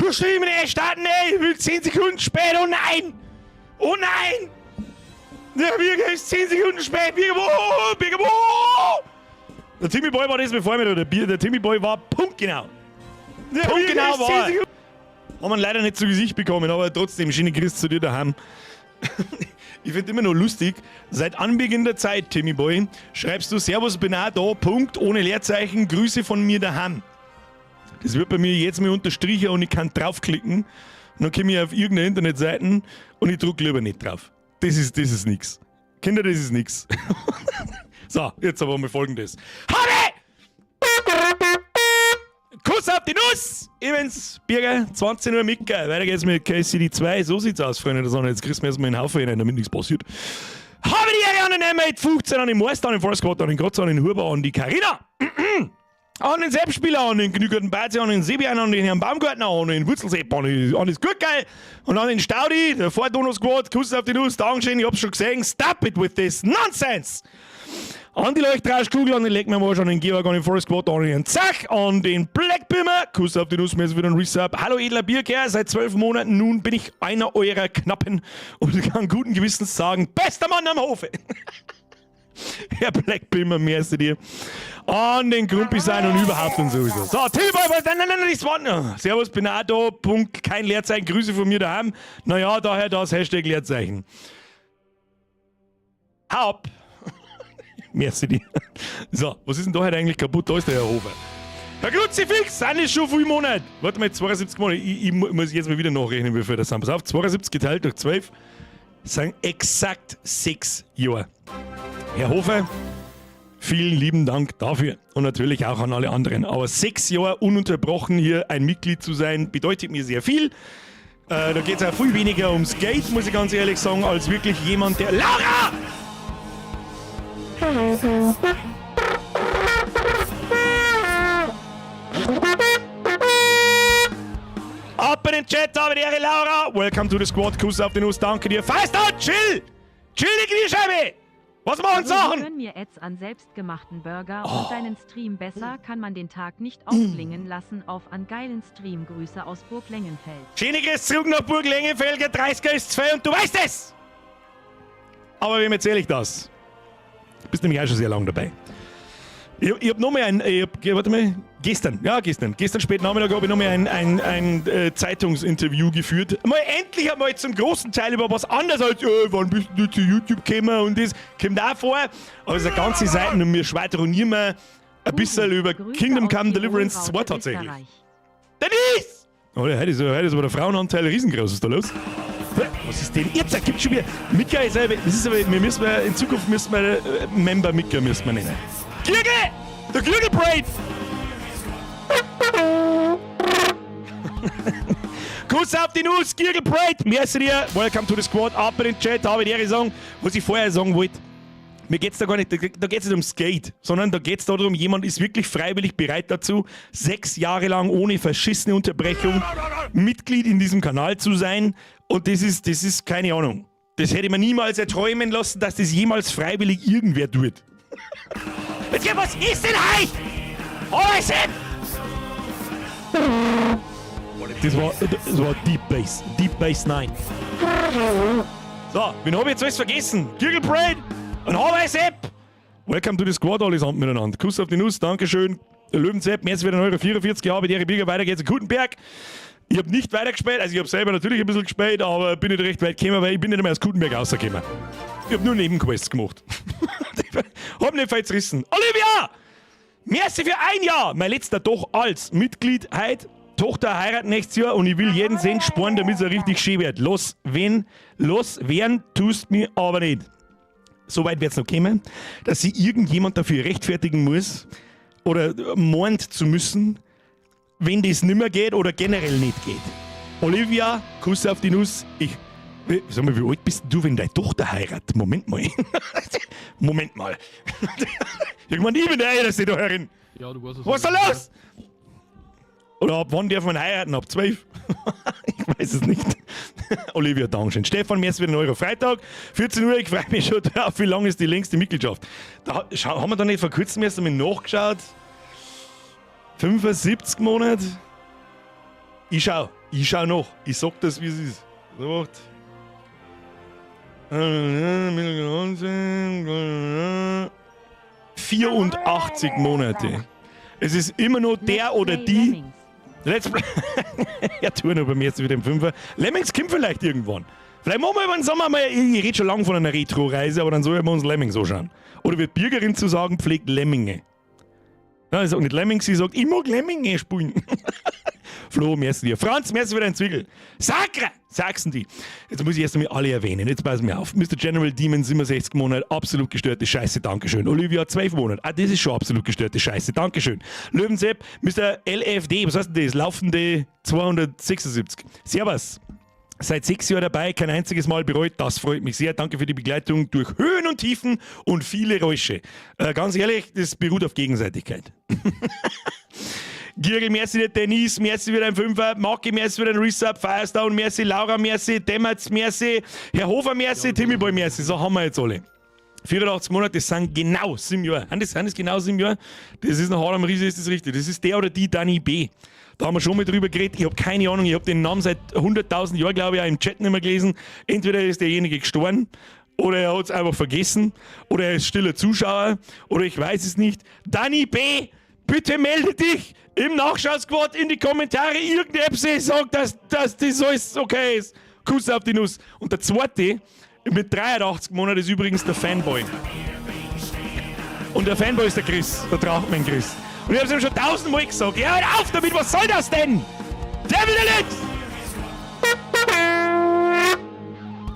Du Stream starten, ey! Ich bin 10 Sekunden spät, oh nein! Oh nein! Der Birger ist 10 Sekunden spät! Birger, wo? Birger, wo? Der Timmy Boy war das bevor mir, der, Bier, der Timmy Boy war punktgenau. Der punktgenau war. Er. Haben wir leider nicht zu Gesicht bekommen, aber trotzdem, schöne Grüße zu dir daheim. Ich finde immer noch lustig, seit Anbeginn der Zeit, Timmy Boy, schreibst du Servus, bin auch da, Punkt, ohne Leerzeichen, Grüße von mir daheim. Das wird bei mir jetzt mal unterstrichen und ich kann draufklicken. Und dann komme ich auf irgendeine Internetseite und ich drücke lieber nicht drauf. Das ist nix. Kinder, das ist nix. So, jetzt aber mal Folgendes. Habe! Kuss auf die Nuss! Evans, Birger, 20 Uhr mitgehen. Weiter geht's mit KCD 2. So sieht's aus, Freunde der Sonne. Jetzt kriegst du mir erstmal einen Haufen rein, damit nichts passiert. Habe die Ehre an den M8 15, an den Meister, an den Forest Squad, an den Grotzer, an den Huber, an die Carina, an den Seppspieler, an den genügenden Bazi, an den Sebian, an den Herrn Baumgartner, an den Wurzelsepp, an das Gurtgeil und an den Staudi, der Vordono Squad. Kuss auf die Nuss, Dankeschön, ich hab's schon gesehen. Stop it with this nonsense! An die Leuchtrauschkugel, an den Leck mir am Arsch, an den Georg, an den Forest Squad, an den Zach, an den Blackbimmer. Kuss auf die Nuss, mir ist wieder ein Resub. Hallo edler Bierkerl, seit 12 Monaten nun bin ich einer eurer Knappen und kann guten Gewissens sagen, bester Mann am Hofe. Herr Blackbimmer, merci dir. An den Grumpi sein und überhaupt und sowieso. So, Timmy Boy, nein, nein, nein, nichts warten. Servus, bin auch da, Punkt, kein Leerzeichen, Grüße von mir daheim. Naja, daher das Hashtag Leerzeichen. Hau ab. Merci dir. So, was ist denn da heute eigentlich kaputt? Da ist der Herr Hofer. Herr Kruzifix, sind es schon viele Monate? Warte mal, 72 Monate. Ich muss jetzt mal wieder nachrechnen, wie viel das sind. Pass auf, 72 geteilt durch 12 sind exakt 6 Jahre. Herr Hofer, vielen lieben Dank dafür und natürlich auch an alle anderen. Aber 6 Jahre ununterbrochen hier ein Mitglied zu sein, bedeutet mir sehr viel. Da geht es auch viel weniger ums Geld, muss ich ganz ehrlich sagen, als wirklich jemand, der. Laura! Ab in den Chat, habe die Ehre, Laura. Welcome to the squad. Kuss auf die Nuss, danke dir. Feister, chill! Chill die Kniescheibe! Was machen Sachen? Gönn mir Ads an selbstgemachten Burger und deinen Stream besser kann man den Tag nicht ausklingen lassen auf an geilen Stream. Grüße aus Burg Lengenfeld. Schöne Grüße zurück nach Burg Lengenfeld, der 30er ist 2 und du weißt es! Aber wem erzähle ich das? Du bist nämlich auch schon sehr lange dabei. Ich hab noch mal ein, ich hab, warte mal, gestern, ja gestern, gestern spät Nachmittag habe ich noch mal ein Zeitungsinterview geführt. Mal endlich einmal zum großen Teil über was anderes als, wann bist du zu YouTube gekommen und das kommt auch vor. Aber es sind ganze Seiten und wir schwadronieren wir ein bisschen über Grüße Kingdom aus Come Tirol, Deliverance Raute 2 tatsächlich. Österreich. Denise! Oh, heute ist aber der Frauenanteil riesengroß. Was ist da los? Was ist denn jetzt? Gibt schon wieder. Mika ist aber, das ist aber, wir müssen wir, in Zukunft müssen wir Member Mika müssen wir nennen. Glücke! Der Glücke-Braid! Kuss auf die Nuss, Giergelbraid! Merci dir! Welcome to the squad. Ab in den Chat, habe ich dir sagen, was ich vorher sagen wollte. Mir geht's da gar nicht, da geht's nicht ums Geld, sondern da geht's darum, jemand ist wirklich freiwillig bereit dazu, 6 Jahre lang ohne verschissene Unterbrechung Mitglied in diesem Kanal zu sein. Und das ist keine Ahnung. Das hätte ich mir niemals erträumen lassen, dass das jemals freiwillig irgendwer tut. Jetzt, was ist denn heute? Oh, ist Das war Deep Bass. Deep Bass 9. So, wen hab ich jetzt alles vergessen? Gürgelbraid und Hawaii-Sepp. Welcome to the squad, allesamt miteinander. Kuss auf die Nuss, Dankeschön. Löwensepp, mehr als wieder 1,44 Euro, Jahre, Birger, weiter geht's in Gutenberg. Ich hab nicht weitergespielt, also ich hab selber natürlich ein bisschen gespielt, aber bin nicht recht weit gekommen, weil ich bin nicht mehr aus Gutenberg rausgekommen. Ich hab nur Nebenquests gemacht. Hab nicht viel zerrissen. Olivia! Merci für ein Jahr! Mein letzter doch als Mitglied heute. Tochter heiratet nächstes Jahr und ich will jeden Cent sparen, damit es richtig schön wird. Los, wenn, los, werden tust mir aber nicht. So weit wird's noch kommen, dass sich irgendjemand dafür rechtfertigen muss oder meint zu müssen, wenn das nimmer geht oder generell nicht geht. Olivia, Kuss auf die Nuss. Ich, sag mal, wie alt bist denn du, wenn deine Tochter heiratet? Moment mal. Moment mal. Irgendwann, ich bin der Älteste da herin. Ja, du weißt es. Was ist da los? Oder ab wann darf man heiraten? Ab 12? Ich weiß es nicht. Olivia, Dankeschön. Stefan, mir ist wieder ein Euro. Freitag, 14 Uhr, ich freue mich schon drauf. Wie lange ist die längste Mitgliedschaft? Da, schau, haben wir da nicht vor kurzem erst einmal nachgeschaut? 75 Monate? Ich schau. Ich schau noch. Ich sag das, wie es ist. So, warte. 84 Monate. Es ist immer noch der Let's oder play die. Lemmings. Let's Play. Ja, tu noch bei mir jetzt wieder im Fünfer. Lemmings kommt vielleicht irgendwann. Vielleicht machen wir über den Sommer mal. Ich rede schon lange von einer Retro-Reise, aber dann soll wir uns Lemmings anschauen. Oder wird Bürgerin zu sagen, pflegt Lemminge. Ja, ich sag nicht Lemmings, sie sagt, ich mag Lemminge spielen. Flo, merci dir. Franz, merci für deinen Zwickel. Sakra! Sachsen die. Jetzt muss ich erst einmal alle erwähnen. Jetzt passen wir auf. Mr. General Demon, 67 Monate, absolut gestörte Scheiße, Dankeschön. Olivia, 12 Monate. Ah, das ist schon absolut gestörte Scheiße, Dankeschön. Löwensepp, Mr. LFD, was heißt denn das? Laufende 276. Servus. Seit 6 Jahren dabei, kein einziges Mal bereut. Das freut mich sehr. Danke für die Begleitung durch Höhen und Tiefen und viele Räusche. Ganz ehrlich, das beruht auf Gegenseitigkeit. Gierl, merci dir, Denise, merci wieder ein Fünfer, Maki, merci wieder ein Resub, Firestone, merci, Laura, merci, Demmerz, merci, Herr Hofer, merci, Timmy Boy, merci. So haben wir jetzt alle. 84 Monate, das sind genau 7 Jahre. Sind das genau 7 Jahre? Das ist noch hart am Riese, ist das richtig. Das ist der oder die Dani B. Da haben wir schon mal drüber geredet. Ich habe keine Ahnung, ich habe den Namen seit 100.000 Jahren, glaube ich, auch im Chat nicht mehr gelesen. Entweder ist derjenige gestorben oder er hat es einfach vergessen oder er ist stiller Zuschauer oder ich weiß es nicht. Dani B., bitte melde dich im Nachschau-Squad in die Kommentare. Irgendetwas sagt, dass das alles okay ist. Kuss auf die Nuss. Und der zweite mit 83 Monaten ist übrigens der Fanboy. Und der Fanboy ist der Chris, der Drachmann Chris. Und ich hab's ihm schon tausendmal gesagt. Ja, hör auf damit, was soll das denn? Der will ja nicht!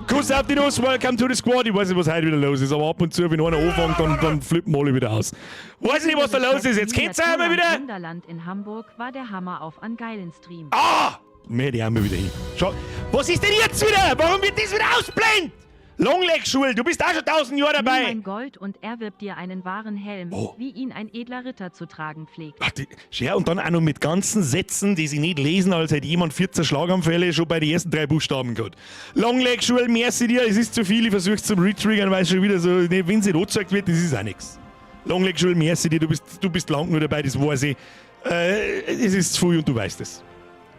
Kuss auf die Nuss, welcome to the squad. Ich weiß nicht, was heute wieder los ist, aber ab und zu, wenn einer anfängt, dann flippen alle wieder aus. Weiß nicht, was da los ist. Jetzt kennt's einmal wieder. Wunderland in Hamburg war der Hammer auf an geilen Stream. Ah! Mehr die haben wir wieder hin. Schau, was ist denn jetzt wieder? Warum wird das wieder ausblendet? Longleg-Schul, du bist auch schon 1000 Jahre Nimm dabei. mein Gold und erwirb dir einen wahren Helm, Oh. wie ihn ein edler Ritter zu tragen pflegt. Ach, die, ja, und dann auch noch mit ganzen Sätzen, die sie nicht lesen, als hätte jemand 14 Schlaganfälle schon bei den ersten drei Buchstaben gehabt. Longleg-Schul, merci dir, es ist zu viel, ich versuche zum Retriggern, weil es schon wieder so, ne, wenn es nicht angezeigt wird, das ist auch nichts. Longleg-Schul, merci dir, du bist lang nur dabei, das weiß ich. Es ist zu viel und du weißt es.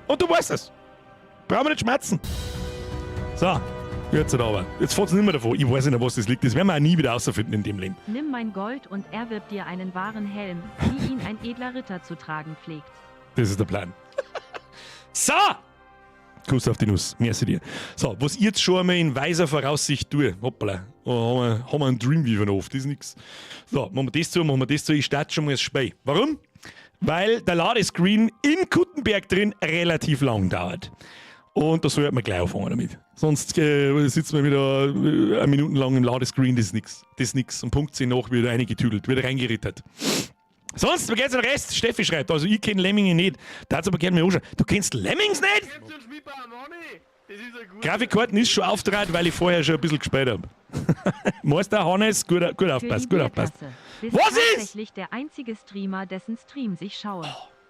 Und du weißt es. Brauchen wir nicht schmerzen. So, jetzt aber. Jetzt fährt's nicht mehr davon. Ich weiß nicht, was das liegt. Das werden wir auch nie wieder rausfinden in dem Leben. Nimm mein Gold und erwirb dir einen wahren Helm, wie ihn ein edler Ritter zu tragen pflegt. Das ist der Plan. So! Kuss auf die Nuss. Merci dir. So, was ich jetzt schon einmal in weiser Voraussicht tue. Hoppala. Oh, haben wir einen Dreamweaver noch oft. Das ist nix. So, machen wir das zu, machen wir das zu. Ich starte schon mal das Spiel. Warum? Weil der Ladescreen in Kuttenberg drin relativ lang dauert. Und da sollte man gleich anfangen damit. Sonst sitzen wir wieder eine Minuten lang im Ladescreen, das ist nix. Das ist nix. Und Punkt 10 nach wieder reingetüdelt, wieder reingerittert. Sonst, wie geht's den Rest? Steffi schreibt, also ich kenne Lemminge nicht. Da hat's aber gerne mal anschauen. Du kennst Lemmings nicht? Grafikkarten ist schon auftrat, weil ich vorher schon ein bisschen gespielt habe. Meister Hannes, gut, gut Für aufpasst, die gut aufpasst. Bierkasse. Bist Was ist? tatsächlich der einzige Streamer, dessen Stream sich schaue.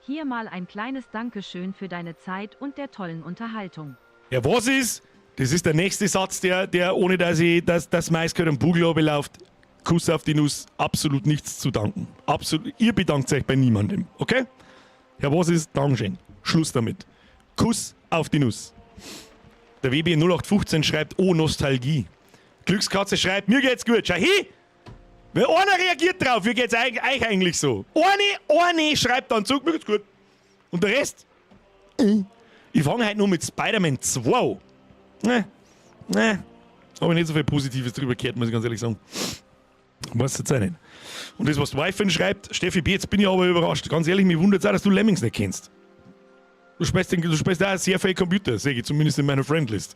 Hier mal ein kleines Dankeschön für deine Zeit und der tollen Unterhaltung. Ja, was ist? Das ist der nächste Satz, der ohne dass Mais am Bugel läuft. Kuss auf die Nuss, absolut nichts zu danken. Absolut, ihr bedankt euch bei niemandem, okay? Ja, was ist? Dankeschön. Schluss damit. Kuss auf die Nuss. Der WB 0815 schreibt, oh Nostalgie. Glückskatze schreibt, mir geht's gut. Schau hin! Wenn einer reagiert drauf, wie geht's euch eigentlich so? Eine schreibt dann zurück, mir geht's gut. Und der Rest? Ich fange heute nur mit Spider-Man 2 an. Ne, ne. Habe ich nicht so viel Positives drüber gehört, muss ich ganz ehrlich sagen. Weiß jetzt auch nicht. Und das, was die Wife schreibt, Steffi B., jetzt bin ich aber überrascht. Ganz ehrlich, mich wundert es auch, dass du Lemmings nicht kennst. Du spielst auch sehr viel Computer, sehe ich zumindest in meiner Friendlist.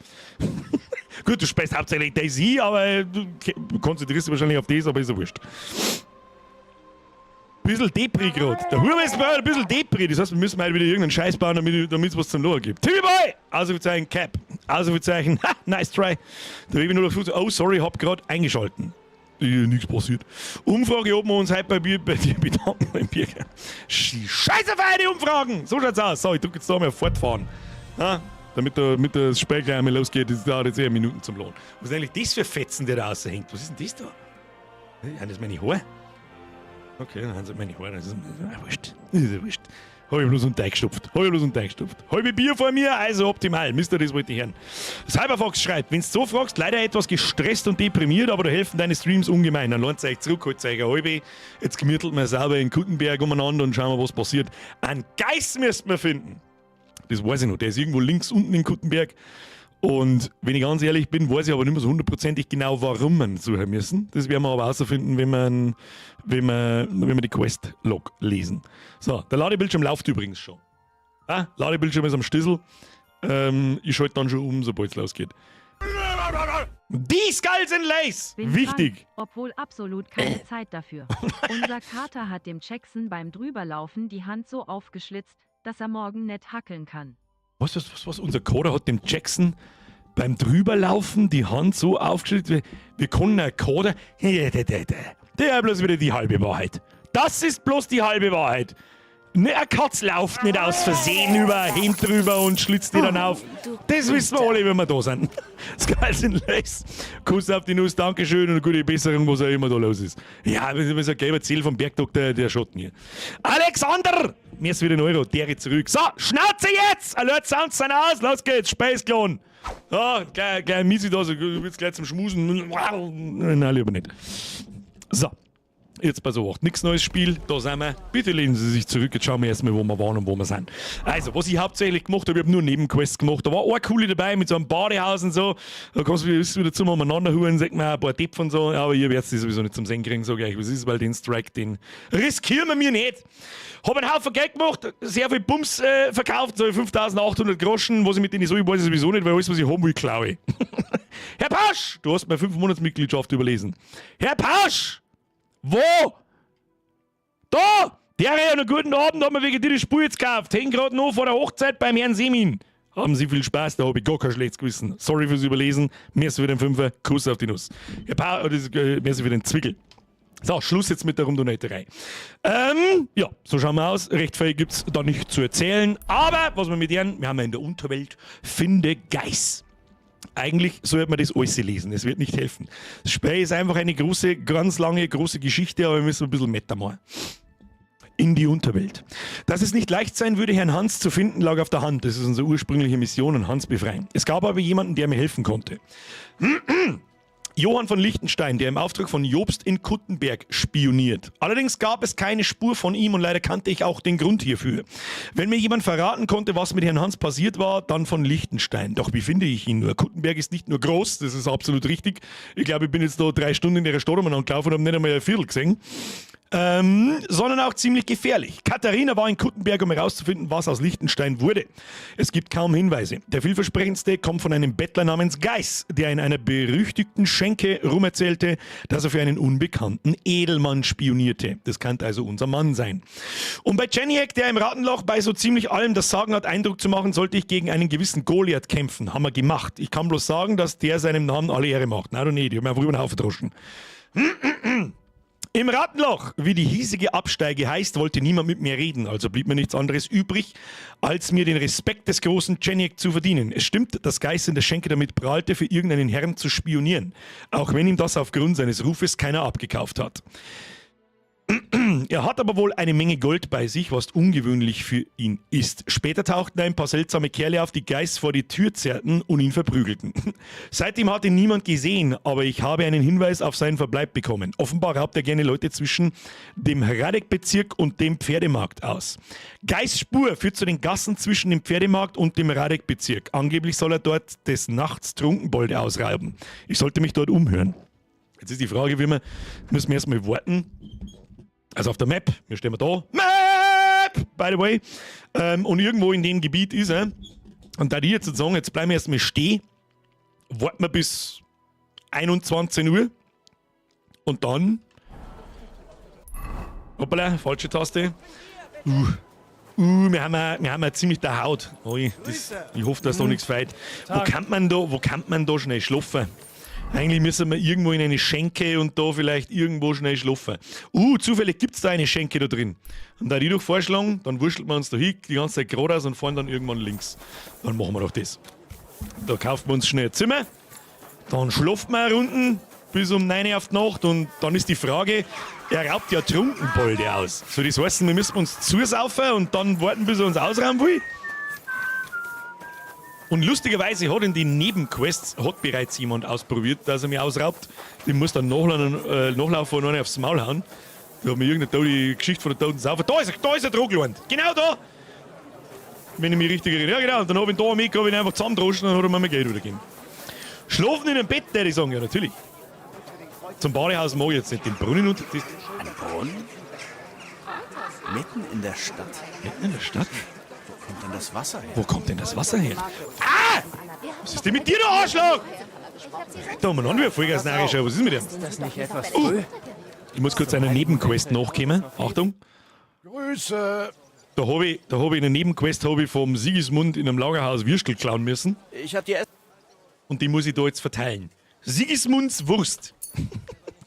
Gut, du spielst hauptsächlich DayZ, aber du konzentrierst dich wahrscheinlich auf das, aber ist ja wurscht. Bisschen Depri gerade. Der Huber ist ein bisschen Depri. Das heißt, wir müssen halt wieder irgendeinen Scheiß bauen, damit es was zum Lachen gibt. Timmy Boy! Ausrufezeichen Cap. Ausrufezeichen, ha, nice try. Der Baby 05, oh sorry, hab grad eingeschalten. Nichts passiert. Umfrage, ob wir uns heute bei dir bedanken beim Birger. Scheiße auf eine Umfragen! So schaut's aus. So, ich drück jetzt da mal auf Fortfahren. Ja, damit das Spiel gleich einmal losgeht, das dauert jetzt eher Minuten zum Lohn. Was ist eigentlich das für Fetzen, der da raushängt? Was ist denn das da? Ja, das meine Haare. Okay, dann sind meine Haare. Das ist ja wurscht. Das ist ja wurscht. Hab ich bloß unter eingestopft. Hab ich bloß unter eingestopft. Halbe Bier vor mir, also optimal. Mister, das wollte ich hören. Cyberfox schreibt, wenn's so fragst, leider etwas gestresst und deprimiert, aber da helfen deine Streams ungemein. Dann lohnt euch zurück, holt euch eine halbe. Jetzt gemütelt man sauber in Kuttenberg umeinander und schauen wir, was passiert. Einen Geist müsst man finden. Das weiß ich noch. Der ist irgendwo links unten in Kuttenberg. Und wenn ich ganz ehrlich bin, weiß ich aber nicht mehr so hundertprozentig genau, warum wir suchen müssen. Das werden wir aber herausfinden, wenn wir die Quest-Log lesen. So, der Ladebildschirm läuft übrigens schon. Ah, Ladebildschirm ist am Stissel. Ich schalte dann schon um, sobald es losgeht. Die Skulls and Lace! Bin Wichtig! krank, obwohl absolut keine Zeit dafür. Unser Kater hat dem Jackson beim Drüberlaufen die Hand so aufgeschlitzt, dass er morgen net hackeln kann. Was, was, was, was? Unser Kater hat dem Jackson beim Drüberlaufen die Hand so aufgeschlitzt. Wir können einen Kater. Der ist bloß wieder die halbe Wahrheit. Das ist bloß die halbe Wahrheit. Ne, eine Katz lauft nicht aus Versehen über ein Hemd drüber und schlitzt die dann auf. Das wissen wir alle, wenn wir da sind. Skulls and Lace. Kuss auf die Nuss, Dankeschön und gute Besserung, was auch immer da los ist. Ja, das ist ein gelber Ziel vom Bergdoktor, der Schotten hier. Alexander! Mir ist wieder ein Euro, der zurück. So, Schnauze jetzt! Alert Sounds sind aus, los geht's, Space Clone. Ja, gleich, gleich Misi da, so, du willst gleich zum Schmusen. Nein, lieber nicht. So. Jetzt pass auf, nichts neues Spiel, da sind wir. Bitte lehnen Sie sich zurück, jetzt schauen wir erstmal, wo wir waren und wo wir sind. Also, was ich hauptsächlich gemacht habe, ich habe nur Nebenquests gemacht. Da war eine coole dabei mit so einem Badehaus und so. Da kommst du wieder zum Umeinander sagt man ein paar Depf und so. Aber ihr werdet die sowieso nicht zum Sehen kriegen, sage ich euch, was ist, weil den Strike, den riskieren wir mir nicht. Hab einen Haufen Geld gemacht, sehr viel Bums verkauft, so 5800 Groschen. Was ich mit denen soll, weiß ich sowieso nicht, weil alles, was ich haben will, klaue ich. Herr Pausch, du hast meine 5 Monatsmitgliedschaft überlesen. Herr Pausch! Wo? Da! Der ja einen guten Abend, haben wir wegen dir die Spur jetzt gekauft. Häng grad noch vor der Hochzeit beim Herrn Semin. Haben Sie viel Spaß, da hab ich gar kein schlechtes Gewissen. Sorry fürs Überlesen. Merci für den Fünfer. Kuss auf die Nuss. Herr Pa, merci für den Zwickel. So, Schluss jetzt mit der Rumdonaterei. Ja, so schauen wir aus. Recht viel gibt's da nicht zu erzählen. Aber, was wir mit denen, wir haben ja in der Unterwelt, finde Geiß. Eigentlich sollte man das alles lesen, es wird nicht helfen. Das Spiel ist einfach eine große, ganz lange, große Geschichte, aber wir müssen ein bisschen Meta machen. In die Unterwelt. Dass es nicht leicht sein würde, Herrn Hans zu finden, lag auf der Hand. Das ist unsere ursprüngliche Mission und Hans befreien. Es gab aber jemanden, der mir helfen konnte. Johann von Liechtenstein, der im Auftrag von Jobst in Kuttenberg spioniert. Allerdings gab es keine Spur von ihm und leider kannte ich auch den Grund hierfür. Wenn mir jemand verraten konnte, was mit Herrn Hans passiert war, dann von Liechtenstein. Doch wie finde ich ihn nur? Kuttenberg ist nicht nur groß, das ist absolut richtig. Ich glaube, ich bin jetzt da 3 Stunden in der Stadt umeinander gelaufen und habe nicht einmal ein Viertel gesehen. Sondern auch ziemlich gefährlich. Katharina war in Kuttenberg, um herauszufinden, was aus Liechtenstein wurde. Es gibt kaum Hinweise. Der vielversprechendste kommt von einem Bettler namens Geiß, der in einer berüchtigten Schenke rumerzählte, dass er für einen unbekannten Edelmann spionierte. Das kann also unser Mann sein. Und bei Janiek, der im Rattenloch bei so ziemlich allem das Sagen hat, Eindruck zu machen, sollte ich gegen einen gewissen Goliath kämpfen. Haben wir gemacht. Ich kann bloß sagen, dass der seinem Namen alle Ehre macht. Nein, du nicht. Ich hab mir einfach über den Haufen droschen. Im Rattenloch, wie die hiesige Absteige heißt, wollte niemand mit mir reden, also blieb mir nichts anderes übrig, als mir den Respekt des großen Janiek zu verdienen. Es stimmt, dass Geiß in der Schenke damit prahlte, für irgendeinen Herrn zu spionieren, auch wenn ihm das aufgrund seines Rufes keiner abgekauft hat. Er hat aber wohl eine Menge Gold bei sich, was ungewöhnlich für ihn ist. Später tauchten ein paar seltsame Kerle auf, die Geiß vor die Tür zerrten und ihn verprügelten. Seitdem hat ihn niemand gesehen, aber ich habe einen Hinweis auf seinen Verbleib bekommen. Offenbar raubt er gerne Leute zwischen dem Radek-Bezirk und dem Pferdemarkt aus. Geiß Spur führt zu den Gassen zwischen dem Pferdemarkt und dem Radek-Bezirk. Angeblich soll er dort des Nachts Trunkenbolde ausrauben. Ich sollte mich dort umhören. Jetzt ist die Frage, wie wir, müssen wir erstmal warten. Also auf der Map, wir stehen da. Map! By the way. Und irgendwo in dem Gebiet ist er. Und da die jetzt sagen, jetzt bleiben wir erstmal stehen, warten wir bis 21 Uhr. Und dann. Hoppala, falsche Taste. Wir haben ja ziemlich der Haut. Ui, ich hoffe, dass da nichts fehlt. Wo kann man da schnell schlafen? Eigentlich müssen wir irgendwo in eine Schenke und da vielleicht irgendwo schnell schlafen. Zufällig gibt es da eine Schenke da drin. Und da die doch vorschlagen, dann wurschtelt wir uns da hin, die ganze Zeit geradeaus und fahren dann irgendwann links. Dann machen wir doch das. Da kaufen wir uns schnell ein Zimmer, dann schlafen wir unten. Bis um 9 Uhr auf die Nacht und dann ist die Frage, er raubt ja Trunkenbolde aus. So, das heißt, wir müssen uns zusaufen und dann warten, bis er uns ausrauben will. Und lustigerweise hat in den Nebenquests hat bereits jemand ausprobiert, dass er mich ausraubt. Den muss dann nachlaufen und einen aufs Maul hauen. Da hat mir irgendeine tote Geschichte von der toten Saufer. Da ist er dran gelandet. Genau da! Wenn ich mich richtig erinnere. Ja, genau. Und dann hab ich ihn da am Eck, hab ich ihn einfach zusammendroschen und dann hat er mir mein Geld wieder gegeben. Schlafen in einem Bett, würde ich sagen. Ja, natürlich. Zum Badehaus mag ich jetzt nicht. Den Brunnen und das. Ein Brunnen? Mitten in der Stadt? Mitten in der Stadt? Wo kommt denn das Wasser her? Wo kommt denn das Wasser her? Ah! Was ist denn mit dir, du Arschloch? Da umeinander wie ein Vollgasnarischer. Was ist mit dem? Ist das nicht etwas früh? Ich muss kurz einer Nebenquest nachkommen. Achtung. Grüße. Da hab ich, da hab ich eine Nebenquest hab ich vom Sigismund in einem Lagerhaus Würstel klauen müssen. Ich hab dir Und die muss ich da jetzt verteilen. Sigismunds Wurst.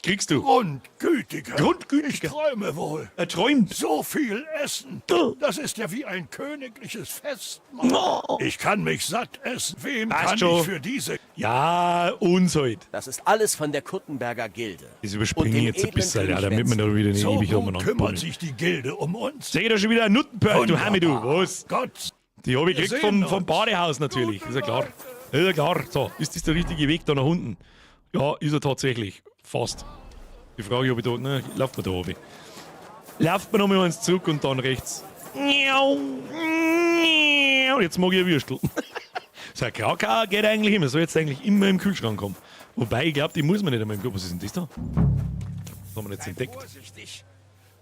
Kriegst du. Grundgütiger. Grundgütiger. Ich träume wohl. Er träumt. So viel Essen. Das ist ja wie ein königliches Festmahl. Ich kann mich satt essen. Wem Passt kann schon. ich für diese... Ja, uns halt. Das ist alles von der Kuttenberger Gilde. Das überspringe Und ich dem jetzt ein edlen bisschen, ja, König damit wir da wieder nicht So ewig gut umeinander kümmert buddeln. sich die Gilde um uns. Seh ich da schon wieder einen Nuttenpörl, du Hammi, du. Was? Gott. Die hab ich Wir gekriegt sehen vom uns. Badehaus natürlich. Ist ja klar. Ist ja klar. So, ist das der richtige Weg da nach unten? Ja, ist er tatsächlich. Fast. Die Frage, ob ich da. Ne, lauft man da runter. Lauft man nochmal eins zurück und dann rechts. Jetzt mag ich ein Würstel. So ein Krakauer geht eigentlich immer. Soll jetzt eigentlich immer im Kühlschrank kommen. Wobei, ich glaub, die muss man nicht einmal im Kühlschrank. Was ist denn das da? Das haben wir jetzt Sei entdeckt. vorsichtig.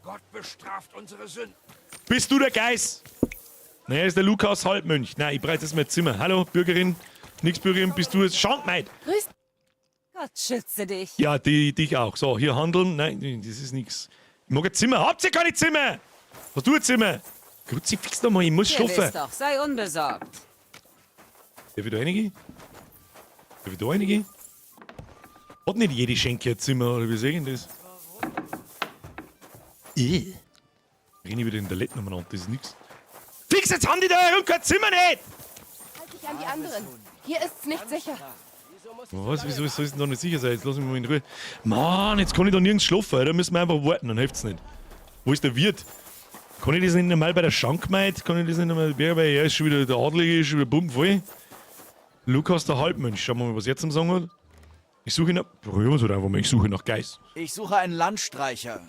Gott bestraft unsere Sünden. Bist du der Geist? Naja, ist der Lukas Halbmönch. Nein, ich brauche jetzt mein Zimmer. Hallo, Bürgerin. Nix, Bürgerin, bist du es? Schandmaid. Grüß Gott schütze dich. Ja, dich auch. So, hier handeln. Nein, das ist nix. Ich mag ein Zimmer. Habt ihr keine Zimmer? Hast du ein Zimmer? Kruzifix noch mal, ich muss Gewiss schlafen. doch, sei unbesorgt. Darf ich da reingehen? Darf ich da reingehen? Hat nicht jede Schenke ein Zimmer, oder wie sehen das? Renne ich wieder in der Toilette umeinander, das ist nix. Fix, jetzt haben die da herum kein Zimmer nicht! Halt dich an die anderen. Hier ist's nicht sicher. Was? Wieso soll es denn da nicht sicher sein? Jetzt lass mich mal in Ruhe. Mann, jetzt kann ich da nirgends schlafen, Alter. Da müssen wir einfach warten, dann hilft's nicht. Wo ist der Wirt? Kann ich das nicht einmal bei der Schankmaid? Kann ich das nicht einmal? Weil er ist schon wieder der Adlige, ist schon wieder bumvoll. Lukas der Halbmönch. Schauen wir mal, was er zum Sagen hat. Ich suche nach. Probieren wir's halt einfach mal. Ich suche nach Geist. Ich suche einen Landstreicher,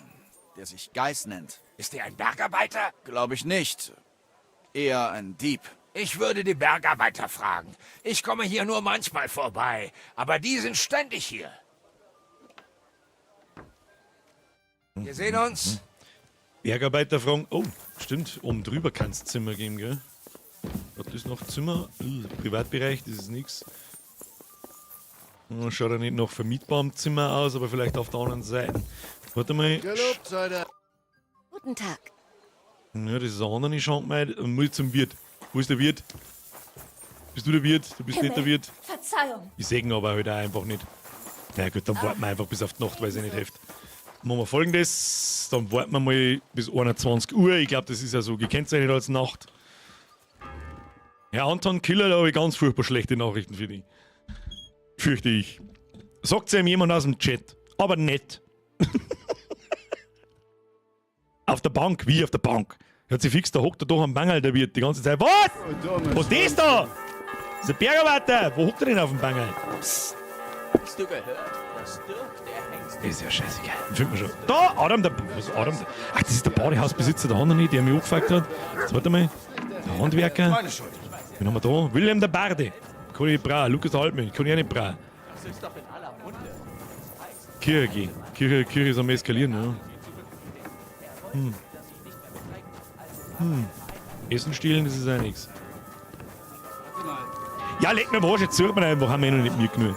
der sich Geis nennt. Ist er ein Bergarbeiter? Glaube ich nicht. Eher ein Dieb. Ich würde die Bergarbeiter fragen. Ich komme hier nur manchmal vorbei, aber die sind ständig hier. Wir sehen uns. Bergarbeiter fragen. Oh, stimmt. Oben drüber kann's Zimmer geben, gell? Hat das noch Zimmer? Privatbereich, das ist nix. Schaut ja nicht nach vermietbarem Zimmer aus, aber vielleicht auf der anderen Seite. Warte mal. Gelobt sei der... Guten Tag. Ja, das ist eine andere Schankmaid. Und muss zum Wirt. Wo ist der Wirt? Bist du der Wirt? Du bist nicht der Wirt. Verzeihung. Ich sehe ihn aber heute auch einfach nicht. Na gut, dann warten wir einfach bis auf die Nacht, weil es eh nicht hilft. Machen wir Folgendes, dann warten wir mal bis 21 Uhr. Ich glaub, das ist ja so gekennzeichnet als Nacht. Herr Anton Killer, da habe ich ganz furchtbar schlechte Nachrichten für dich. Fürchte ich. Sagt's ihm jemand aus dem Chat. Aber nett. Auf der Bank, wie auf der Bank. Hat sich fix, da hockt er doch am Bangel, der Wirt, die ganze Zeit. Was? Was ist das da? Das ist ein Bergarbeiter. Wo hockt er denn auf dem Bangel? Psst. Hast du gehört? Das Dirk, der Hengst. Ist ja scheißegal. Den finden wir schon. Da, Adam, der, was, Adam, der, ach, das ist der Badehausbesitzer, der andere nicht, der mich angefragt hat. Jetzt warte mal. Der Handwerker. Wen haben wir da? Wilhelm der Barde. Kann ich nicht brauchen. Lukas der Halbmönch. Kann ich auch nicht brauchen. Das ist doch in aller Munde. Kirche gehen. Kirche ist am Eskalieren, ja. Essen stehlen, das ist auch nix. Ja, leck mir am Arsch, jetzt sucht man einfach, haben wir eh noch nicht mitgenommen.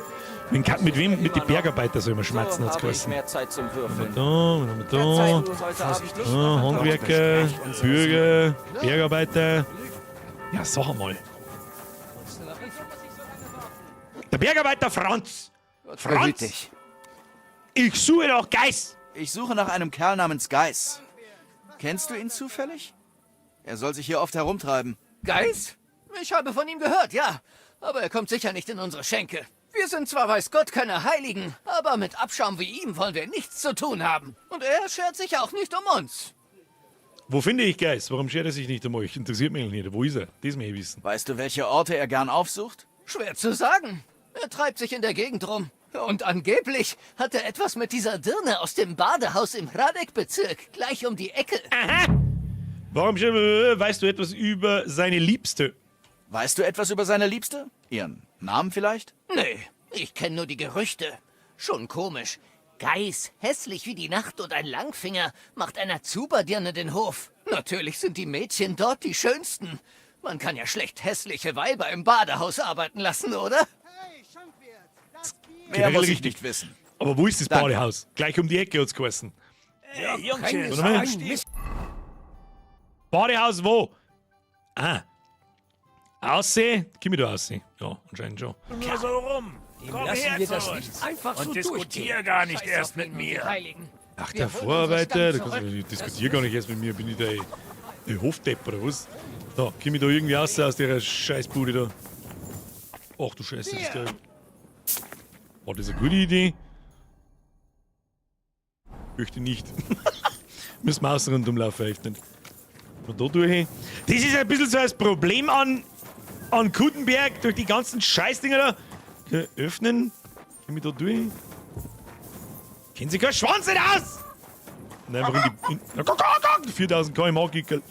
Mit wem? Mit den Bergarbeitern soll man schmatzen, So hat's habe ich geheißen. mehr Zeit zum Würfeln. Da, was haben wir da? Verzeihung, heute habe ich Lust Ah, auf ein Handwerker, Bürger, Bergarbeiter. Ja, sag einmal. Der Bergarbeiter Franz! Behüt Franz! dich. Ich suche nach Geis! Ich suche nach einem Kerl namens Geis. Kennst du ihn zufällig? Er soll sich hier oft herumtreiben. Geis? Ich habe von ihm gehört, ja. Aber er kommt sicher nicht in unsere Schenke. Wir sind zwar weiß Gott keine Heiligen, aber mit Abschaum wie ihm wollen wir nichts zu tun haben. Und er schert sich auch nicht um uns. Wo finde ich Geist? Warum schert er sich nicht um euch? Interessiert mich nicht. Wo ist er? Das möchte ich wissen. Weißt du, welche Orte er gern aufsucht? Schwer zu sagen. Er treibt sich in der Gegend rum. Und angeblich hat er etwas mit dieser Dirne aus dem Badehaus im Hradek-Bezirk gleich um die Ecke. Warum weißt du etwas über seine Liebste? Weißt du etwas über seine Liebste? Ihren Namen vielleicht? Nee, ich kenne nur die Gerüchte. Schon komisch. Geiß, hässlich wie die Nacht und ein Langfinger, macht einer Zuberdirne den Hof. Natürlich sind die Mädchen dort die schönsten. Man kann ja schlecht hässliche Weiber im Badehaus arbeiten lassen, oder? Mehr Generell muss ich richtig. nicht wissen. Aber wo ist das Danke. Badehaus? Gleich um die Ecke hat's geheißen. Hey, Jungchen, Warte mal. Badehaus wo? Ah. Aussehen? Komm ich da aussehen? Ja, anscheinend schon. nur so rum. Komm lassen her wir zu das uns nicht einfach so und diskutier durchgehen. gar nicht Scheiß erst auf mit ihn und die mir. Heiligen. Ach, Wir der holen Vorarbeiter, unseren da Stamm kannst du, zurück. diskutier gar nicht erst mit mir, bin ich der, der Hofdepp oder was? So, komm ich da irgendwie raus aus der Scheißbude da? Ach du Scheiße, das ist der. War das eine gute Idee? Möchte nicht. Müssen wir außen rundum laufen, echt nicht. Und da durch. Das ist ein bisschen so das Problem an Kuttenberg durch die ganzen Scheißdinger da. Okay, öffnen. Komm ich da durch? Kennen Sie keinen Schwanz nicht aus! Nein, warum die. In, na, guck, guck, guck, 4000 km/h Gickel.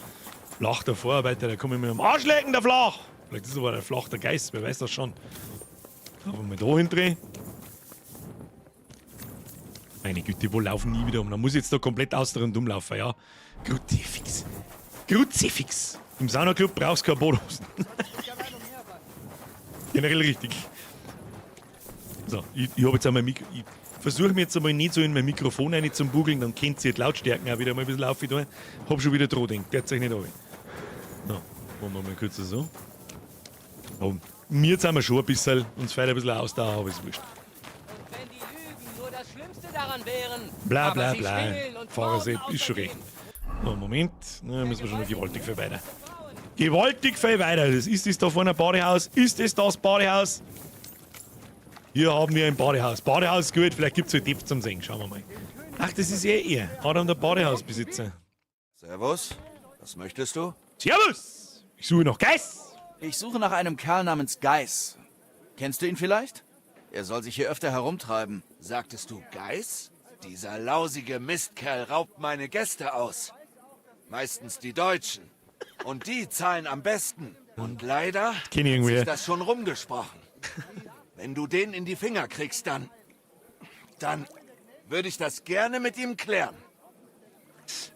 Flach der Vorarbeiter, der kommt mir am Arsch lecken, der Flach! Vielleicht ist aber der Flach der Geist, wer weiß das schon. Aber mal da hindrehen. Meine Güte, wo laufen nie wieder um? Da muss ich jetzt da komplett aus der Rund umlaufen, ja. Kruzifix. Kruzifix. Im Saunaclub brauchst du keine Badhosen. Generell richtig. So, ich habe jetzt einmal Mikro. Ich versuche mir jetzt einmal nicht so in mein Mikrofon rein zum Bugeln, dann kennt ihr die Lautstärken auch wieder mal ein bisschen auf. Hab schon wieder droh denkt, der zeig nicht runter. Na, machen wir mal kurz so. Aber mir sind wir schon ein bisschen, uns fällt ein bisschen Ausdauer, aber ist wurscht. Wenn die Lügen nur das Schlimmste daran wären. Bla Aber bla sie bla. stehlen und Fahrer morden Sepp ist schon außerdem. recht. So, Moment, na, müssen wir schon noch gewaltig viel weiter. Gewaltig viel weiter. Das ist das da vorne ein Badehaus? Ist es das Badehaus? Hier haben wir ein Badehaus. Badehaus ist gut, vielleicht gibt es halt Depp zum Sehen. Schauen wir mal. Ach, das ist eh er. Adam, der Badehausbesitzer. Servus. Was möchtest du? Servus! Ich suche noch Geist! Ich suche nach einem Kerl namens Geiss. Kennst du ihn vielleicht? Er soll sich hier öfter herumtreiben. Sagtest du Geiß? Dieser lausige Mistkerl raubt meine Gäste aus. Meistens die Deutschen. Und die zahlen am besten. Und leider Kenn ich hat irgendwer. sich das schon rumgesprochen. Wenn du den in die Finger kriegst, dann... Dann würde ich das gerne mit ihm klären.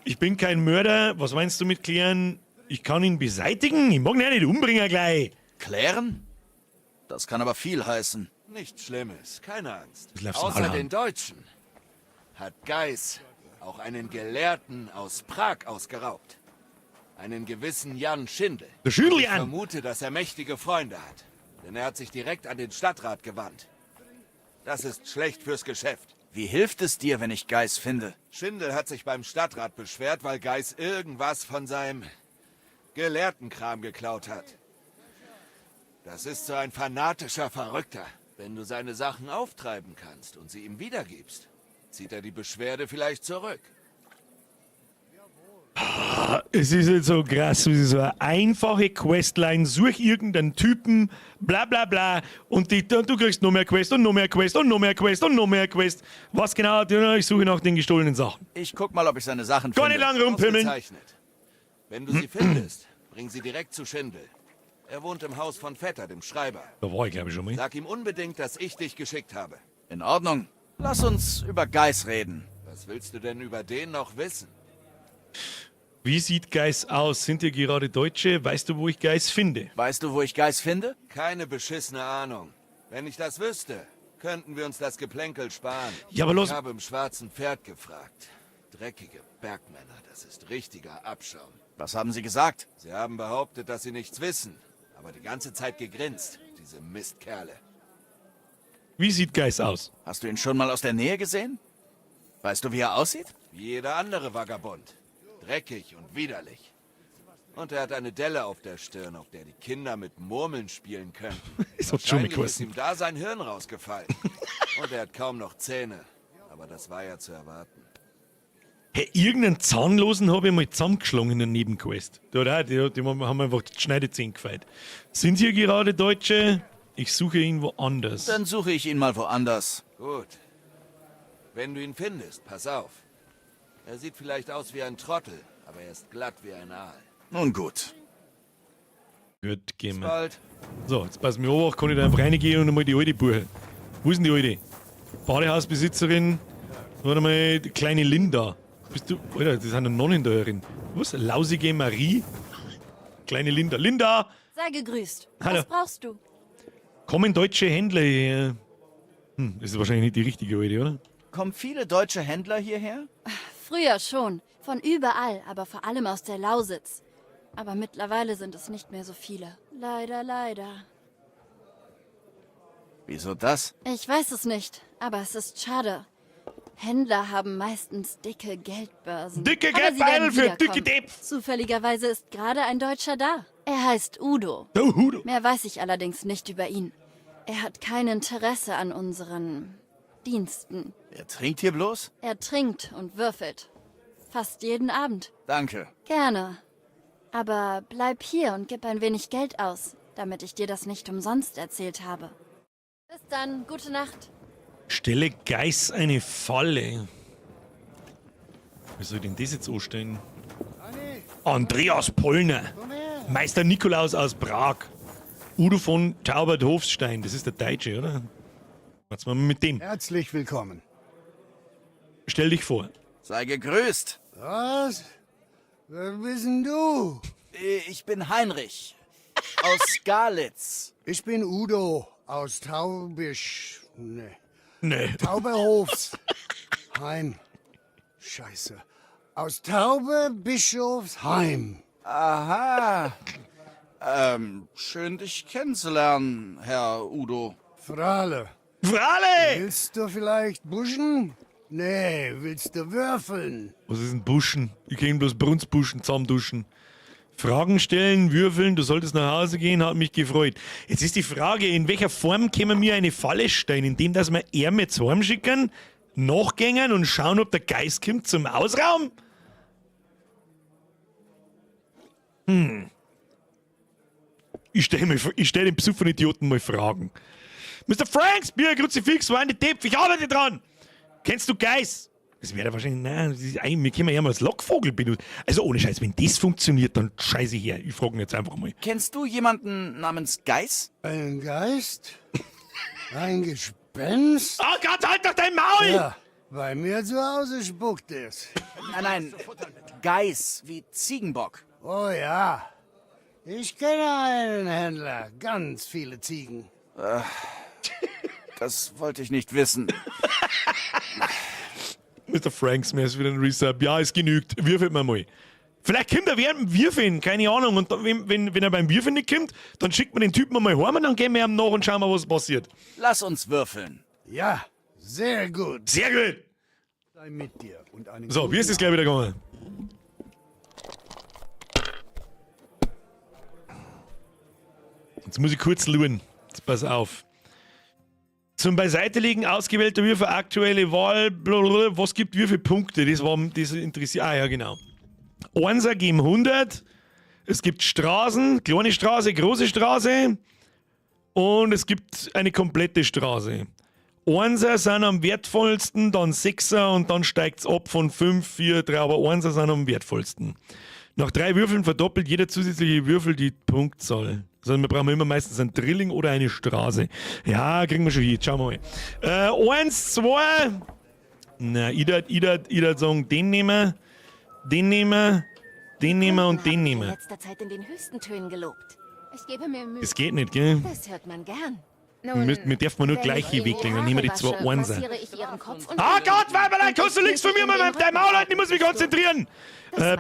Ich bin kein Mörder. Was meinst du mit klären? Ich kann ihn beseitigen. Ich mag ihn ja nicht umbringen gleich. Klären? Das kann aber viel heißen. Nichts Schlimmes, keine Angst. Das läuft zum Außer Allerhand. den Deutschen hat Geiß auch einen Gelehrten aus Prag ausgeraubt. Einen gewissen Jan Schindel. Der Schindel Ich Jan. vermute, dass er mächtige Freunde hat. Denn er hat sich direkt an den Stadtrat gewandt. Das ist schlecht fürs Geschäft. Wie hilft es dir, wenn ich Geiss finde? Schindel hat sich beim Stadtrat beschwert, weil Geiß irgendwas von seinem Gelehrtenkram geklaut hat. Das ist so ein fanatischer Verrückter. Wenn du seine Sachen auftreiben kannst und sie ihm wiedergibst, zieht er die Beschwerde vielleicht zurück. Es ist jetzt so krass, es ist so eine einfache Questline, such irgendeinen Typen, bla bla bla, und du kriegst noch mehr Quest und noch mehr Quest und noch mehr Quest und noch mehr Quest. Was genau? Ich suche nach den gestohlenen Sachen. Ich guck mal, ob ich seine Sachen Gar finde. nicht lang rumpimmeln. Ausgezeichnet. Wenn du sie findest, bring sie direkt zu Schindel. Er wohnt im Haus von Vetter, dem Schreiber. Da war ich, glaube ich, schon mal. Sag ihm unbedingt, dass ich dich geschickt habe. In Ordnung. Lass uns über Geiss reden. Was willst du denn über den noch wissen? Wie sieht Geiss aus? Sind hier gerade Deutsche? Weißt du, wo ich Geiss finde? Weißt du, wo ich Geiss finde? Keine beschissene Ahnung. Wenn ich das wüsste, könnten wir uns das Geplänkel sparen. Ja, aber los- Ich habe im schwarzen Pferd gefragt. Dreckige Bergmänner, das ist richtiger Abschaum. Was haben sie gesagt? Sie haben behauptet, dass sie nichts wissen, aber die ganze Zeit gegrinst, diese Mistkerle. Wie sieht Geiss aus? Hast du ihn schon mal aus der Nähe gesehen? Weißt du, wie er aussieht? Wie jeder andere Vagabund. Dreckig und widerlich. Und er hat eine Delle auf der Stirn, auf der die Kinder mit Murmeln spielen könnten. Das hat schon mal Wahrscheinlich ist geheißen. ihm da sein Hirn rausgefallen. Und er hat kaum noch Zähne. Aber das war ja zu erwarten. Hey, irgendeinen Zahnlosen habe ich mal zusammengeschlagen in der Nebenquest. Da, da, die haben einfach die Schneidezähne gefeit. Sind hier gerade Deutsche? Ich suche ihn woanders. Dann suche ich ihn mal woanders. Gut. Wenn du ihn findest, pass auf. Er sieht vielleicht aus wie ein Trottel, aber er ist glatt wie ein Aal. Nun gut. Gut, gehen Bis wir. bald. So, jetzt pass mir auf, kann ich da einfach reingehen und einmal die alte Buche. Wo ist denn die alte? Badehausbesitzerin. Warte mal, die kleine Linda. Bist du. Alter, das sind ja Nonnen da herin. Was? Lausige Marie? Kleine Linda. Linda! Sei gegrüßt. Hallo. Was brauchst du? Kommen deutsche Händler hierher? Hm, das ist wahrscheinlich nicht die richtige alte, oder? Kommen viele deutsche Händler hierher? Früher schon. Von überall, aber vor allem aus der Lausitz. Aber mittlerweile sind es nicht mehr so viele. Leider, leider. Wieso das? Ich weiß es nicht, aber es ist schade. Händler haben meistens dicke Geldbörsen. Dicke Aber sie werden Geldbeutel für dicke wiederkommen. Depf. Zufälligerweise ist gerade ein Deutscher da. Er heißt Udo. Oh, Udo. Mehr weiß ich allerdings nicht über ihn. Er hat kein Interesse an unseren Diensten. Er trinkt hier bloß? Er trinkt und würfelt. Fast jeden Abend. Danke. Gerne. Aber bleib hier und gib ein wenig Geld aus, damit ich dir das nicht umsonst erzählt habe. Bis dann, gute Nacht. Stelle Geiß eine Falle. Wie soll ich denn das jetzt anstellen? Andreas Pollner. Meister Nikolaus aus Prag. Udo von Taubert-Hofstein. Das ist der Deutsche, oder? Was machen wir mit dem? Herzlich willkommen. Stell dich vor. Sei gegrüßt. Was? Wer bist denn du? Ich bin Heinrich. Aus Skalitz. Ich bin Udo aus Taubisch. Nee. Nee. Tauberhofs. Heim. Scheiße. Aus Tauberbischofsheim. Aha. Schön dich kennenzulernen, Herr Udo. Frale. Frale! Willst du vielleicht buschen? Nee, willst du würfeln? Was ist ein Buschen? Ich kenn bloß Brunzbuschen, zusammenduschen. Fragen stellen, würfeln, du solltest nach Hause gehen, hat mich gefreut. Jetzt ist die Frage, in welcher Form können wir eine Falle stellen? Indem, dass wir Ärme zu Heim schicken, nachgängen und schauen, ob der Geist kommt zum Ausraum? Ich stelle stell dem besoffenen Idioten mal Fragen. Mr. Franks, Bier, Kruzifix, war eine Depp, ich arbeite dran! Kennst du Geist? Das wäre wahrscheinlich, nein, das ist ein, wir können ja mal als Lockvogel benutzen. Also ohne Scheiß, wenn das funktioniert, dann scheiße ich her. Ich frage ihn jetzt einfach mal. Kennst du jemanden namens Geiß? Ein Geist? Ein Gespenst? Oh Gott, halt doch dein Maul! Ja, bei mir zu Hause spukt es. Nein, nein, Geiß wie Ziegenbock. Oh ja. Ich kenne einen Händler, ganz viele Ziegen. Das wollte ich nicht wissen. Mr. Franks, mir ist wieder ein Resub. Ja, es genügt. Würfelt mir mal. Vielleicht kommt er während dem Würfeln, keine Ahnung. Und dann, wenn er beim Würfeln nicht kommt, dann schickt man den Typen mal heim und dann gehen wir ihm nach und schauen mal, was passiert. Lass uns würfeln. Ja, sehr gut. Sehr gut. Sei mit dir und einen So, wie ist es gleich wieder gegangen? Jetzt muss ich kurz luren. Jetzt pass auf. Zum Beiseitelegen ausgewählter Würfel, aktuelle Wahl, blablabla. Was gibt Würfelpunkte? Das war, das interessiert. Ah ja, genau. Einser geben 100. Es gibt Straßen, kleine Straße, große Straße. Und es gibt eine komplette Straße. Einser sind am wertvollsten, dann Sechser und dann steigt's ab von 5, 4, 3, aber Einser sind am wertvollsten. Nach 3 Würfeln verdoppelt jeder zusätzliche Würfel die Punktzahl. Also wir brauchen immer meistens einen Drilling oder eine Straße. Ja, kriegen wir schon hin. Schauen wir mal. 1, 2. Na, ich würd sagen, den nehmen wir, den nehmen wir, den nehmen wir und den nehmen In wir. letzter Zeit in den höchsten Tönen gelobt. Ich gebe mir Mühe. Das geht nicht, gell? Das hört man gern. Wir dürfen nur wenn gleiche ich wickeln, dann ihre nehmen wir die Haare 2 wasche, Einser. massiere ich ihren Kopf und Ah Gott, Weiberlein, kannst du links von mir mal dein Maul halten, ich muss mich konzentrieren.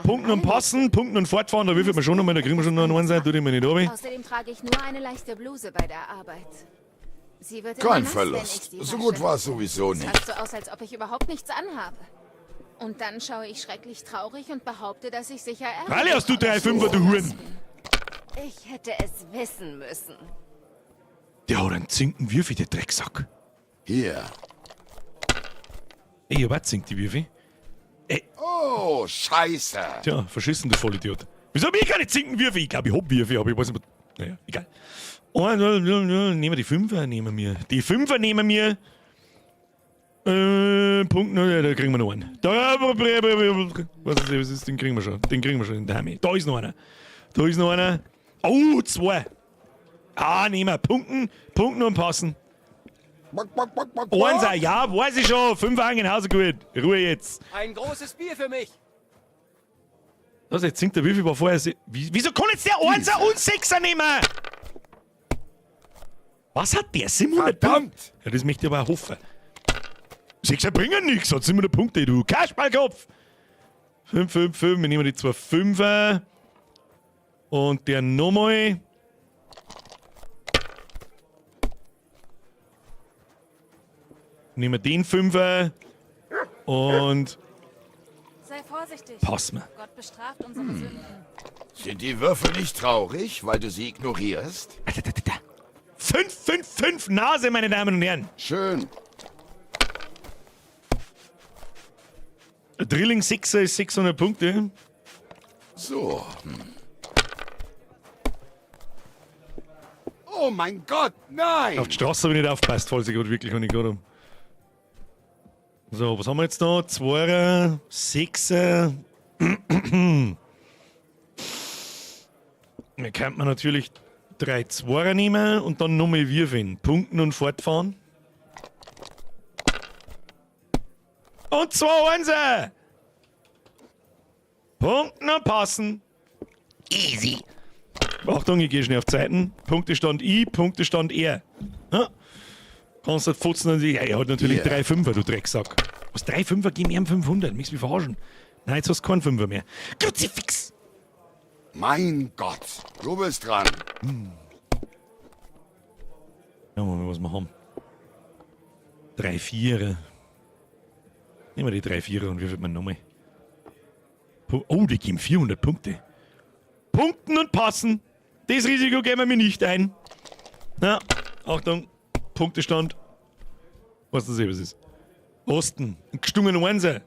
Punkten und Passen, Punkten und Fortfahren, da würfelt man schon nochmal, da kriegen wir schon noch einen Einser, tu dich mal nicht runter. Außerdem trage ich nur eine leichte Bluse bei der Arbeit. Sie wird immer Kein nass, wenn Verlust. ich sie So gut wasche. war es sowieso Es nicht. fast so aus, als ob ich überhaupt nichts anhabe. Und dann schaue ich schrecklich traurig und behaupte, dass ich sicher Ärger Freilich hast du bekomme. drei Fünfer, du Huren. Ich hätte es wissen müssen. Der hat einen zinken Würfel, der Drecksack. Hier. Ey, ich hab auch zinkt die Würfel. Ey. Oh, scheiße. Tja, verschissen, du Vollidiot. Wieso hab ich keine zinken Würfel? Ich glaube, ich hab Würfel, aber ich weiß nicht. Naja, egal. Oh, nehmen wir die Fünfer, nehmen wir. Die Fünfer nehmen wir. Punkt, ne, da kriegen wir noch einen. Da, was ist, den kriegen wir schon. Den kriegen wir schon in der Heime. Da ist noch einer. Da ist noch einer. Oh, zwei. Ah, nehmen wir. Punkten, Punkten und passen. Einser, ja, weiß ich schon. 5 Augen Hause gut. Ruhe jetzt. Ein großes Bier für mich. Was, jetzt singt der Würfel war vorher. Wieso kann jetzt der Einser und Sechser nehmen? Was hat der? 700 Punkte? Ja, das möchte ich aber auch hoffen. Sechser bringen nichts, hat 700 Punkte, du Kasperlkopf! 5, 5, 5, wir nehmen die zwei Fünfer. Und der nochmal. Nehmen wir den Fünfer. Und Sei vorsichtig. Pass mir. Gott bestraft unsere Sünden. Sind die Würfel nicht traurig, weil du sie ignorierst? 5, 5, 5 Nase, meine Damen und Herren. Schön. Drilling 6er ist 600 Punkte. So. Oh mein Gott, nein! Auf die Straße habe ich nicht aufgepasst, falls ich gerade wirklich nicht gerade um. So, was haben wir jetzt da? 2er, 6er. Wir könnten natürlich 3 Zweier nehmen und dann nochmal würfeln. Punkten und fortfahren. Und 2 Einser! Punkten und passen. Easy. Achtung, ich gehe schnell auf Zeiten. Punktestand I, Punktestand R. Ja? Kannst du futzen und ja, er hat natürlich Ja. 3 Fünfer, du Drecksack. Was, 3 Fünfer geben ihm 500? Möchtest du mich verarschen? Nein, jetzt hast du keinen Fünfer mehr. Kruzifix! Mein Gott, du bist dran. Schauen wir mal, was wir haben. 3 Vierer. Nehmen wir die 3 Vierer und würfeln wir nochmal. Oh, die geben 400 Punkte. Punkten und passen. Das Risiko geben wir mir nicht ein. Na, Achtung, Punktestand. Was das eh was ist. Osten, ein gestungen Einser.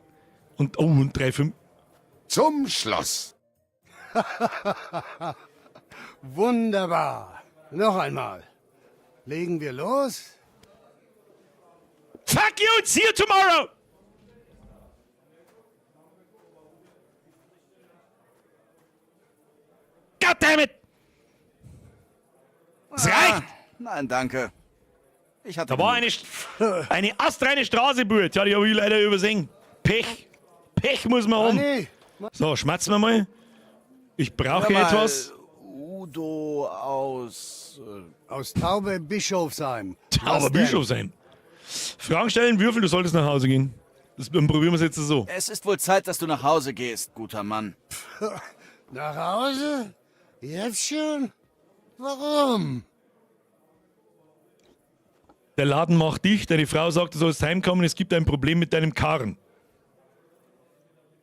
Und, oh, und 3, 5. Zum Schloss. Wunderbar. Noch einmal. Legen wir los? Fuck you and see you tomorrow! God damn it! Es reicht! Nein, danke. Ich hatte Da war genug. eine astreine Straße, Bub. Tja, die hab ich leider übersehen. Pech. Pech muss man haben. Manni, So, schmatzen wir mal. Ich brauche Hör mal, etwas. Udo aus. Aus Taube Bischofsheim. Aber Was denn? Bischofsheim. Fragen stellen, Würfel, du solltest nach Hause gehen. Das dann probieren wir es jetzt so. Es ist wohl Zeit, dass du nach Hause gehst, guter Mann. Nach Hause? Jetzt schon? Warum? Der Laden macht dicht, deine Frau sagt, du sollst heimkommen, es gibt ein Problem mit deinem Karren.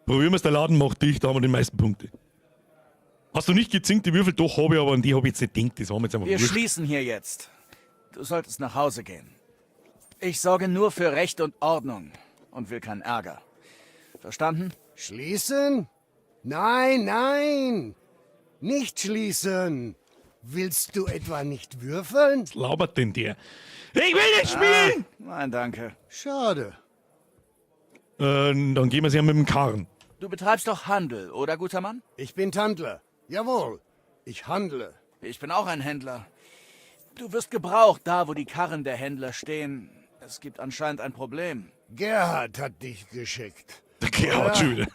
Probieren wir es, der Laden macht dicht, da haben wir die meisten Punkte. Hast du nicht gezinkt, die Würfel? Doch, habe ich, aber an die habe ich jetzt nicht gedacht. Das war mir jetzt einfach Wir wurscht. schließen hier jetzt. Du solltest nach Hause gehen. Ich sorge nur für Recht und Ordnung und will keinen Ärger. Verstanden? Schließen? Nein, nein! Nicht schließen! Willst du etwa nicht würfeln? Was labert denn der? Ich will nicht spielen! Nein, danke. Schade. Dann gehen wir es ja mit dem Karren. Du betreibst doch Handel, oder, guter Mann? Ich bin Tandler. Jawohl, ich handle. Ich bin auch ein Händler. Du wirst gebraucht, da wo die Karren der Händler stehen. Es gibt anscheinend ein Problem. Gerhard hat dich geschickt. Der Gerhard schon wieder.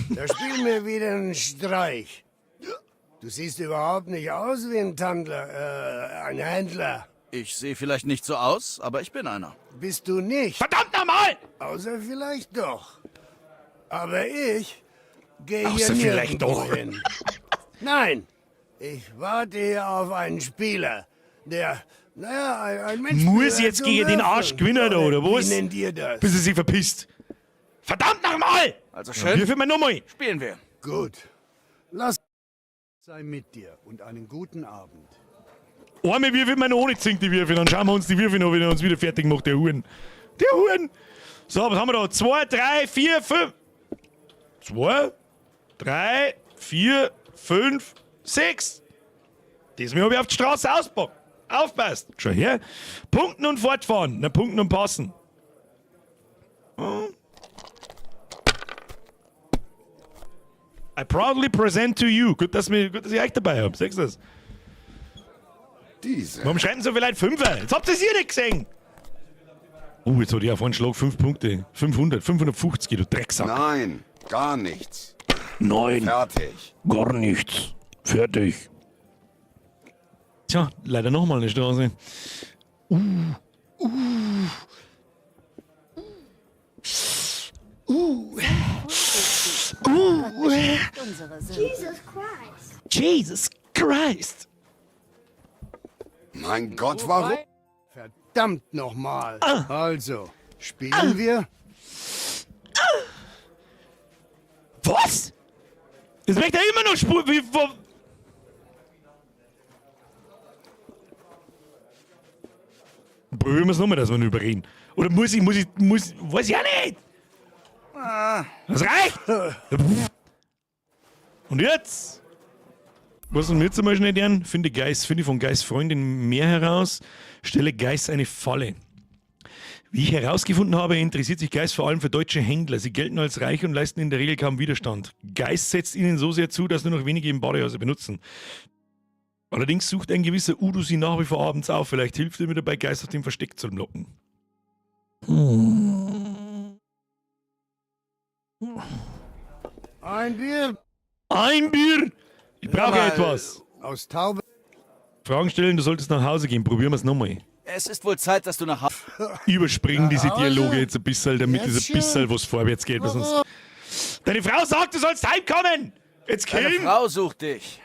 Da spielen wir wieder einen Streich. Du siehst überhaupt nicht aus wie ein Tandler, ein Händler. Ich sehe vielleicht nicht so aus, aber ich bin einer. Bist du nicht. Verdammt nochmal! Außer vielleicht doch. Aber ich gehe Außer hier vielleicht nirgendwo doch. hin. Nein, ich warte hier auf einen Spieler, der, naja, ein Mitspieler Muss jetzt zum gegen den Arsch Würfeln. gewinnen, oder was? Wie nennt ihr das? Bis er sich verpisst. Verdammt nochmal! Also schön. Würfel wir nochmal. Spielen wir. Gut. Lass sei mit dir und einen guten Abend. Einmal würfeln wir noch ohne Zink die Würfel, dann schauen wir uns die Würfel noch, wenn er uns wieder fertig macht, der Huren. Der Huren! So, was haben wir da? 2, 3, 4, 5. 2, 3, 4, 5, 6. Diesmal habe ich auf die Straße auspackt. Aufpasst. Schau her. Punkten und fortfahren. Na, Punkten und passen. I proudly present to you. Gut, dass, gut, dass ich euch dabei habe. Siehst du das? Diese. Warum schreiben so viele Leute Fünfer? Jetzt habt ihr es hier nicht gesehen. Oh, jetzt hat ich auf einen Schlag 5 Punkte. 500, 550, du Drecksack. Nein, gar nichts. Nein. Fertig. Gar nichts. Fertig. Tja, leider nochmal eine Straße. Jesus Christ. Jesus Christ. Mein Gott, warum? Verdammt nochmal. Also, spielen wir? Was? Jetzt möchte er immer noch Spur. Wie, wo? Probieren wir es nochmal, dass wir nicht überreden. Oder muss ich, weiß ich auch nicht. Das reicht! Und jetzt? Was wir jetzt einmal schnell lernen? Finde Geist, finde von Geist Freundin mehr heraus, stelle Geist eine Falle. Wie ich herausgefunden habe, interessiert sich Geist vor allem für deutsche Händler. Sie gelten als reich und leisten in der Regel kaum Widerstand. Geist setzt ihnen so sehr zu, dass nur noch wenige im Badehäuser benutzen. Allerdings sucht ein gewisser Udo sie nach wie vor abends auf. Vielleicht hilft er mir dabei, Geist aus dem Versteck zu locken. Ein Bier. Ein Bier! Ich brauche mal. etwas. Aus Taube. Fragen stellen, du solltest nach Hause gehen. Probieren wir es nochmal. Es ist wohl Zeit, dass du nach Hause. Überspringen diese Hause? Dialoge jetzt ein bisschen, damit Jetzt es ein bisschen was vorwärts geht. Weil sonst Deine Frau sagt, du sollst heimkommen! Jetzt Deine kill ihn! Frau sucht dich.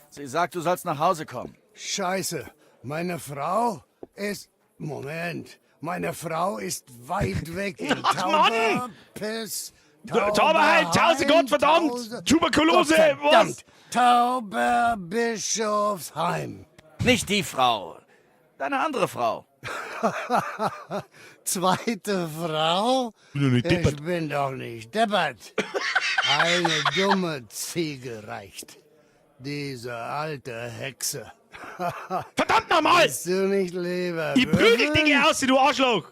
Sie sagt, du sollst nach Hause kommen. Scheiße. Meine Frau ist. Moment. Meine Frau ist weit weg in Ach, Mann! Tauberpiss. Tauberheim, tausend Gott, verdammt! Tuberkulose, was? Verdammt! Tauberbischofsheim. Nicht die Frau. Deine andere Frau. Zweite Frau? Bin doch nicht Ich deppert. bin doch nicht deppert. Eine dumme Ziege reicht. Diese alte Hexe. Verdammt nochmal! Bist du nicht lieber? Ich prügel dich würfeln? aus, du Arschloch!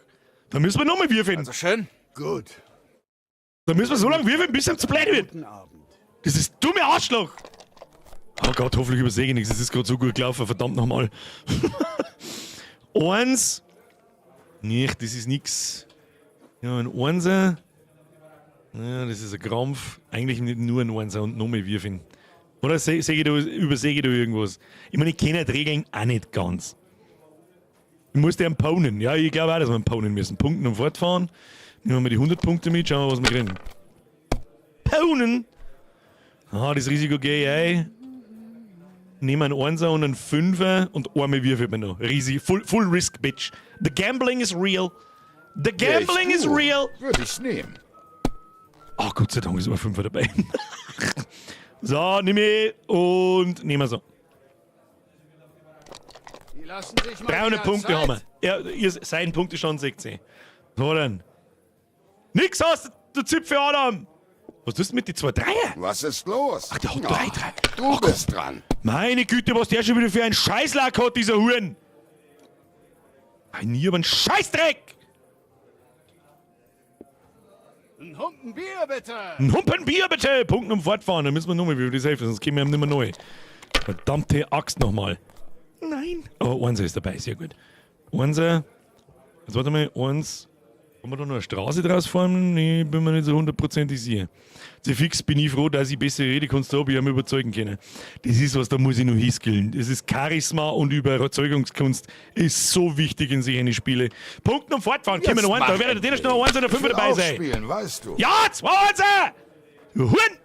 Da müssen wir nochmal würfeln. Also schön. Gut. Da müssen wir so lange würfeln, bis ihm zu blöd wird. Guten Abend. Das ist dumme Arschloch! Oh Gott, hoffentlich übersehe ich nichts. Es ist gerade so gut gelaufen, verdammt nochmal. Eins. Nicht, das ist nix. Ja, ein Einser. Ja, das ist ein Krampf. Eigentlich nicht nur ein Einser und noch mehr würfeln. Oder seh, seh ich da, übersehe ich da irgendwas? Ich meine, ich kenne die Regeln auch nicht ganz. Ich muss den ponen. Ja, ich glaube auch, dass wir einen ponen müssen. Punkten und fortfahren. Nehmen wir die 100 Punkte mit, schauen wir, was wir kriegen. Ponen! Ah, das Risiko gehe ich ein. Nehmen einen Einser und einen Fünfer und einmal würfelt man noch. Riesig. Full, full risk, bitch. The gambling is real. The gambling is real. Würde ich's nehmen. Ach, Gott sei Dank ist immer Fünfer dabei. So, nimm ich und nehmen wir so. Die lassen sich mal 300 wieder Punkte Zeit. haben wir. Ja, ihr, sein Punktestand 16. So dann. Nix hast du Zipfel Adam! Was tust du mit den zwei Dreier? Was ist los? Ach, der hat drei, drei. Du bist dran. Meine Güte, was der schon wieder für einen Scheißlack hat, dieser Huren! Ein nie, aber ein Scheißdreck! Ein Humpen Bier, bitte. Ein Humpen Bier, bitte! Punkten um Fortfahren, dann müssen wir nochmal wieder das helfen, sonst kämen wir nicht mehr neu. Verdammte Axt nochmal. Nein. Oh, Einser ist dabei, sehr gut. Einser. Jetzt warte mal, eins. Kann man da noch eine Straße draus fahren? Nee, bin mir nicht so hundertprozentig sicher. Zu fix bin ich froh, dass ich bessere Redekunst habe, ich habe mich überzeugen können. Das ist was, da muss ich noch hinskillen. Das ist Charisma und Überzeugungskunst ist so wichtig in solchen Spiele. Punkten und Fortfahren, können wir noch einen, da werden der noch eins oder Ich fünf will dabei auch sein. spielen, weißt du. Ja, zwei Einser! Du Huren!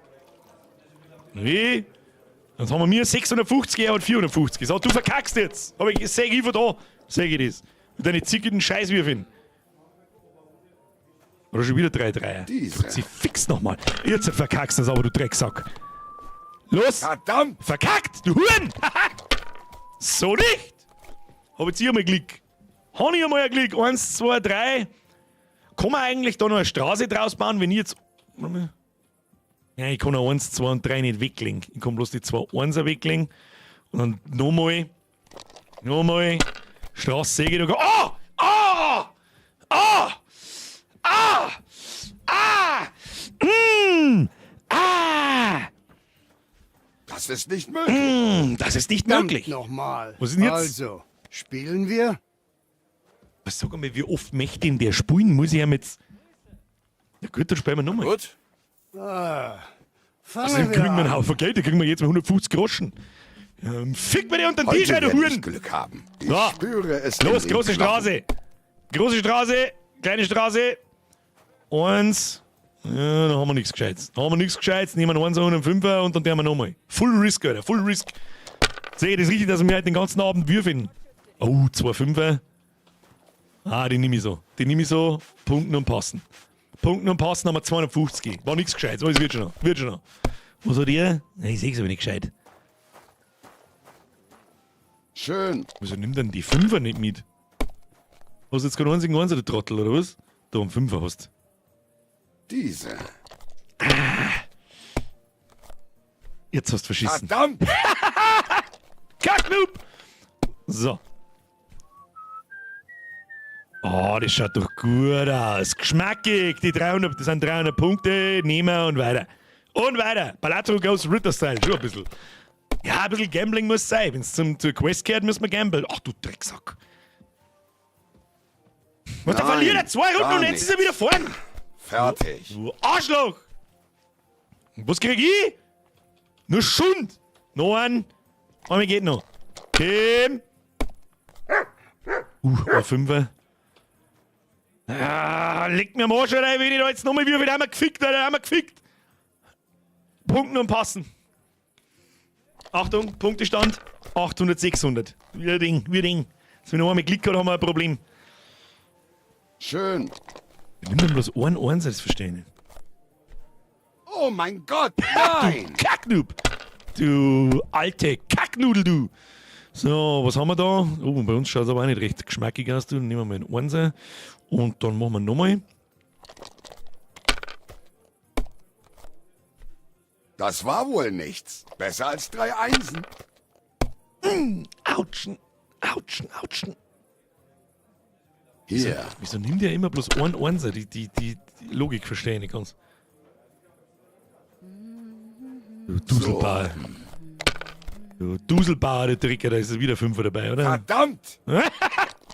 Nee. Dann haben wir mir 650, er hat 450. So, du verkackst jetzt. Aber ich sag ich von da, sag ich das. Mit deinen zickigen Scheißwürfeln. Oder schon wieder drei Dreier. Diese. Sie fix nochmal. Jetzt verkackst du das aber, du Drecksack. Los! Verdammt! Verkackt, du Huren! So nicht! Hab jetzt hier mal Glück. Hab ich einmal ein Glück. Eins, zwei, drei. Kann man eigentlich da noch eine Straße draus bauen, wenn ich jetzt. Warte mal. Ja, ich kann auch eins, zwei und drei nicht weglegen. Ich kann bloß die zwei Einser weglegen. Und dann nochmal. Nochmal. Straße sehe ich da. Oh! Oh! Oh! Ah! Ah! Mm! Ah! Das ist nicht möglich. Das ist nicht Verdammt möglich. nochmal. Was ist denn jetzt? Also, spielen wir? Was sag mal, wie oft möchte denn der spielen? Muss ich ja mit. Na gut, dann spielen wir nochmal. Gut. Ah, fangen Außerdem wir kriegen wir einen an. Haufen Geld, da kriegen wir jetzt mal 150 Groschen. Fick mir die unter den Heute Tisch, du werde ich Huren! Glück haben. Ich So. spüre es in Los, den große Knochen. Straße! Große Straße, kleine Straße. Eins. Ja, da haben wir nichts Gescheites. Da haben wir nichts Gescheites. Nehmen wir einen Einser und einen Fünfer und dann tun wir nochmal. Full Risk, Alter, Full Risk. Sehe ich das richtig, dass wir heute den ganzen Abend würfeln? Oh, zwei Fünfer. Ah, die nehme ich so. Die nehme ich so. Punkten und passen. Punkten und passen haben wir 250. War nichts Gescheites, aber es wird schon noch. Wird schon noch. Was hat ihr? Nein, ich sehe es aber nicht gescheit. Schön. Wieso nimmt denn die Fünfer nicht mit? Hast du jetzt keinen einzigen Einser, du Trottel, oder was? Da einen Fünfer hast. Diese. Jetzt hast du verschissen. Verdammt! Kacknoob! So. Oh, das schaut doch gut aus. Geschmackig. Die 300, das sind 300 Punkte. Nehmen wir und weiter. Und weiter. Palazzo goes Ritter-Style. Schon ein bisschen. Ja, ein bisschen Gambling muss sein. Wenn es zur Quest gehört, müssen wir gamblen. Ach du Drecksack. Was, da Nein, verliert er zwei Runden gar und jetzt ist er wieder vorn. Fertig. Du Arschloch! Und was krieg ich? Nur Schund! Noch einen. Einmal geht noch. Kim! Ein Fünfer. Ah, leg mir am Arsch rein, wenn ich da jetzt nochmal würfel, haben wir gefickt, Alter, haben wir gefickt. Punkten und passen. Achtung, Punktestand 800, 600. Wir Ding, wir Ding. Wenn wir noch einmal Glück haben, haben wir ein Problem. Schön. Nimm denn bloß einen Einser, das verstehe ich nicht. Oh mein Gott, nein! Du Kacknoob! Du alte Kacknudel, du! So, was haben wir da? Oh, bei uns schaut es aber auch nicht recht geschmackig aus. Du. Dann nehmen wir mal einen Einser und dann machen wir nochmal. Das war wohl nichts. Besser als drei Einsen. Autschen, autschen, autschen. Hier. Wieso nimmt der immer bloß einen Einser? Die Logik verstehe ich nicht ganz. Du Duselbauer. Du Duselbauer, der Tricker, da ist wieder Fünfer dabei, oder? Verdammt!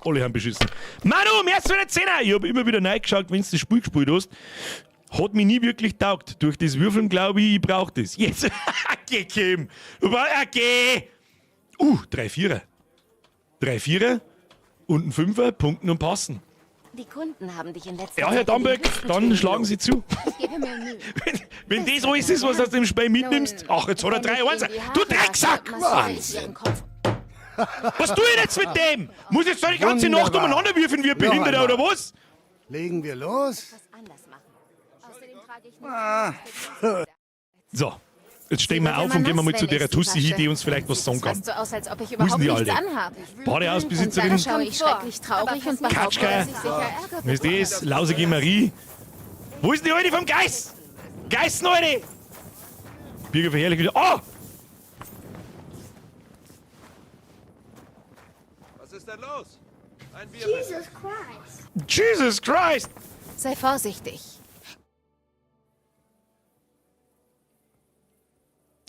Alle haben beschissen. Manu, mehr als wieder Zehner! Ich hab immer wieder reingeschaut, wenn du das Spiel gespielt hast. Hat mich nie wirklich taugt. Durch das Würfeln glaube ich, ich brauch das. Jetzt! Geh, Kim! Okay! Drei Vierer. Drei Vierer und ein Fünfer, Punkten und Passen. Die Kunden haben dich in letzter Ja, Herr Zeit in den Damberg, höchsten dann Tönen schlagen Sie zu. Ich gebe mir Mühe. Wenn das alles ist, was du aus dem Spiel mitnimmst. Ach, jetzt hat er Wenn drei ich ihnen Einser. die Haare Du Drecksack! wasche, massiere ich ihren Kopf. Was tue ich jetzt mit dem? Muss ich jetzt da die ganze Nacht Wunderbar. umeinander würfeln, wie ein Noch Behinderter einmal. oder was? Legen wir los? Was anders machen. Außerdem trage ich nur So, jetzt stehen wir wird auf immer und gehen wir mal nass, zu wenn der ich sie Tussi hin, wasche. die uns vielleicht was sagen kann. Fast so aus, als ob ich Wo ist überhaupt denn die nichts Alte? anhabe. Badehausbesitzerin? Und dann schaue ich schrecklich traurig und behaupte, Katschka. dass ich sicher Ärger Was ist das? Lausige Marie. Wo ist denn die Alte vom Geist? Geißen, Alte! Birger verherrlicht wieder. Oh! Was ist denn los? Ein Bier. bitte. Jesus Christ! Sei vorsichtig.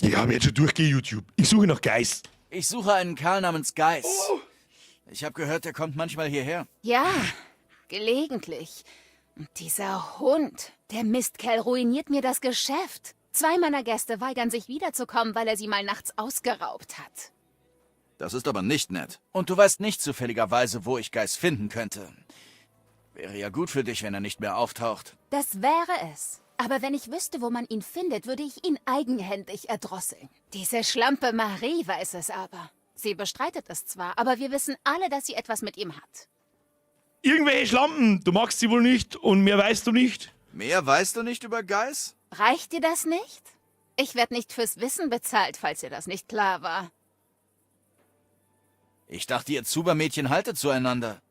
Ich habe jetzt schon durchgehend YouTube. Ich suche nach Geist. Ich suche einen Kerl namens Geis. Ich habe gehört, er kommt manchmal hierher. Ja, gelegentlich. Und dieser Hund, der Mistkerl ruiniert mir das Geschäft. Zwei meiner Gäste weigern sich wiederzukommen, weil er sie mal nachts ausgeraubt hat. Das ist aber nicht nett. Und du weißt nicht zufälligerweise, wo ich Geis finden könnte. Wäre ja gut für dich, wenn er nicht mehr auftaucht. Das wäre es. Aber wenn ich wüsste, wo man ihn findet, würde ich ihn eigenhändig erdrosseln. Diese Schlampe Marie weiß es aber. Sie bestreitet es zwar, aber wir wissen alle, dass sie etwas mit ihm hat. Irgendwelche Schlampen. Du magst sie wohl nicht und mehr weißt du nicht. Mehr weißt du nicht über Geis? Reicht dir das nicht? Ich werde nicht fürs Wissen bezahlt, falls dir das nicht klar war. Ich dachte, ihr Zubermädchen haltet zueinander.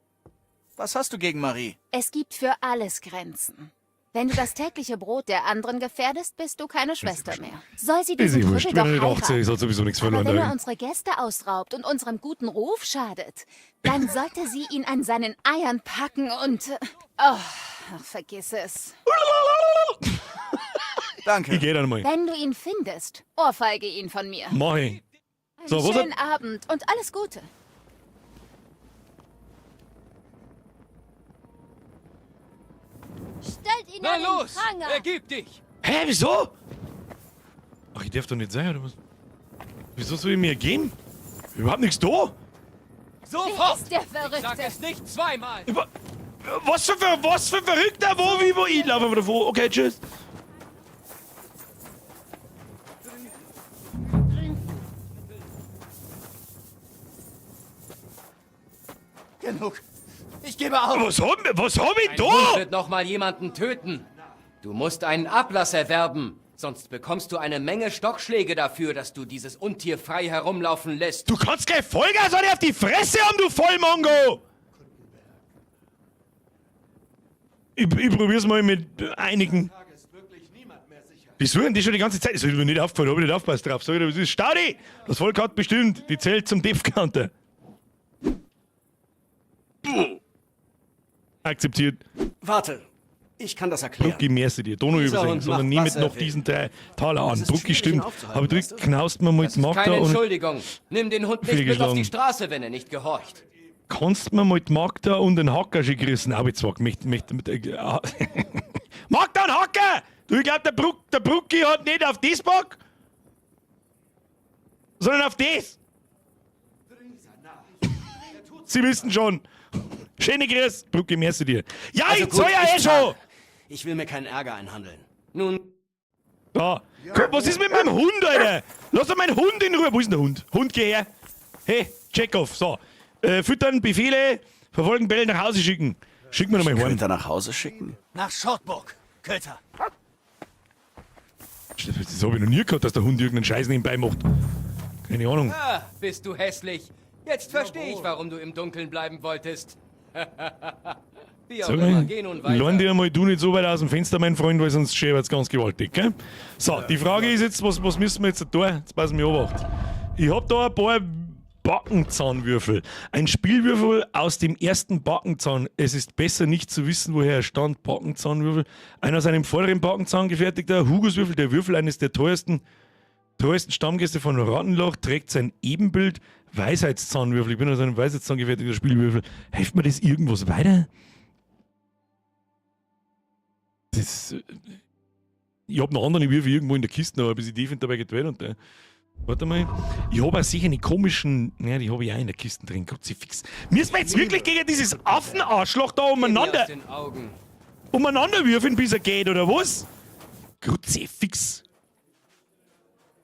Was hast du gegen Marie? Es gibt für alles Grenzen. Wenn du das tägliche Brot der anderen gefährdest, bist du keine Schwester mehr. Soll sie Ist diesen eh wurscht. Trüffel Wenn er doch nicht 18 ist, heiraten. hat sowieso nichts Aber verloren. wenn er da. unsere Gäste ausraubt und unserem guten Ruf schadet, dann sollte sie ihn an seinen Eiern packen und... Oh, ach, vergiss es. Danke. Ich geh dann mal. Wenn du ihn findest, ohrfeige ihn von mir. Mach ich. Einen So, was schönen Abend und alles Gute. Stellt ihn Na an los, den Pranger! ergib dich! Hä, wieso? Ach, ich darf doch nicht sein, oder was? Wieso soll ich mir gehen? Überhaupt nichts da. Sofort! ist der Ich sag Verrückte? es nicht zweimal! Was für Verrückter? Wo, wie, wo? Ich laufe einfach davor. Okay, tschüss. Genug. Ich gebe auf. Was hab ich Ein da? Hund wird noch mal jemanden töten. Du musst einen Ablass erwerben, sonst bekommst du eine Menge Stockschläge dafür, dass du dieses Untier frei herumlaufen lässt. Du kannst gleich Vollgas oder auf die Fresse haben, du Vollmongo! Ich probier's mal mit einigen. Die suchen die schon die ganze Zeit. Das ist mir nicht aufgefallen, hab ich nicht aufgepasst drauf. Sag ich dir, was ist? Staudi! Das Volk hat bestimmt. Die zählt zum Depth-Counter. Akzeptiert. Warte, ich kann das erklären. Drucki, merci dir. Donau Dieser übersehen, Hund sondern macht, nimm was mit er noch will. diesen drei Taler Es an. ist Drucki schwierig, ihn stimmt. aufzuhalten, Aber drück, weißt du? knaust mir mal Das die ist Magda keine und Entschuldigung. Nimm den Hund nicht mit auf Fehlgeschlagen. die Straße, wenn er nicht gehorcht. Kannst mir mal die Magda und den Hacker schon grüßen? Aber jetzt sag, möchte, möchte, Magda und Hacker! Du, ich glaub, der Brucki hat nicht auf das Bock, sondern auf das. Sie wissen schon. Schöne Grüß, Brucki, merci dir. Ja, Also ich gut, zahl ja eh ich schon! zahle. Ich will mir keinen Ärger einhandeln. Nun, Da. Guck, was ist mit meinem Hund, Alter? Lass doch meinen Hund in Ruhe. Wo ist denn der Hund? Hund, geh her. Hey, Chekhov, so. Füttern, Befehle, verfolgen, Bälle nach Hause schicken. Schick mir noch mal heim. Könnte er nach Hause schicken? Nach Schortburg, Köter. Das habe ich noch nie gehabt, dass der Hund irgendeinen Scheiß nebenbei macht. Keine Ahnung. ah, bist du hässlich. Jetzt verstehe ich, warum du im Dunkeln bleiben wolltest. Wie auch Sag immer, mal, geh nun lehn weiter. dir mal du nicht so weit aus dem Fenster, mein Freund, weil sonst schäbert's ganz gewaltig, gell? So, die Frage ist jetzt, was müssen wir jetzt da tun? Jetzt passen wir Obacht. Ich hab da ein paar Backenzahnwürfel. Ein Spielwürfel aus dem ersten Backenzahn. Es ist besser nicht zu wissen, woher er stammt. Backenzahnwürfel. Ein aus einem vorderen Backenzahn gefertigter Hugoswürfel, der Würfel eines der teuersten Stammgäste von Rattenloch, trägt sein Ebenbild. Weisheitszahnwürfel. Ich bin aus einem Weisheitszahn gefertigter Spielwürfel. Hilft mir das irgendwas weiter? Das ist, ich hab noch andere Würfel irgendwo in der Kiste, aber bis ich die finde, dabei geht und warte mal. Ich hab auch sicher eine komischen. Ne, die hab ich auch in der Kiste drin. Gott sei fix. Müssen wir jetzt wirklich gegen dieses Affenarschloch da Geh mir umeinander, aus den Augen. umeinander würfeln, bis er geht, oder was? Kruzifix.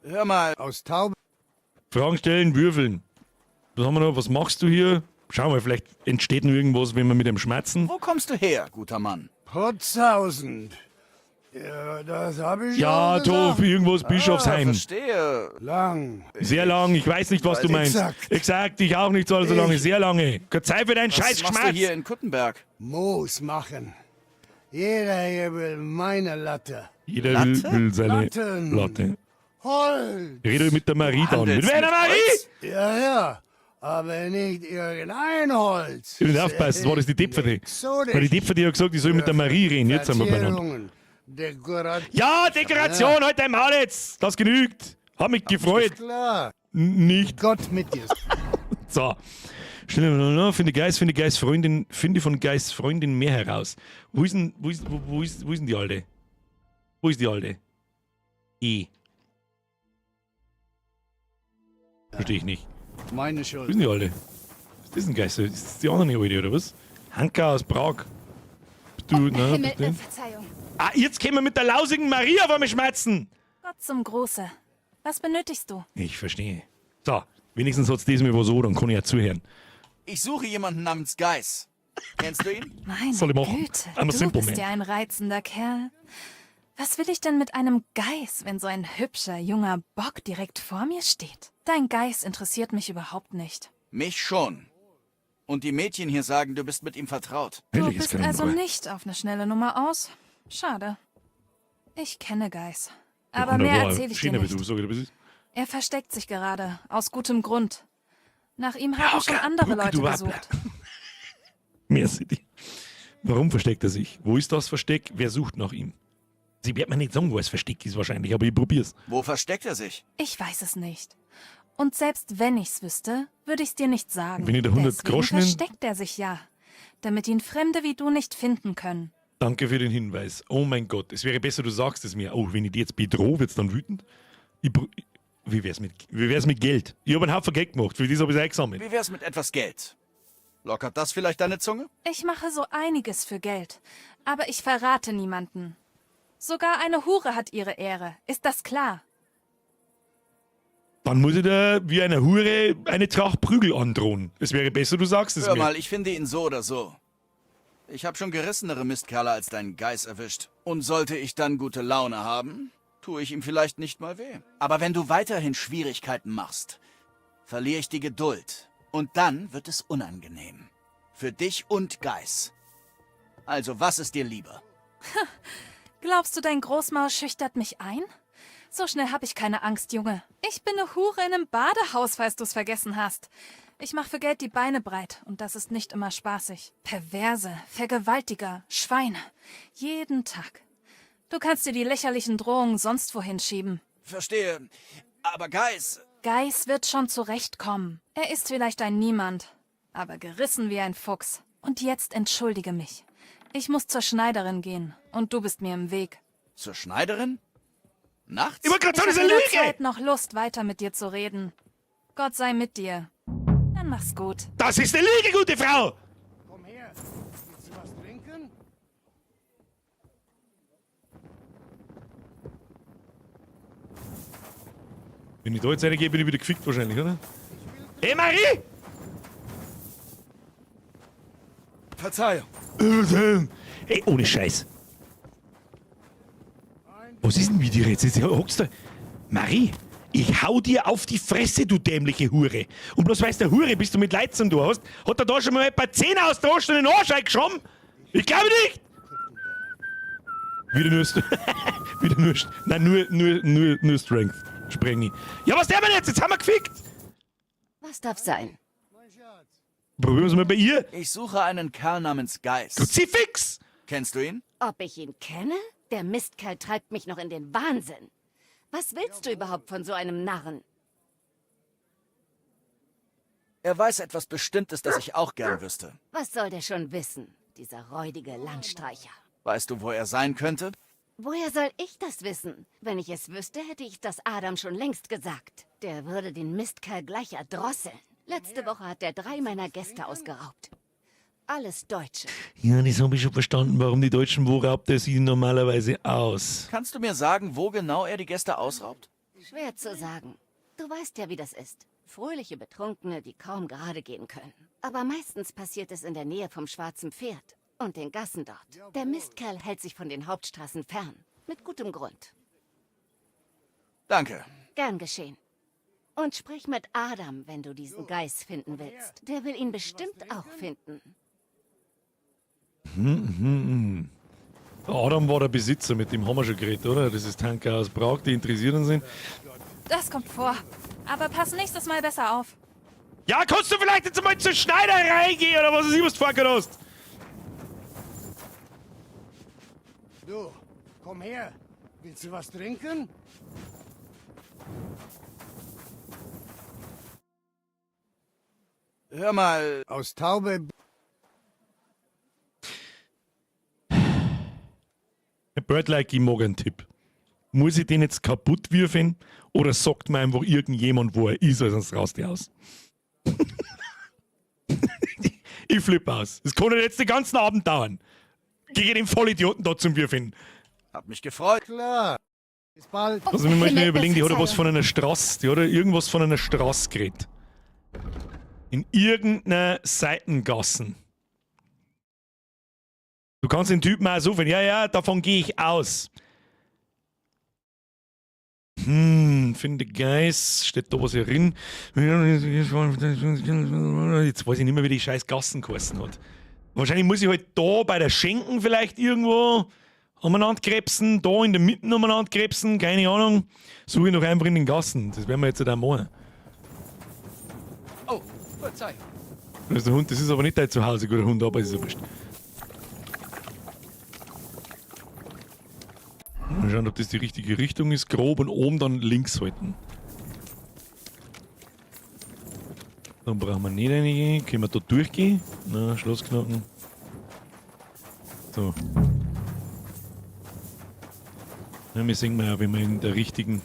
Hör mal. Aus Taub. Fragen stellen, würfeln. Was haben wir noch? Was machst du hier? Schau mal, vielleicht entsteht noch irgendwas, wenn wir mit dem schmerzen. Wo kommst du her, guter Mann? Putzhausen. Ja, das habe ich Ja, schon Tof, gesagt. irgendwas Bischofsheim. Ah, verstehe. Lang. Sehr lang, ich weiß nicht, was du meinst. Exakt. Exakt, ich auch nicht so allzu lange, sehr lange. Keine Zeit für deinen Was scheiß machst du Schmerz. hier in Kuttenberg? Moos machen. Jeder hier will meine Latte. Jeder will seine Latten. Latte. Holz. Rede mit der Marie dann. Mit Handelst wer der mit Marie? Holz? Ja, ja. Aber nicht irgendein Holz. Ich will nicht aufpassen, das war das die Depferte. Exotisch. Weil die Depferte hat gesagt, ich soll mit der Marie reden. Jetzt sind wir beieinander. Verzierungen, Dekoration. Ja, Dekoration, halt dein Maul jetzt. Das genügt. Hab mich gefreut. Ist klar. Nicht. Gott mit dir. So. Schnell, finde Geist, finde Geist Freundin, finde von Geist Freundin mehr heraus. Wo ist denn, wo ist, wo, wo ist, wo ist denn die Alte? Wo ist die Alte? E. Verstehe ich nicht. Meine Wo ist Schuld. denn die Alte? Ist das ein Geist? Ist das die andere Alte, oder was? Hanka aus Prag. Bist du, nein, Himmel, bist du nicht? Verzeihung. Ah, jetzt können wir mit der lausigen Maria vor mir schmerzen. Gott zum Gruße. Was benötigst du? Ich verstehe. So, wenigstens hat's diesmal was so, dann kann ich ja zuhören. Ich suche jemanden namens Geis. Kennst du ihn? Meine Soll ich machen? Güte, I'm a du simple bist man. ja ein reizender Kerl. Was will ich denn mit einem Geiß, wenn so ein hübscher, junger Bock direkt vor mir steht? Dein Geiß interessiert mich überhaupt nicht. Mich schon. Und die Mädchen hier sagen, du bist mit ihm vertraut. Du bist also nicht auf eine schnelle Nummer aus. Schade. Ich kenne Geiß. Aber mehr erzähle ich dir Schöner, wie nicht. du, sag ich dir, was ist. Er versteckt sich gerade, aus gutem Grund. Nach ihm haben schon andere Brücke, Leute du Wappler. gesucht. Merci dir. Warum versteckt er sich? Wo ist das Versteck? Wer sucht nach ihm? Sie wird mir nicht sagen, wo es Versteck ist wahrscheinlich, aber ich probier's. Wo versteckt er sich? Ich weiß es nicht. Und selbst wenn ich's wüsste, würde ich's dir nicht sagen. Wenn ich da 100 Deswegen Groschen in- versteckt er sich ja, damit ihn Fremde wie du nicht finden können. Danke für den Hinweis. Oh mein Gott, es wäre besser, du sagst es mir. Oh, wenn ich die jetzt bedrohe, wird's dann wütend? Ich br- wie wär's mit, wie wär's mit Geld? Ich habe einen Haufen Geld gemacht, für das habe ich eingesammelt. Wie wär's mit etwas Geld? Lockert das vielleicht deine Zunge? Ich mache so einiges für Geld, aber ich verrate niemanden. Sogar eine Hure hat ihre Ehre, ist das klar? Dann muss ich dir wie einer Hure eine Tracht Prügel androhen. Es wäre besser, du sagst es Hör mir. mal, ich finde ihn so oder so. Ich habe schon gerissenere Mistkerle als deinen Geiß erwischt. Und sollte ich dann gute Laune haben, tue ich ihm vielleicht nicht mal weh. Aber wenn du weiterhin Schwierigkeiten machst, verliere ich die Geduld. Und dann wird es unangenehm. Für dich und Geiß. Also, was ist dir lieber? Glaubst du, dein Großmaul schüchtert mich ein? So schnell hab ich keine Angst, Junge. Ich bin eine Hure in einem Badehaus, falls du's vergessen hast. Ich mach für Geld die Beine breit und das ist nicht immer spaßig. Perverse, Vergewaltiger, Schweine. Jeden Tag. Du kannst dir die lächerlichen Drohungen sonst wohin schieben. Verstehe. Aber Geiß, Geiß wird schon zurechtkommen. Er ist vielleicht ein Niemand, aber gerissen wie ein Fuchs. Und jetzt entschuldige mich. Ich muss zur Schneiderin gehen und du bist mir im Weg. Zur Schneiderin? Nachts? Ich wollte gerade sagen, Ich das hab ist eine weder Lüge! Zeit noch Lust, weiter mit dir zu reden. Gott sei mit dir. Dann mach's gut. Das ist eine Lüge, gute Frau! Komm her. Willst du was trinken? Wenn ich da jetzt reingehe, bin ich wieder gefickt wahrscheinlich, oder? Hey Marie! Verzeihung. Ey, ohne Scheiß. Was ist denn mit dir jetzt? Jetzt hockst du. Marie, ich hau dir auf die Fresse, du dämliche Hure. Und bloß weil du eine Hure bist du mit Leid zum du hast, hat er da schon mal ein paar Zähne aus der Arsch in den Arsch eingeschoben? Ich glaube nicht! Wieder nur, wieder nur, nein, nur Strength. Spreng ich. Ja, was der denn jetzt? Jetzt haben wir gefickt! Was darf sein? Probieren wir es mal bei ihr. Ich suche einen Kerl namens Geiß. Kruzifix! Kennst du ihn? Ob ich ihn kenne? Der Mistkerl treibt mich noch in den Wahnsinn. Was willst du überhaupt von so einem Narren? Er weiß etwas Bestimmtes, das ich auch gern wüsste. Was soll der schon wissen, dieser räudige Landstreicher? Weißt du, wo er sein könnte? Woher soll ich das wissen? Wenn ich es wüsste, hätte ich das Adam schon längst gesagt. Der würde den Mistkerl gleich erdrosseln. Letzte Woche hat er 3 meiner Gäste ausgeraubt. Alles Deutsche. Ja, das habe ich schon verstanden. Warum die Deutschen, wo raubt er sie normalerweise aus? Kannst du mir sagen, wo genau er die Gäste ausraubt? Schwer zu sagen. Du weißt ja, wie das ist. Fröhliche Betrunkene, die kaum gerade gehen können. Aber meistens passiert es in der Nähe vom Schwarzen Pferd und den Gassen dort. Der Mistkerl hält sich von den Hauptstraßen fern. Mit gutem Grund. Danke. Gern geschehen. Und sprich mit Adam, wenn du diesen Geiß finden willst. Der will ihn bestimmt auch finden. Adam war der Besitzer, mit dem haben wir schon geredet, oder? Das ist Tanker aus Prag, die interessiert uns sind. Das kommt vor. Aber pass nächstes Mal besser auf. Ja, kannst du vielleicht jetzt mal zur Schneiderei gehen oder was weiß ich, was du vorgehört hast? Du, komm her. Willst du was trinken? Hör mal. Aus Taube. Birdlike, ich mag einen Tipp. Muss ich den jetzt kaputt würfeln oder sagt mir einfach irgendjemand, wo er ist, weil sonst raust ich aus. Ich flippe aus. Das kann ja jetzt den ganzen Abend dauern. Gegen den Vollidioten da zum Würfeln. Hab mich gefreut. Klar. Bis bald. Also, wir müssen überlegen, die hat ja was von einer Straße, die hat ja irgendwas von einer Straße geredet. In irgendeiner Seitengassen. kannst den Typen auch so finden. Ja, ja, davon gehe ich aus. Finde Geist, steht da was hier drin. Jetzt weiß ich nicht mehr, wie die scheiß Gassen geheißen hat. Wahrscheinlich muss ich halt da bei der Schenken vielleicht irgendwo umeinander krebsen, da in der Mitte umeinander krebsen, keine Ahnung. Suche ich noch einfach in den Gassen. Das werden wir jetzt halt auch machen. Oh, verzeih. Das ist der Hund, das ist aber nicht dein Zuhause, guter Hund, aber es ist ja wurscht. Mal schauen, ob das die richtige Richtung ist. Grob und oben dann links halten. Dann brauchen wir nicht reingehen. Können wir da durchgehen? Na, Schlossknochen. So. Ja, wir sehen mal ja, wenn wir in der richtigen...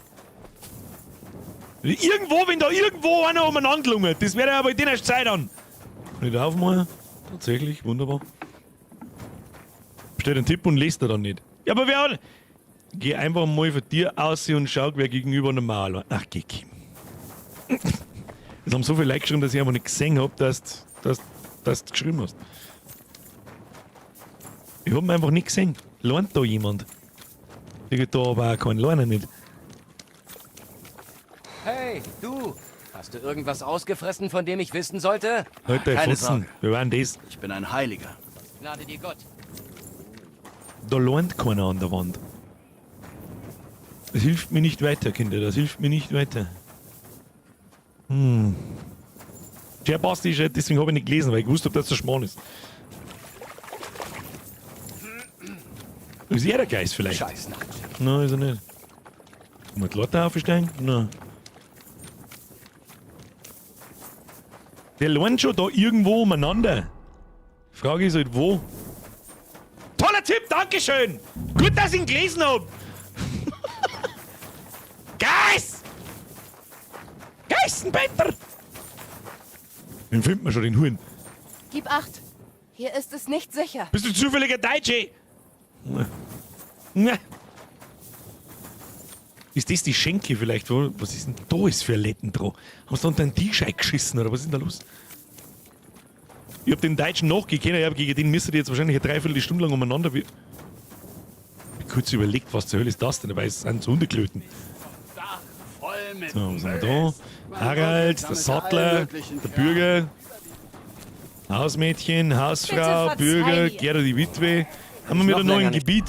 Irgendwo, wenn da irgendwo einer umeinander lungert. Das wäre aber in der Zeit an. Kann ich da aufmachen? Tatsächlich, wunderbar. Steht ein Tipp und lest er dann nicht. Ja, aber wer hat... Geh einfach mal von dir aus und schau, wer gegenüber normal war. Ach, geh, Kim. Es haben so viele Leute geschrieben, dass ich einfach nicht gesehen hab, dass du geschrieben hast. Ich hab ihn einfach nicht gesehen. Lernt da jemand? Ich hab da aber auch keinen Lerner nicht. Hey, du! Hast du irgendwas ausgefressen, von dem ich wissen sollte? Halt deine Keine Fotzen. Sorge. Wir waren das. Ich bin ein Heiliger. Gnade dir Gott. Da lernt keiner an der Wand. Das hilft mir nicht weiter, Kinder. Das hilft mir nicht weiter. Der Basti ist, deswegen habe ich nicht gelesen, weil ich gewusst habe, dass das Schmarrn ist. Ist er der Geist vielleicht? Scheiß Nacht. Nein, ist er nicht. Kann man die Leute aufsteigen? Nein. Der lernt schon da irgendwo umeinander. Frage ist halt, wo? Toller Tipp, Dankeschön! Gut, dass ich ihn gelesen hab! Geist! Geißenpeter! Den findet man schon, den Huren. Gib acht. Hier ist es nicht sicher. Bist du zufälliger Deutsche? Na. Ist das die Schenke vielleicht? Was ist denn da ist für ein Letten dran? Haben sie da unter den Tisch eingeschissen oder was ist denn da los? Ich hab den Deutschen nachgekannt, ich hab gegen den müsstet ihr jetzt wahrscheinlich eine Dreiviertelstunde lang umeinander. Ich hab kurz überlegt, was zur Hölle ist das denn? Dabei sind es Hundeklöten. So, was haben wir da? Harald, der Sattler, der Bürger, Hausmädchen, Hausfrau, Bürger, Gerda die Witwe. Haben wir wieder noch ein Gebiet?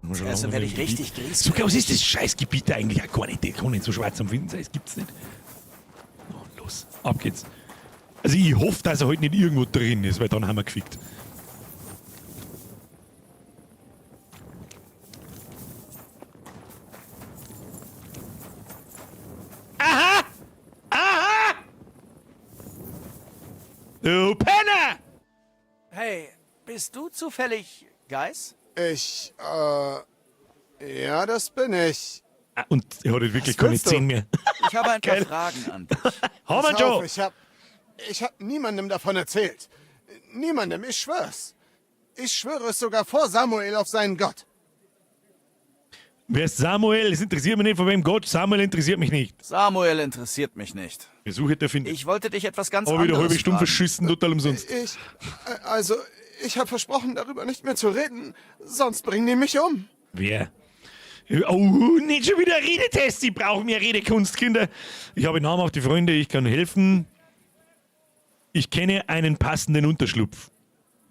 Also werde ich richtig griesgrämig. So groß ist das Scheißgebiet eigentlich auch gar nicht. Der kann nicht so schwarz am Finden sein, das gibt's nicht. Oh, los, ab geht's. Also ich hoffe, dass er heute nicht irgendwo drin ist, weil dann haben wir gefickt. Aha! Aha! Du Penner! Hey, bist du zufällig Geis? Ich, ja, das bin ich. Ah, und er hat wirklich keine 10 mehr. Ich habe ein paar Fragen an dich. Haben wir schon! Ich hab niemandem davon erzählt. Niemandem, ich schwör's. Ich schwöre es sogar vor Samuel auf seinen Gott. Wer ist Samuel? Es interessiert mich nicht, von wem Gott. Samuel interessiert mich nicht. Samuel interessiert mich nicht. Versuche der findet. Ich wollte dich etwas ganz Aber wieder anderes halbe Stunde fragen. verschissen, total umsonst. Ich habe versprochen, darüber nicht mehr zu reden. Sonst bringen die mich um. Wer? Oh, nicht schon wieder Redetest. Ich brauche mehr Redekunst, Kinder. Ich habe namhafte Freunde, ich kann helfen. Ich kenne einen passenden Unterschlupf.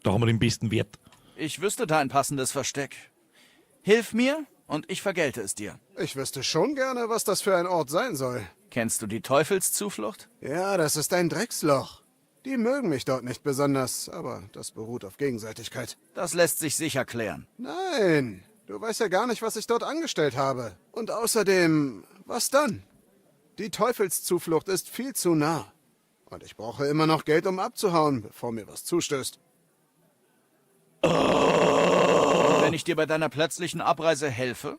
Da haben wir den besten Wert. Ich wüsste da ein passendes Versteck. Hilf mir und ich vergelte es dir. Ich wüsste schon gerne, was das für ein Ort sein soll. Kennst du die Teufelszuflucht? Ja, das ist ein Drecksloch. Die mögen mich dort nicht besonders, aber das beruht auf Gegenseitigkeit. Das lässt sich sicher klären. Nein, du weißt ja gar nicht, was ich dort angestellt habe. Und außerdem, was dann? Die Teufelszuflucht ist viel zu nah. Und ich brauche immer noch Geld, um abzuhauen, bevor mir was zustößt. Und wenn ich dir bei deiner plötzlichen Abreise helfe?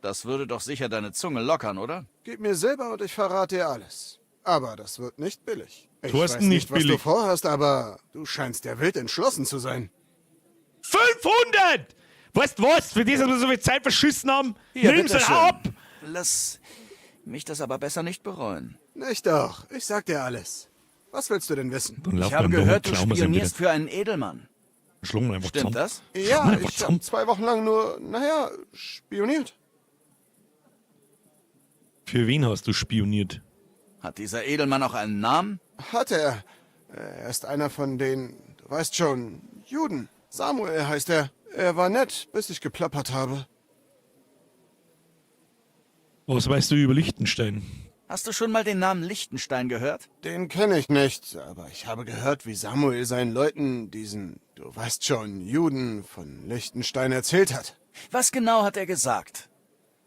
Das würde doch sicher deine Zunge lockern, oder? Gib mir Silber und ich verrate dir alles. Aber das wird nicht billig. Ich Thorsten, weiß nicht, nicht was billig. du vorhast, aber du scheinst ja wild entschlossen zu sein. 500! Weißt du was? Für das, dass wir so viel Zeit verschissen haben, Hier, nimm's bitteschön. ab! Lass mich das aber besser nicht bereuen. Nicht doch. Ich sag dir alles. Was willst du denn wissen? Dann Ich habe gehört, du spionierst für einen Edelmann. Schlagen wir einfach Stimmt zusammen. das? Schlagen wir Ja, einfach ich habe zusammen. 2 Wochen lang nur, naja, spioniert. Für wen hast du spioniert? Hat dieser Edelmann auch einen Namen? Hat er. Er ist einer von den, du weißt schon, Juden. Samuel heißt er. Er war nett, bis ich geplappert habe. Was weißt du über Liechtenstein? Hast du schon mal den Namen Liechtenstein gehört? Den kenne ich nicht, aber ich habe gehört, wie Samuel seinen Leuten diesen, du weißt schon, Juden von Liechtenstein erzählt hat. Was genau hat er gesagt?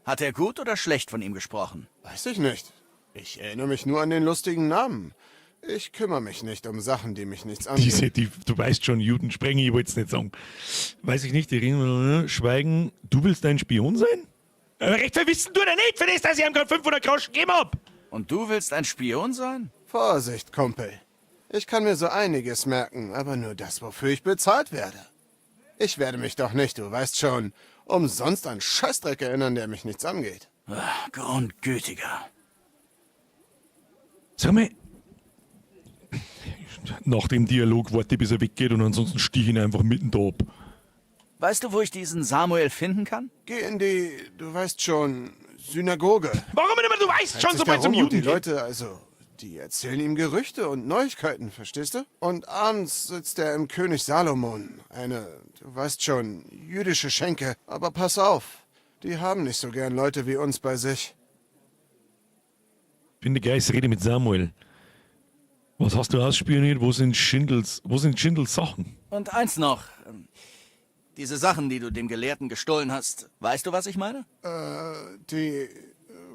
Hat er gut oder schlecht von ihm gesprochen? Weiß ich nicht. Ich erinnere mich nur an den lustigen Namen. Ich kümmere mich nicht um Sachen, die mich nichts angehen. Diese, die, du weißt schon, Juden sprengen, ich wollte es nicht sagen. Weiß ich nicht, die reden, schweigen. Du willst ein Spion sein? Aber recht verwissen tut er nicht, für das, dass ich ihm gerade 500 Groschen gegeben hab. Und du willst ein Spion sein? Vorsicht, Kumpel. Ich kann mir so einiges merken, aber nur das, wofür ich bezahlt werde. Ich werde mich doch nicht, du weißt schon, umsonst an Scheißdreck erinnern, der mich nichts angeht. Ach, Grundgütiger. Sag mal, nach dem Dialog warte ich, bis er weggeht und ansonsten stich ich ihn einfach mitten da ab. Weißt du, wo ich diesen Samuel finden kann? Geh in die, du weißt schon, Synagoge. Warum immer, du weißt Treibt schon, sich sobald es da um rum und Juden Die geht. Leute, also, die erzählen ihm Gerüchte und Neuigkeiten, verstehst du? Und abends sitzt er im König Salomon. Eine, du weißt schon, jüdische Schenke. Aber pass auf, die haben nicht so gern Leute wie uns bei sich. Finde Geist, rede mit Samuel. Was hast du ausspioniert? Wo sind Schindels Sachen? Und eins noch. Diese Sachen, die du dem Gelehrten gestohlen hast, weißt du, was ich meine? Die,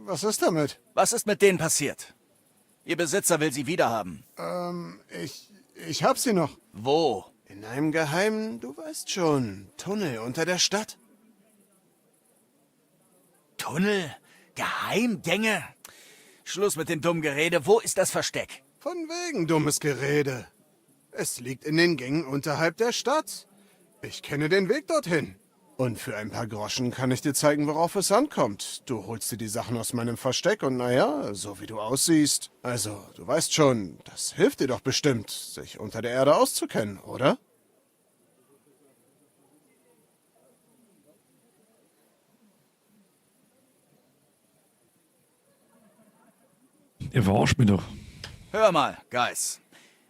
was ist damit? Was ist mit denen passiert? Ihr Besitzer will sie wiederhaben. Ich hab sie noch. Wo? In einem geheimen, du weißt schon, Tunnel unter der Stadt. Tunnel? Geheimgänge? Schluss mit dem dummen Gerede. Wo ist das Versteck? Von wegen dummes Gerede. Es liegt in den Gängen unterhalb der Stadt. Ich kenne den Weg dorthin. Und für ein paar Groschen kann ich dir zeigen, worauf es ankommt. Du holst dir die Sachen aus meinem Versteck und naja, so wie du aussiehst. Also, du weißt schon, das hilft dir doch bestimmt, sich unter der Erde auszukennen, oder? Er verarscht mich doch. Hör mal, Geis.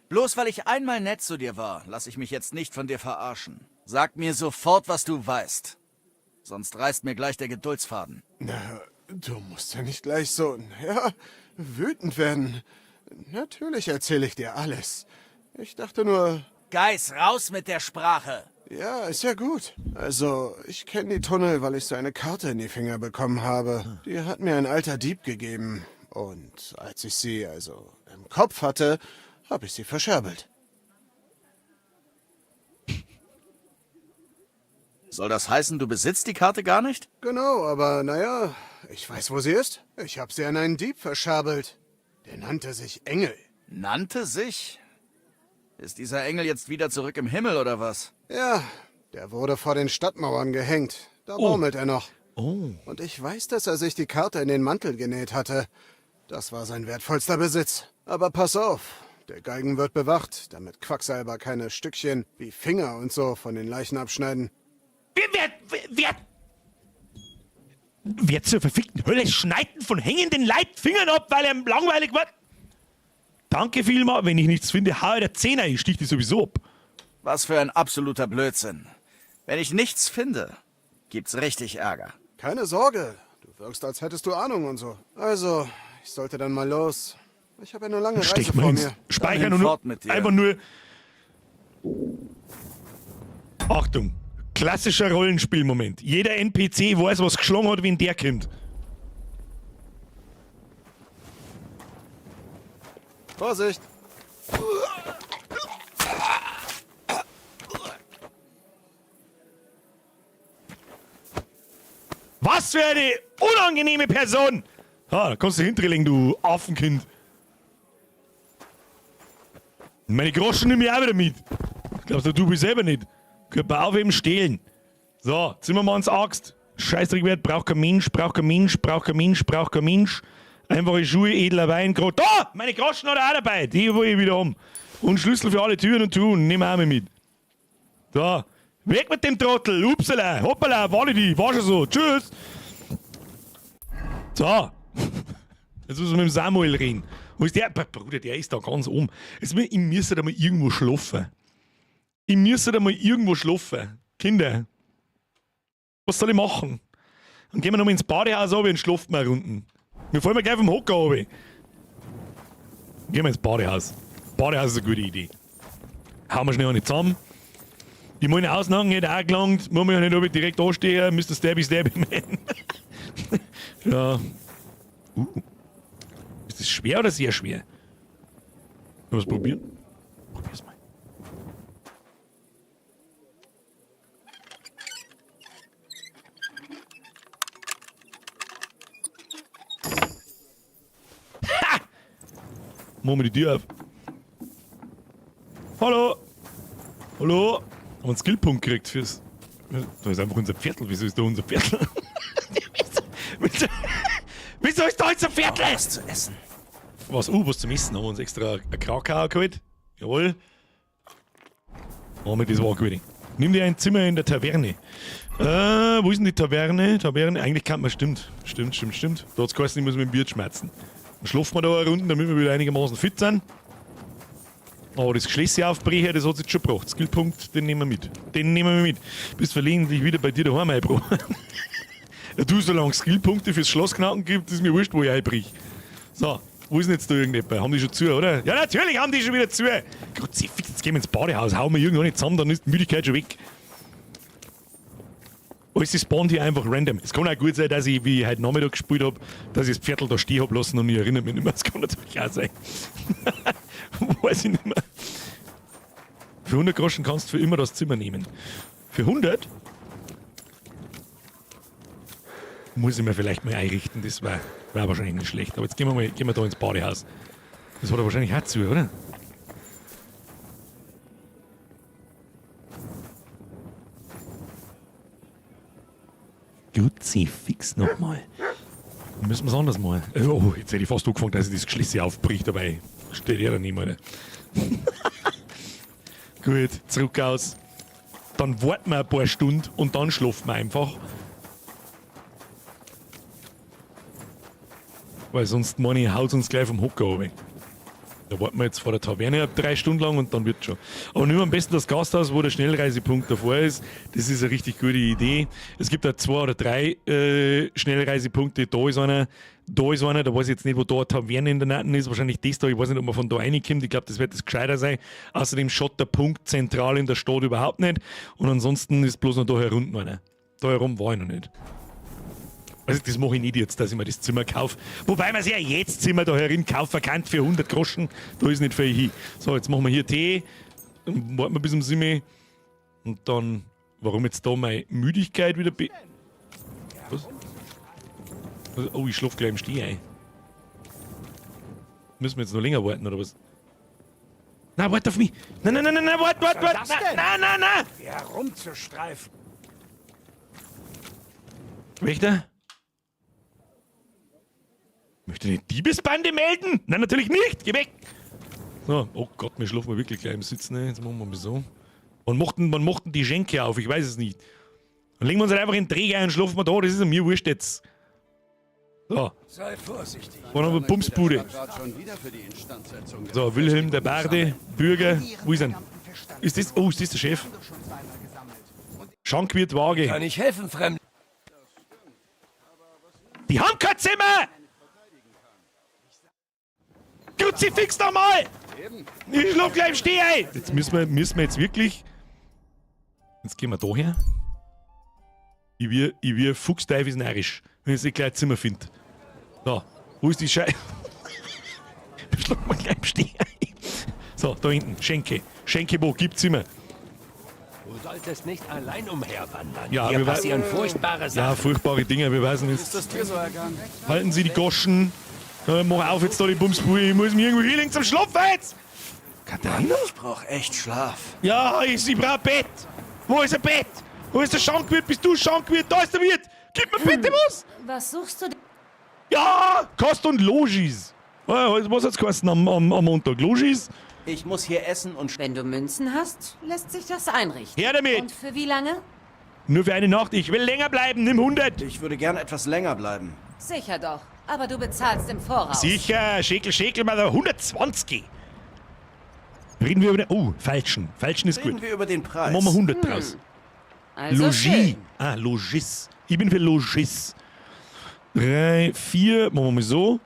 Bloß weil ich einmal nett zu dir war, lass ich mich jetzt nicht von dir verarschen. Sag mir sofort, was du weißt. Sonst reißt mir gleich der Geduldsfaden. Na, du musst ja nicht gleich so, ja, wütend werden. Natürlich erzähle ich dir alles. Ich dachte nur, Geis, raus mit der Sprache! Ja, ist ja gut. Also, ich kenne die Tunnel, weil ich so eine Karte in die Finger bekommen habe. Die hat mir ein alter Dieb gegeben. Und als ich sie also im Kopf hatte, habe ich sie verscherbelt. Soll das heißen, du besitzt die Karte gar nicht? Genau, aber naja, ich weiß, wo sie ist. Ich habe sie an einen Dieb verscherbelt. Der nannte sich Engel. Nannte sich? Ist dieser Engel jetzt wieder zurück im Himmel oder was? Ja, der wurde vor den Stadtmauern gehängt. Da baumelt er noch. Oh. Und ich weiß, dass er sich die Karte in den Mantel genäht hatte. Das war sein wertvollster Besitz. Aber pass auf, der Galgen wird bewacht, damit Quacksalber keine Stückchen wie Finger und so von den Leichen abschneiden. Wer zur verfickten Hölle schneidet von hängenden Leitfingern ab, weil er langweilig wird? Danke vielmal, wenn ich nichts finde, hau ich der Zehner, ich stich die sowieso ab. Was für ein absoluter Blödsinn. Wenn ich nichts finde, gibt's richtig Ärger. Keine Sorge, du wirkst, als hättest du Ahnung und so. Also, ich sollte dann mal los. Ich habe eine lange Reise Stech mal vor ins mir. Speichern Dann und nur, fort mit dir. einfach nur. Achtung, klassischer Rollenspielmoment. Jeder NPC weiß, was geschlagen hat, wenn der kommt. Vorsicht! Was für eine unangenehme Person! Ha, da kannst du hinterlegen, du Affenkind. Meine Groschen nehme ich auch wieder mit. Glaubst du, du bist selber nicht. Körper aufheben, stehlen. So, Zimmermanns Axt. Scheißdreck wert, braucht kein Mensch, braucht kein Mensch, braucht kein Mensch, braucht kein Mensch. Einfache Schuhe, edler Wein, grad. Da! Meine Groschen hat er auch dabei. Die will ich wieder haben. Und Schlüssel für alle Türen und Tun. Nehmen wir auch mal mit. So. Weg mit dem Trottel. Upsala. Hoppala. Walidi. War schon so. Tschüss. So. Jetzt müssen wir mit dem Samuel reden. Wo ist der? Bruder, der ist da ganz oben. Jetzt, ich müsste da mal irgendwo schlafen. Ich müsste da mal irgendwo schlafen. Kinder. Was soll ich machen? Dann gehen wir nochmal ins Badehaus runter und schlafen wir unten. Wir fallen gleich vom Hocker runter. Gehen wir ins Badehaus. Badehaus ist eine gute Idee. Hauen wir schnell eine zusammen. Die meine Ausnagen hätte auch gelangt. Muss man ja nicht direkt anstehen. Mr. Stabby Stabby Man. Ja. Ist das schwer oder sehr schwer? Wollen wir es probieren? Probier's mal. Ha! Machen wir die Tür auf. Hallo! Hallo! Haben wir einen Skillpunkt gekriegt fürs. Da ist einfach unser Viertel. Wieso ist da unser Viertel? Wieso ist da unser Viertel? Was zu essen. Was? Was zum Essen? Haben wir uns extra ein Krakauer geholt? Jawohl. Oh, mit das war gut. Nimm dir ein Zimmer in der Taverne. Wo ist denn die Taverne? Taverne, eigentlich kann man, stimmt. Stimmt, stimmt, stimmt. Da hat's geheißen, ich muss mit dem Bier schmerzen. Dann schlafen wir da eine Runde, damit wir wieder einigermaßen fit sind. Aber das Geschlüsse aufbrechen, das hat's jetzt schon gebracht. Skillpunkt, den nehmen wir mit. Den nehmen wir mit. Bist verlegentlich wieder bei dir daheim, mein Bro. Ja, du, solange es Skillpunkte fürs Schloss knacken gibt, ist mir wurscht, wo ich einbrich. So, wo ist denn jetzt da irgendjemand? Haben die schon zu, oder? Ja, natürlich haben die schon wieder zu! Kruzifix, jetzt gehen wir ins Badehaus, hauen wir irgendwo nicht zusammen, dann ist die Müdigkeit schon weg. Alles spawnt hier einfach random. Es kann auch gut sein, dass ich, wie ich heute Nachmittag gespielt hab, dass ich das Pferdl da stehen hab lassen und ich erinnere mich nicht mehr. Das kann natürlich auch sein. Weiß ich nicht mehr. Für 100 Groschen kannst du für immer das Zimmer nehmen. Für 100? Muss ich mir vielleicht mal einrichten, das wär wahrscheinlich nicht schlecht. Aber jetzt gehen wir da ins Badehaus. Das hat er wahrscheinlich auch zu, oder? Kruzifix nochmal. Dann müssen wir's anders machen. Oh, jetzt hätte ich fast angefangen, dass ich das Geschlüsse aufbricht, aber steht ja daneben, Alter. Gut, zurück aus. Dann warten wir ein paar Stunden und dann schlafen wir einfach. Weil sonst, meine ich, haut's uns gleich vom Hocker runter. Da warten wir jetzt vor der Taverne 3 Stunden lang und dann wird schon. Aber nimm am besten das Gasthaus, wo der Schnellreisepunkt davor ist. Das ist eine richtig gute Idee. Es gibt da 2 oder 3 Schnellreisepunkte. Da ist einer, da ist einer. Da weiß ich jetzt nicht, wo da eine Taverne in der Nähe ist. Wahrscheinlich das da. Ich weiß nicht, ob man von da reinkommt. Ich glaub, das wird das gescheiter sein. Außerdem schaut der Punkt zentral in der Stadt überhaupt nicht. Und ansonsten ist bloß noch da herunten einer. Da herum war ich noch nicht. Also das mache ich nicht jetzt, dass ich mir das Zimmer kaufe. Wobei man sich ja jetzt Zimmer da herin kaufen kann für 100 Groschen. Da ist nicht viel hin. So, jetzt machen wir hier Tee. Dann warten wir bis um 7. Und dann, warum jetzt da meine Müdigkeit wieder be-, Was? Oh, ich schlafe gleich im Steh ein. Müssen wir jetzt noch länger warten, oder was? Na, warte auf mich! Nein, nein, nein, nein, nein, warte, warte, warte! Was soll das Nein, denn? nein, nein, nein! Hier herumzustreifen. Wächter? Möchte eine Diebesbande melden? Nein, natürlich nicht! Geh weg! So, oh Gott, wir schlafen wirklich gleich im Sitzen. Ne? Jetzt machen wir mal so. Wann macht denn die Schenke auf? Ich weiß es nicht. Dann legen wir uns halt einfach in den Träger ein und schlafen wir da. Das ist mir wurscht jetzt. So. Sei vorsichtig. Wo haben wir Bumsbude? So, Wilhelm der Barde, Bürger. Wo ist er? Ist das? Oh, ist das der Chef? Schankwirt Waage. Kann ich helfen, Fremd? Die haben kein Zimmer! Kruzifix nochmal! Ich schlaf gleich im Steh ein! Jetzt müssen wir jetzt wirklich. Jetzt gehen wir da her. Ich wir Fuchsteufels narrisch, wenn ich jetzt nicht gleich ein Zimmer find. So, wo ist die Schei-, Wir schlafen gleich im Steh ein. So, da hinten, Schenke. Schenke wo? Gib Zimmer. Du solltest nicht allein umherwandern. Ja, Hier wir wei- passieren furchtbare Ja, Sachen. furchtbare Dinge, wir wissen es. Ist das Tier so ergangen? Halten Sie die Goschen. Mach auf jetzt da die Bumsbude. Ich muss mich irgendwo hinlegen zum Schlafen jetzt. Katharina? Ich brauch echt Schlaf. Ja, ich brauch ein Bett. Wo ist ein Bett? Wo ist der Schankwirt? Bist du Schankwirt? Da ist der Wirt. Gib mir bitte was. Was suchst du denn? Ja, Kost und Logis. Was hat's geheißen am Montag? Logis? Ich muss hier essen und... Wenn du Münzen hast, lässt sich das einrichten. Her damit! Und für wie lange? Nur für eine Nacht. Ich will länger bleiben. Nimm 100. Ich würde gern etwas länger bleiben. Sicher doch. Aber du bezahlst im Voraus. Sicher. Schäkel, Schäkel, mal 120. Reden wir über den... Oh, Falschen. Falschen ist Reden gut. wir über den Preis. Machen wir 100 draus. Also Logis. schön. Ah, Logis. Ich bin für Logis. 3, 4, machen wir mal so.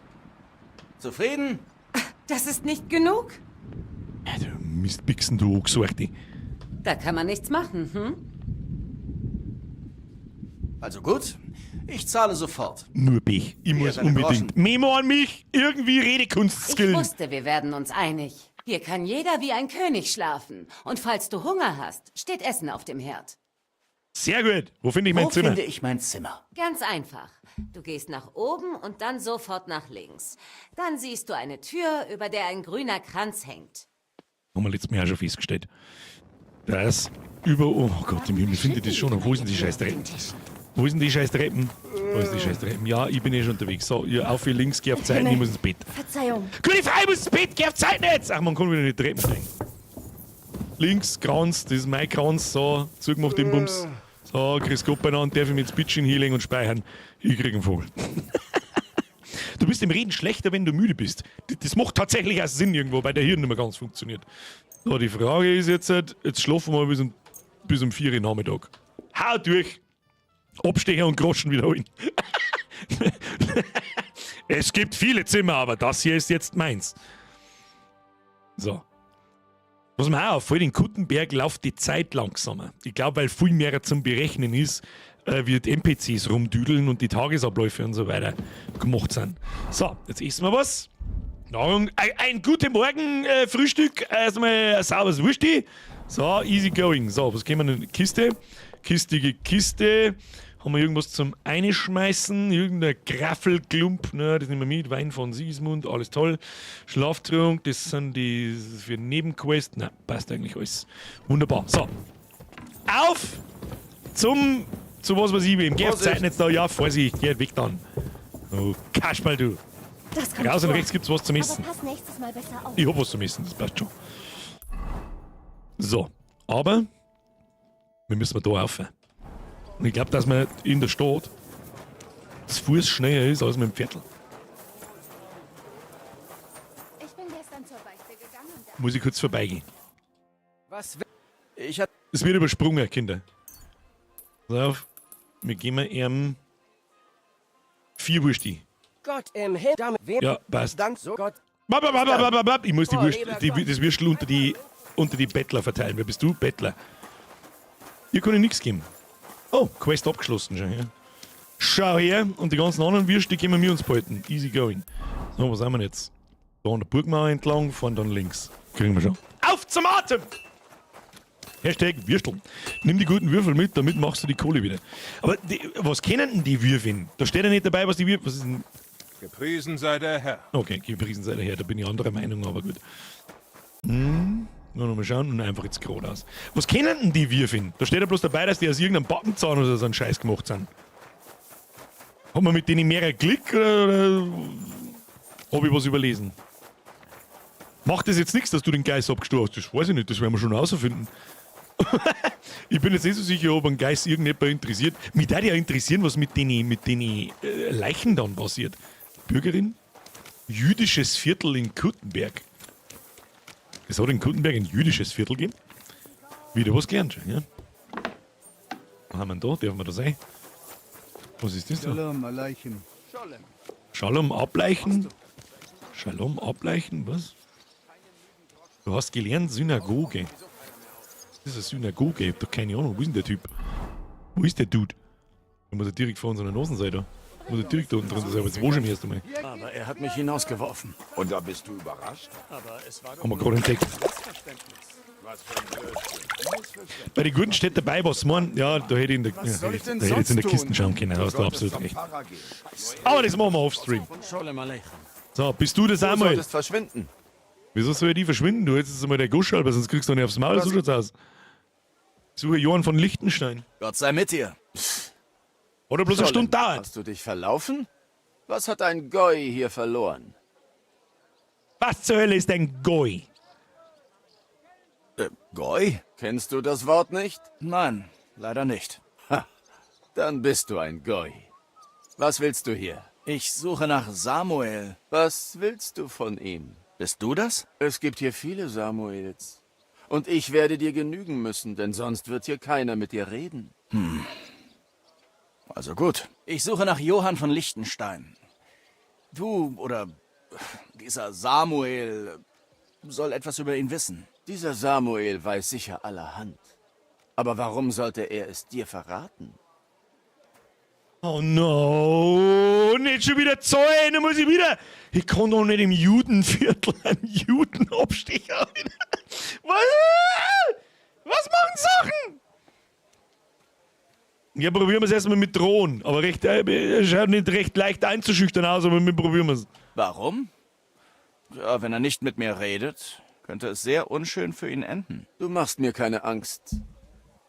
Zufrieden? Das ist nicht genug? Mistbixen, du Angesorgte. Da kann man nichts machen, hm? Also gut, ich zahle sofort. Nur Pech. Ich Hier, muss deine unbedingt. Groschen. Memo an mich. Irgendwie Ich Redekunst-Skillen. wusste, wir werden uns einig. Hier kann jeder wie ein König schlafen. Und falls du Hunger hast, steht Essen auf dem Herd. Sehr gut. Wo finde ich mein Wo Zimmer? finde ich mein Zimmer? Ganz einfach. Du gehst nach oben und dann sofort nach links. Dann siehst du eine Tür, über der ein grüner Kranz hängt. Haben wir letztes Mal auch schon festgestellt. Das über. Oh Gott, im Himmel, finde ich das schon. Wo sind die scheiß Treppen? Wo sind die scheiß Treppen? Wo sind die scheiß Treppen? Ja, ich bin eh schon unterwegs. So, ihr auf hier links, geh auf Zeiten, ich muss ins Bett. Verzeihung. Gute Frau, ich muss ins Bett, geh auf Zeiten jetzt! Ach, man kann wieder in die Treppen steigen. Links, Kranz, das ist mein Kranz. So, zugemacht den Bums. So, grüß Gott beieinander, darf ich mich jetzt Bitchin hinlegen und speichern. Ich krieg einen Vogel. Du bist im Reden schlechter, wenn du müde bist. Das macht tatsächlich auch Sinn irgendwo, weil der Hirn nicht mehr ganz funktioniert. So, die Frage ist jetzt, halt, jetzt schlafen wir bis um 4 Uhr Nachmittag. Hau durch! Abstecher und Groschen wiederholen. Es gibt viele Zimmer, aber das hier ist jetzt meins. So. Was mir auch auffällt, in Kuttenberg läuft die Zeit langsamer. Ich glaube, weil viel mehr zum Berechnen ist, wird NPCs rumdüdeln und die Tagesabläufe und so weiter gemacht sind. So, jetzt essen wir was. Nahrung, ein guten Morgen Frühstück, erstmal ein sauberes Wursti. So, easy going. So, was gehen wir denn? Kiste, kistige Kiste. Haben wir irgendwas zum Einschmeißen? Irgendein Graffelklump, ne, das nehmen wir mit. Wein von Sigismund, alles toll. Schlaftrunk, das sind die für Nebenquest. Na, passt eigentlich alles. Wunderbar. So. Auf zum, zu was weiß ich wem. Geh auf Vorsicht. Zeiten jetzt da. Ja, Vorsicht, geh weg dann. Oh, Kasperl, du. Das kommt Raus und vor. rechts gibt's was zum Essen. Aber pass nächstes Mal besser auf. Ich hab was zum Essen, das passt schon. So, aber wir müssen da rauf. Und ich glaube, dass man in der Stadt zu Fuß schneller ist als mit dem Viertel. Ich bin gestern zur Beichte gegangen und Muss ich kurz vorbeigehen. Was? Ich hab... Es wird übersprungen, Kinder. Pass auf, wir geben ihm 4 Wursti. Gott im Himmel, damit wem? Ja, passt. Dank so Gott. Bap, bap, bap, bap, bap, bap. Ich muss die Oh, Wurst, lieber die, Gott. das Würstel unter die Bettler verteilen. Wer bist du? Bettler. Hier kann ich nichts geben. Oh, Quest abgeschlossen schon. Ja. Schau her, und die ganzen anderen Würste können wir uns behalten. Easy going. So, was haben wir denn jetzt? Da an der Burgmauer entlang, fahren dann links. Kriegen wir schon. Auf zum Atem! Hashtag Würsteln. Nimm die guten Würfel mit, damit machst du die Kohle wieder. Aber die, was kennen denn die Würfel? Da steht ja nicht dabei, was die Würfel. Was ist denn. Gepriesen sei der Herr. Okay, gepriesen sei der Herr, da bin ich anderer Meinung, aber gut. Hm, nur noch mal schauen und einfach jetzt geradeaus. Was kennen denn die Würfel? Da steht ja bloß dabei, dass die aus irgendeinem Backenzahn oder so einen Scheiß gemacht sind. Hat man mit denen mehrere Klick oder hab ich was überlesen? Macht das jetzt nichts, dass du den Geist abgestoßen hast? Das weiß ich nicht, das werden wir schon rausfinden. Ich bin jetzt nicht so sicher, ob ein Geist irgendjemand interessiert. Mich würde ja interessieren, was mit den, Leichen dann passiert. Bürgerin? Jüdisches Viertel in Kuttenberg. Es hat in Kuttenberg ein jüdisches Viertel gegeben. Wieder was gelernt schon, ja? Was haben wir denn da? Dürfen wir da sein? Was ist das da? Shalom Aleichem. Shalom ableichen? Shalom ableichen? Was? Du hast gelernt Synagoge. Das ist eine Synagoge. Ich hab doch keine Ahnung. Wo ist denn der Typ? Wo ist der Dude? Da muss er direkt vor unserer Nase sein da. Muss er direkt da unten drunter sein. Aber jetzt wo schon erst einmal. Aber er hat mich hinausgeworfen. Und da bist du überrascht? Aber es war doch Haben wir gerade entdeckt. Missverständnis. Was für ein Blödsinn. Missverständnis. Bei den Guten steht dabei, was man. Ja, da hätte ich in der, Was ja, soll hätte ich denn da hätte ich jetzt in der sonst Kiste tun? schauen können. Da hast du solltest absolut zum recht. Pfarrer gehen. Aber das machen wir offstream. Sholem Aleichem. So, bist du das Du einmal? solltest verschwinden. Wieso soll die verschwinden? Du hättest jetzt einmal der Guschal, weil sonst kriegst du nicht aufs Maul. So schaut's aus. Ich suche Johann von Liechtenstein. Gott sei mit dir. Oder bloß eine Scholem, Stunde dauert. Hast du dich verlaufen? Was hat ein Goi hier verloren? Was zur Hölle ist ein Goi? Goi? Kennst du das Wort nicht? Nein, leider nicht. Ha, dann bist du ein Goi. Was willst du hier? Ich suche nach Samuel. Was willst du von ihm? Bist du das? Es gibt hier viele Samuels. Und ich werde dir genügen müssen, denn sonst wird hier keiner mit dir reden. Hm. Also gut. Ich suche nach Johann von Liechtenstein. Du oder dieser Samuel soll etwas über ihn wissen. Dieser Samuel weiß sicher allerhand. Aber warum sollte er es dir verraten? Oh no, nicht schon wieder zahlen, dann muss ich wieder. Ich kann doch nicht im Judenviertel einen Judenabstecher. Was? Was machen Sachen? Ja, probieren wir es erstmal mit Drohnen. Aber recht, schaut nicht recht leicht einzuschüchtern aus, aber wir probieren es. Warum? Ja, wenn er nicht mit mir redet, könnte es sehr unschön für ihn enden. Du machst mir keine Angst.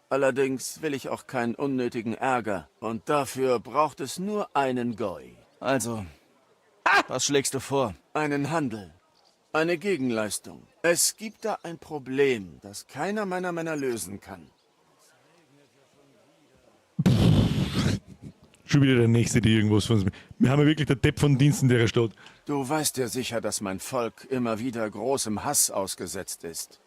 Allerdings will ich auch keinen unnötigen Ärger. Und dafür braucht es nur einen Goi. Also, was schlägst du vor? Einen Handel. Eine Gegenleistung. Es gibt da ein Problem, das keiner meiner Männer lösen kann. Schon wieder der Nächste, die irgendwas von uns. Wir haben ja wirklich der Depp von Diensten der Stadt. Du weißt ja sicher, dass mein Volk immer wieder großem Hass ausgesetzt ist.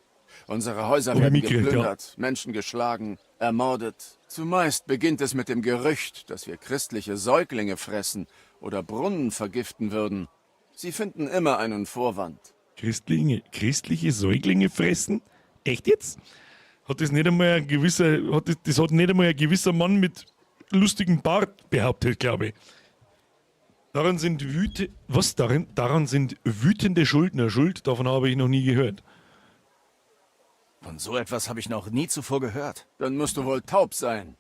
Unsere Häuser Hab ich werden mitgekriegt, ja. geplündert, Menschen geschlagen, ermordet. Zumeist beginnt es mit dem Gerücht, dass wir christliche Säuglinge fressen oder Brunnen vergiften würden. Sie finden immer einen Vorwand. Christlinge, christliche Säuglinge fressen? Echt jetzt? Hat das nicht einmal ein gewisser, hat das, das hat nicht einmal ein gewisser Mann mit lustigem Bart behauptet, glaube ich. Daran sind wüte, was darin? Daran sind wütende Schuldner schuld, davon habe ich noch nie gehört. Von so etwas habe ich noch nie zuvor gehört. Dann musst du wohl taub sein.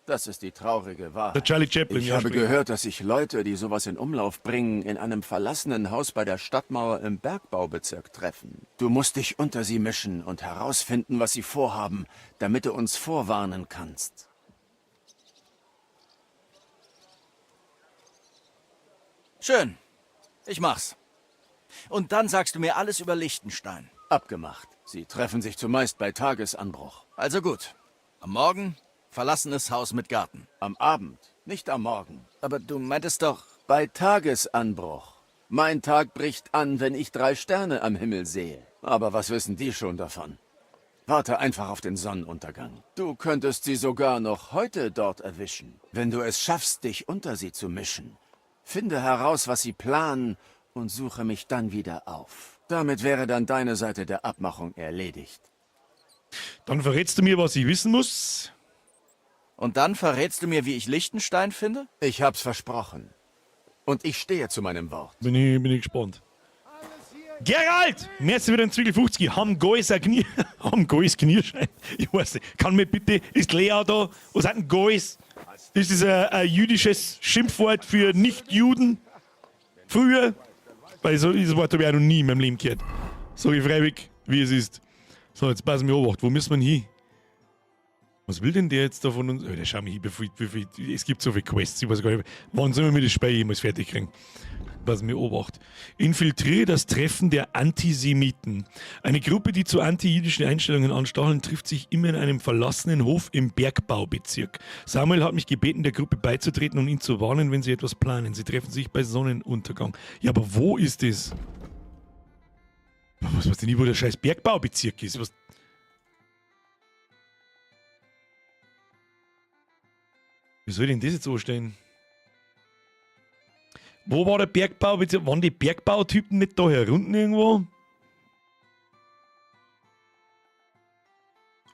Das ist die traurige Wahrheit. Der Charlie Chaplin, Ich ja, habe spricht. gehört, dass sich Leute, die sowas in Umlauf bringen, in einem verlassenen Haus bei der Stadtmauer im Bergbaubezirk treffen. Du musst dich unter sie mischen und herausfinden, was sie vorhaben, damit du uns vorwarnen kannst. Schön. Ich mach's. Und dann sagst du mir alles über Liechtenstein. Abgemacht. Sie treffen sich zumeist bei Tagesanbruch. Also gut. Am Morgen verlassenes Haus mit Garten. Am Abend, nicht am Morgen. Aber du meintest doch... Bei Tagesanbruch. Mein Tag bricht an, wenn ich 3 Sterne am Himmel sehe. Aber was wissen die schon davon? Warte einfach auf den Sonnenuntergang. Du könntest sie sogar noch heute dort erwischen. Wenn du es schaffst, dich unter sie zu mischen. Finde heraus, was sie planen und suche mich dann wieder auf. Damit wäre dann deine Seite der Abmachung erledigt. Dann verrätst du mir, was ich wissen muss. Und dann verrätst du mir, wie ich Liechtenstein finde? Ich hab's versprochen. Und ich stehe zu meinem Wort. Bin ich gespannt. Gerald! Merci wieder ein Zwiegel 50. Haben Gois ein Knie, haben Gois Knierschein? Ich weiß nicht. Kann mir bitte, ist Lea da? Was hat denn Gois? Ist das ein jüdisches Schimpfwort für Nicht-Juden? Früher? Weil so dieses Wort habe ich auch noch nie in meinem Leben gehört. Sag ich freiwillig, wie es ist. So, jetzt passen wir Obacht. Wo müssen wir denn hin? Was will denn der jetzt da von uns? Oh, der schau mich hin, bevor ich, es gibt so viele Quests, ich weiß gar nicht. Wann sollen wir mit das Spiel jemals fertig kriegen? Was mir Obacht. Infiltriere das Treffen der Antisemiten. Eine Gruppe, die zu anti-jüdischen Einstellungen anstacheln, trifft sich immer in einem verlassenen Hof im Bergbaubezirk. Samuel hat mich gebeten, der Gruppe beizutreten und ihn zu warnen, wenn sie etwas planen. Sie treffen sich bei Sonnenuntergang. Ja, aber wo ist das? Was weiß ich nicht, wo der scheiß Bergbaubezirk ist? Was? Wie soll ich denn das jetzt anstellen? Wo war der Bergbau? Waren die Bergbautypen nicht da herunten irgendwo?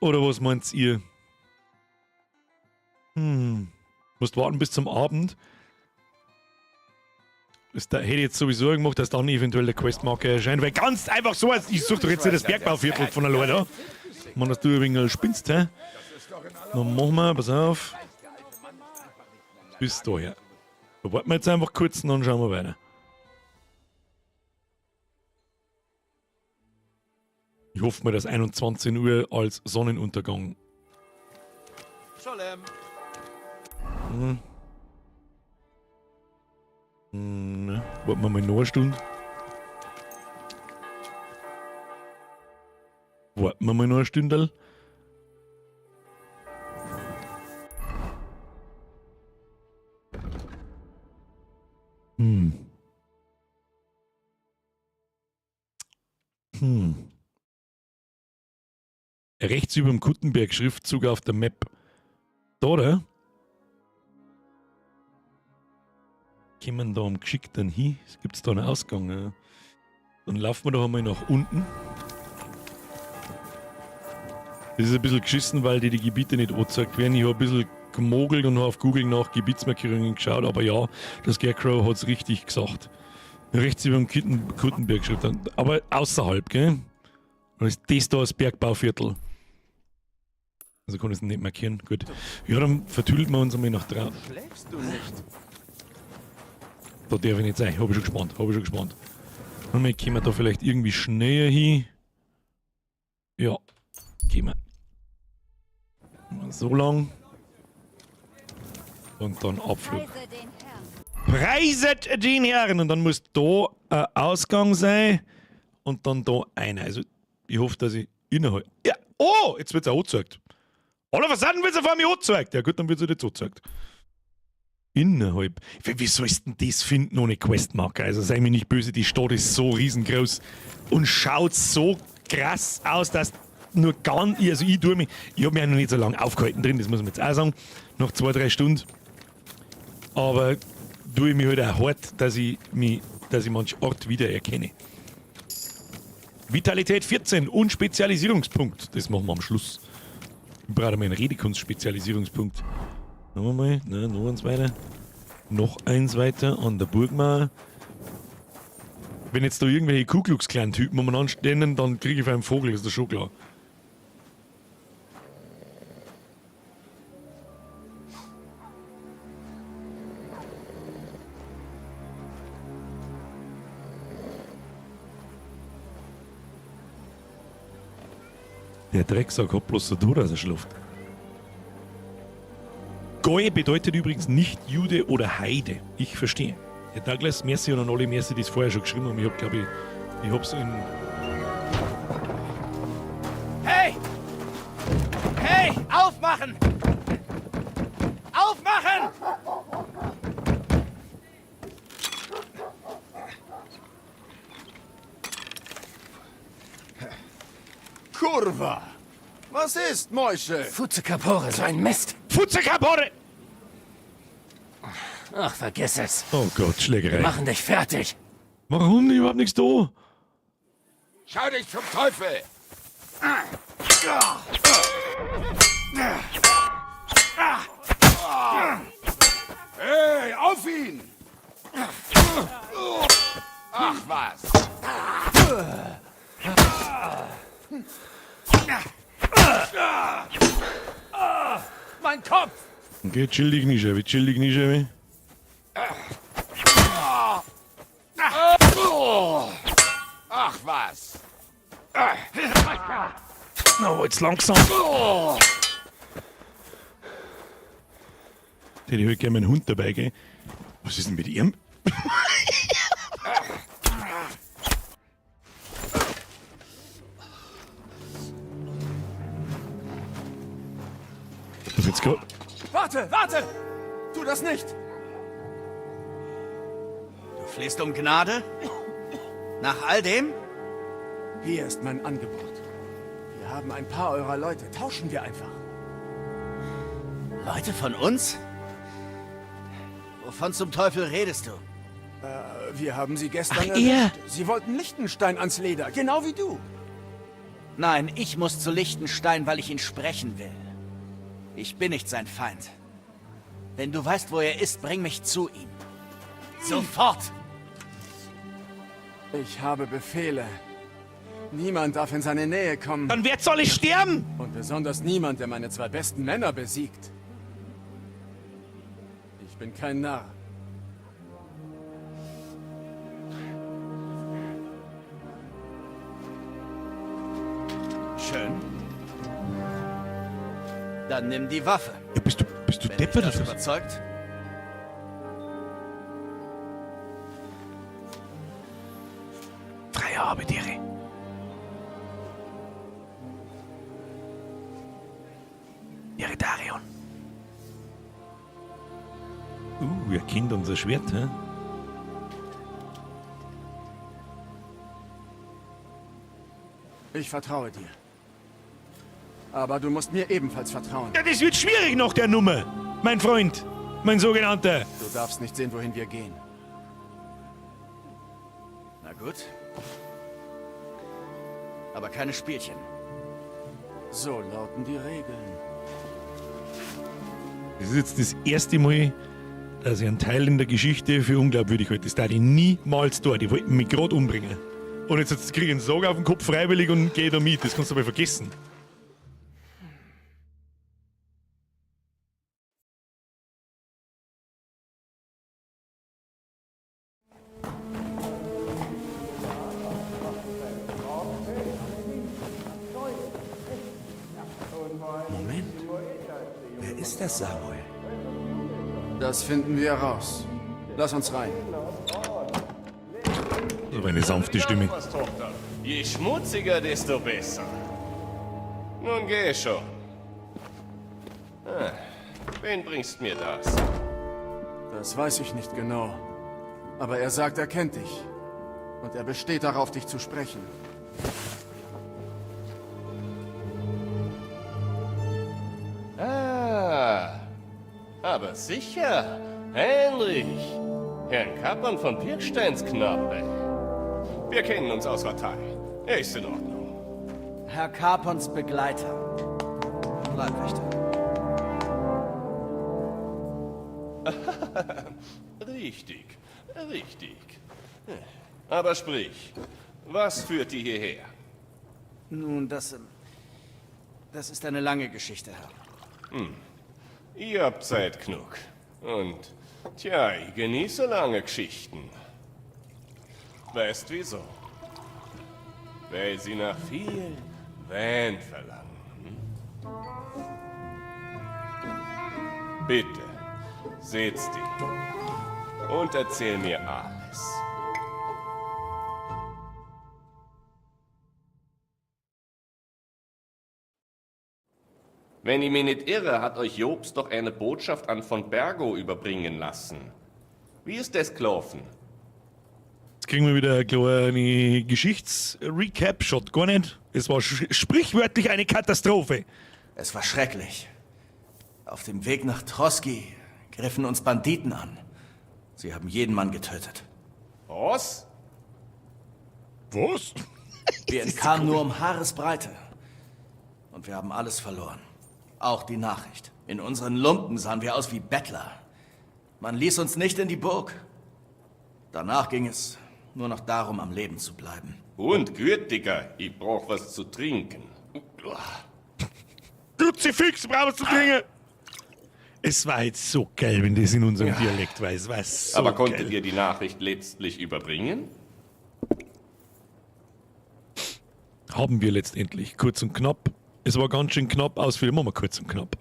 Oder was meint ihr? Musst warten bis zum Abend. Das da, hätte ich jetzt sowieso gemacht, dass dann eventuell der Questmarker erscheint. Weil ganz einfach so, als ich suche doch jetzt nicht das Bergbauviertel von der Leute. Mann, dass du ein wenig spinnst, hä? Dann machen wir, pass auf. Bis daher. Da warten wir jetzt einfach kurz und dann schauen wir weiter. Ich hoffe mal, dass 21 Uhr als Sonnenuntergang. Scholem. Ne. Warten wir mal noch eine Stunde. Warten wir mal noch ein Stündel. Rechts über dem Kuttenberg Schriftzug auf der Map. Da, oder? Kommen da am geschickten hin? Es gibt da einen Ausgang. Ja. Dann laufen wir doch einmal nach unten. Das ist ein bisschen geschissen, weil die Gebiete nicht angezeigt werden. Ich habe ein bisschen gemogelt und habe auf Google nach Gebietsmarkierungen geschaut, aber ja, das Scarecrow hat es richtig gesagt. Rechts über dem Kuttenberg Schrift, aber außerhalb, gell? Dann ist das da das Bergbauviertel. Also kann ich es nicht markieren. Gut. Ja, dann vertüdelt wir uns einmal nach draußen. Schläfst du nicht? Da darf ich nicht sein. Hab ich schon gespannt. Hab ich schon gespannt. Und wir kommen da vielleicht irgendwie schneller hin. Ja, gehen wir. So lang. Und dann Abflug. Preiset den Herren! Und dann muss da ein Ausgang sein. Und dann da einer. Also, ich hoffe, dass ich innerhalb. Ja, oh! Jetzt wird's auch angezeigt. Alle Versaden wird's auf einmal angezeigt. Ja, gut, dann wird's halt jetzt angezeigt. Innerhalb. Wie sollst du denn das finden ohne Questmarker? Also sei mir nicht böse, die Stadt ist so riesengroß und schaut so krass aus, dass nur ganz. Also ich tue mich. Ich hab mich ja noch nicht so lange aufgehalten drin, das muss man jetzt auch sagen. Noch 2-3 Stunden. Aber tue ich mich halt auch hart, dass ich manch Ort wiedererkenne. Vitalität 14 und Spezialisierungspunkt. Das machen wir am Schluss. Ich brauche mal einen Redekunst-Spezialisierungspunkt. Noch einmal, ne, noch eins weiter. Noch eins weiter an der Burgmauer. Wenn jetzt da irgendwelche Ku Klux Klan Typen umeinander stehen, dann kriege ich einen Vogel, ist das schon klar. Der Drecksack hat bloß so durch, dass er schläft. Goy bedeutet übrigens nicht Jude oder Heide. Ich verstehe. Herr Douglas, merci und an alle merci, die es vorher schon geschrieben haben. Ich hab, glaube ich, ich hab's in. Hey! Hey! Aufmachen! Aufmachen! Kurva! Was ist, Moishe? Futze Capore, so ein Mist! Futze Capore! Ach, vergiss es. Oh Gott, Schlägerei. Wir machen dich fertig. Warum? Überhaupt nichts da. Schau dich zum Teufel! Hey, auf ihn! Ach was! Mein Kopf! Okay, chill dich nicht, Chevy. Chill dich nicht, Chevy. Ach was! Na, jetzt langsam. Hätte ich heute gerne meinen Hund dabei, gell? Was ist denn mit ihm? Was jetzt gerade? Warte, warte! Tu das nicht! Du flehst um Gnade? Nach all dem? Hier ist mein Angebot. Wir haben ein paar eurer Leute. Tauschen wir einfach. Leute von uns? Wovon zum Teufel redest du? Wir haben sie gestern Ach, erwischt. er. Sie wollten Lichtenstein ans Leder, genau wie du. Nein, ich muss zu Lichtenstein, weil ich ihn sprechen will. Ich bin nicht sein Feind. Wenn du weißt, wo er ist, bring mich zu ihm. Sofort! Ich habe Befehle. Niemand darf in seine Nähe kommen. Dann wer soll ich sterben? Und besonders niemand, der meine zwei besten Männer besiegt. Ich bin kein Narr. Schön. Dann nimm die Waffe. Ja, bist du Wenn deppert dich das oder was? überzeugt? Freie Habetiere. Eridarion. Er kennt unser Schwert, hä? Ich vertraue dir. Aber du musst mir ebenfalls vertrauen. Ja, das wird schwierig nach der Nummer, mein Freund, mein sogenannter. Du darfst nicht sehen, wohin wir gehen. Na gut. Aber keine Spielchen. So lauten die Regeln. Das ist jetzt das erste Mal, dass ich einen Teil in der Geschichte für unglaubwürdig halte. Das darf ich niemals tun. Die wollten mich gerade umbringen. Und jetzt kriege ich einen Sog auf den Kopf freiwillig und gehe da mit. Das kannst du aber vergessen. Moment. Wer ist das, Samuel? Das finden wir raus. Lass uns rein. So eine sanfte Stimme. Tochter. Je schmutziger, desto besser. Nun geh schon. Ah, wen bringst mir das? Das weiß ich nicht genau. Aber er sagt, er kennt dich. Und er besteht darauf, dich zu sprechen. Ah, aber sicher. Heinrich. Herrn Kappern von Pirksteins Knappe. Wir kennen uns aus Rattay. Er ist in Ordnung. Herr Capons Begleiter. Leibwächter. Richtig, richtig. Aber sprich, was führt die hierher? Nun, das ist eine lange Geschichte, Herr. Hm. Ihr habt Zeit genug. Und, tja, ich genieße lange Geschichten. Weißt wieso? Weil sie nach viel Wein verlangen. Hm? Bitte, setz dich und erzähl mir alles. Wenn ich mich nicht irre, hat euch Jobst doch eine Botschaft an von Bergow überbringen lassen. Wie ist das gelaufen? Jetzt kriegen wir wieder eine kleine Geschichtsrecap. Schaut gar nicht. Es war sprichwörtlich eine Katastrophe. Es war schrecklich. Auf dem Weg nach Trosky griffen uns Banditen an. Sie haben jeden Mann getötet. Was? Was? Wir entkamen nur um Haaresbreite. Und wir haben alles verloren. Auch die Nachricht. In unseren Lumpen sahen wir aus wie Bettler. Man ließ uns nicht in die Burg. Danach ging es nur noch darum, am Leben zu bleiben. Und Gütiger, ich brauch was zu trinken. Kruzifix, brauch was zu trinken! Es war jetzt so geil, wenn das in unserem Dialekt war. Es war so Aber konntet geil. ihr die Nachricht letztlich überbringen? Haben wir letztendlich. Kurz und knapp. Es war ganz schön knapp, ausführlich. Machen wir kurz und knapp.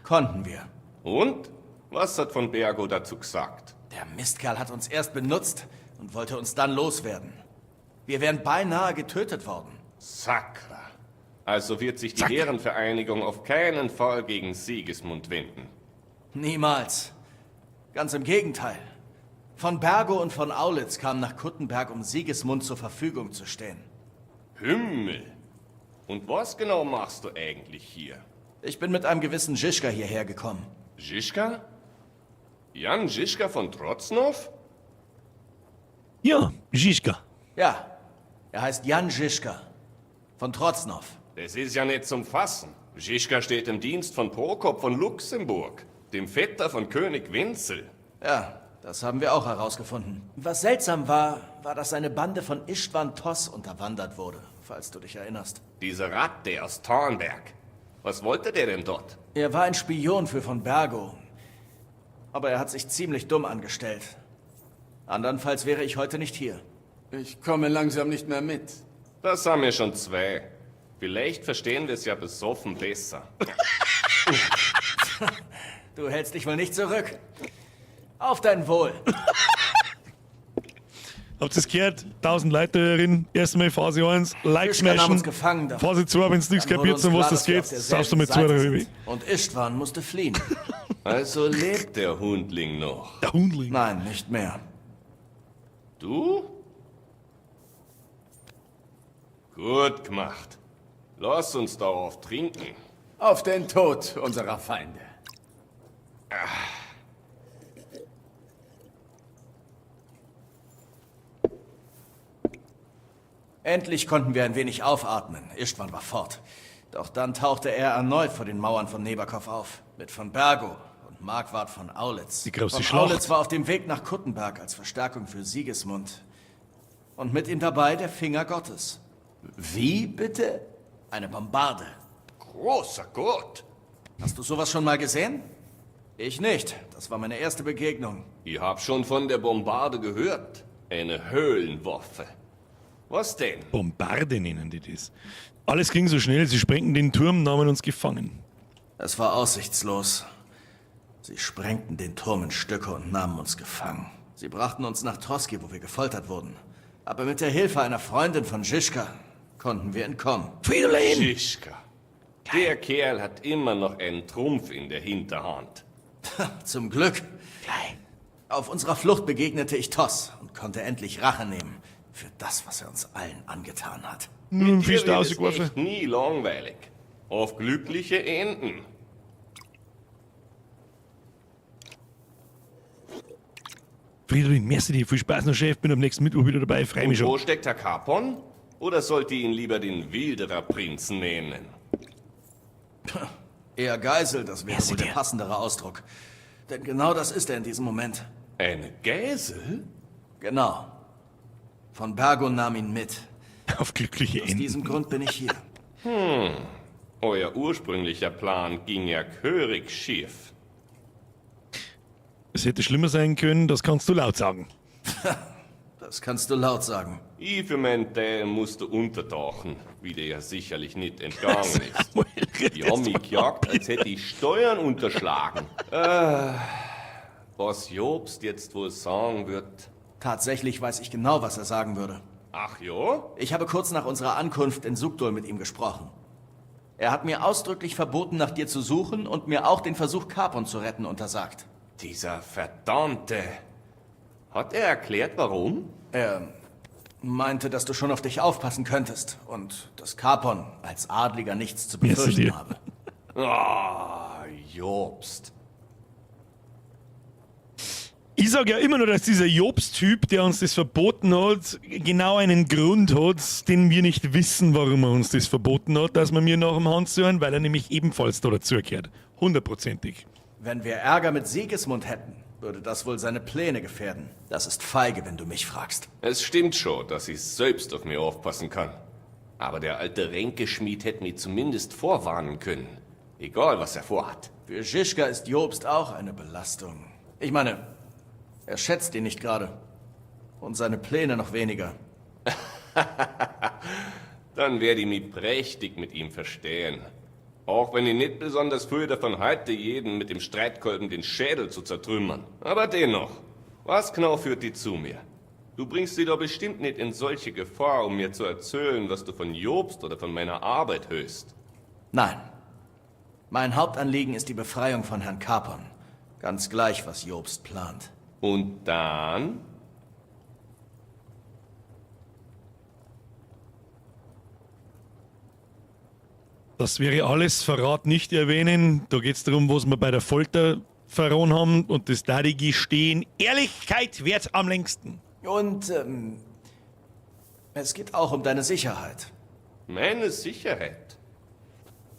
Konnten wir. Und? Was hat von Bergow dazu gesagt? Der Mistkerl hat uns erst benutzt und wollte uns dann loswerden. Wir wären beinahe getötet worden. Sakra. Also wird sich die Herrenvereinigung auf keinen Fall gegen Sigismund wenden. Niemals. Ganz im Gegenteil. Von Bergow und von Aulitz kamen nach Kuttenberg, um Sigismund zur Verfügung zu stehen. Himmel! Und was genau machst du eigentlich hier? Ich bin mit einem gewissen Žižka hierher gekommen. Žižka? Jan Žižka von Trocnov? Ja, Žižka. Ja, er heißt Jan Žižka. Von Trocnov. Das ist ja nicht zum Fassen. Žižka steht im Dienst von Prokop von Luxemburg, dem Vetter von König Wenzel. Ja, das haben wir auch herausgefunden. Was seltsam war, war, dass seine Bande von Istvan Toss unterwandert wurde, falls du dich erinnerst. Diese Ratte aus Thornberg. Was wollte der denn dort? Er war ein Spion für von Bergow. Aber er hat sich ziemlich dumm angestellt. Andernfalls wäre ich heute nicht hier. Ich komme langsam nicht mehr mit. Das haben wir schon zwei. Vielleicht verstehen wir es ja besoffen besser. Du hältst dich wohl nicht zurück. Auf dein Wohl. Habt ihr es gehört? 1000 Leute drin. Erstmal Phase 1, Like Žižka nahm smashen. uns gefangen, doch Phase 2, wenn du nichts Dann wurde kapiert, uns um was klar, das dass wir geht, auf derselben saufst du mit Seite 2 sind. Baby. Und Istvan musste fliehen. Also lebt der Hundling noch. Der Hundling? Nein, nicht mehr. Du? Gut gemacht. Lass uns darauf trinken. Auf den Tod unserer Feinde. Endlich konnten wir ein wenig aufatmen. Istvan war fort. Doch dann tauchte er erneut vor den Mauern von Nebakov auf. Mit von Bergo und Markwart von Aulitz. Die große von Schlacht. Aulitz war auf dem Weg nach Kuttenberg als Verstärkung für Sigismund. Und mit ihm dabei der Finger Gottes. Wie bitte? Eine Bombarde. Großer Gott! Hast du sowas schon mal gesehen? Ich nicht. Das war meine erste Begegnung. Ich hab schon von der Bombarde gehört. Eine Höhlenwaffe. Was denn? Bombarde nennen die das. Alles ging so schnell, sie sprengten den Turm, nahmen uns gefangen. Es war aussichtslos. Sie sprengten den Turm in Stücke und nahmen uns gefangen. Sie brachten uns nach Troski, wo wir gefoltert wurden. Aber mit der Hilfe einer Freundin von Žižka konnten wir entkommen. Fridolin! Žižka. Der Kerl hat immer noch einen Trumpf in der Hinterhand. Zum Glück. Auf unserer Flucht begegnete ich Toss und konnte endlich Rache nehmen für das, was er uns allen angetan hat. Nun, Mit dir Fisch da wird es rausgeworfen. echt nie langweilig. Auf glückliche Enden. Fridolin, merci dir, viel Spaß noch, Chef. Bin am nächsten Mittwoch wieder dabei, freu mich Und wo schon. steckt Herr Capon? Oder sollte ihn lieber den Wilderer Prinzen nennen? Eher Geisel, das wäre wohl der passendere Ausdruck. Denn genau das ist er in diesem Moment. Eine Geisel? Genau. Von Bergo nahm ihn mit. Auf glückliche Aus Enden. diesem Grund bin ich hier. Euer ursprünglicher Plan ging ja gehörig schief. Es hätte schlimmer sein können, das kannst du laut sagen. Das kannst du laut sagen. Ich für meinen Teil musste untertauchen, wie dir ja sicherlich nicht entgangen ist. Die haben mich gejagt, als hätte ich Steuern unterschlagen. Was Jobst jetzt wohl sagen wird. Tatsächlich weiß ich genau, was er sagen würde. Ach jo? Ich habe kurz nach unserer Ankunft in Sugdol mit ihm gesprochen. Er hat mir ausdrücklich verboten, nach dir zu suchen und mir auch den Versuch, Capon zu retten, untersagt. Dieser verdammte. Hat er erklärt, warum? Er meinte, dass du schon auf dich aufpassen könntest und dass Capon als Adliger nichts zu Merci befürchten dir. habe. Ah, Jobst. Ich sage ja immer nur, dass dieser Jobst-Typ, der uns das verboten hat, genau einen Grund hat, den wir nicht wissen, warum er uns das verboten hat, dass wir mir nach dem Hans hören, weil er nämlich ebenfalls da dazugehört. Hundertprozentig. Wenn wir Ärger mit Sigismund hätten, würde das wohl seine Pläne gefährden. Das ist feige, wenn du mich fragst. Es stimmt schon, dass ich selbst auf mich aufpassen kann. Aber der alte Ränkeschmied hätte mich zumindest vorwarnen können. Egal, was er vorhat. Für Žižka ist Jobst auch eine Belastung. Ich meine, er schätzt ihn nicht gerade. Und seine Pläne noch weniger. Dann werde ich mich prächtig mit ihm verstehen. Auch wenn ich nicht besonders viel davon halte, jeden mit dem Streitkolben den Schädel zu zertrümmern. Aber dennoch, was genau führt die zu mir? Du bringst sie doch bestimmt nicht in solche Gefahr, um mir zu erzählen, was du von Jobst oder von meiner Arbeit hörst. Nein. Mein Hauptanliegen ist die Befreiung von Herrn Capon. Ganz gleich, was Jobst plant. Und dann? Das wäre alles, Verrat nicht erwähnen. Da geht es darum, was wir bei der Folter verloren haben und das da die gestehen. Ehrlichkeit währt am längsten. Und es geht auch um deine Sicherheit. Meine Sicherheit?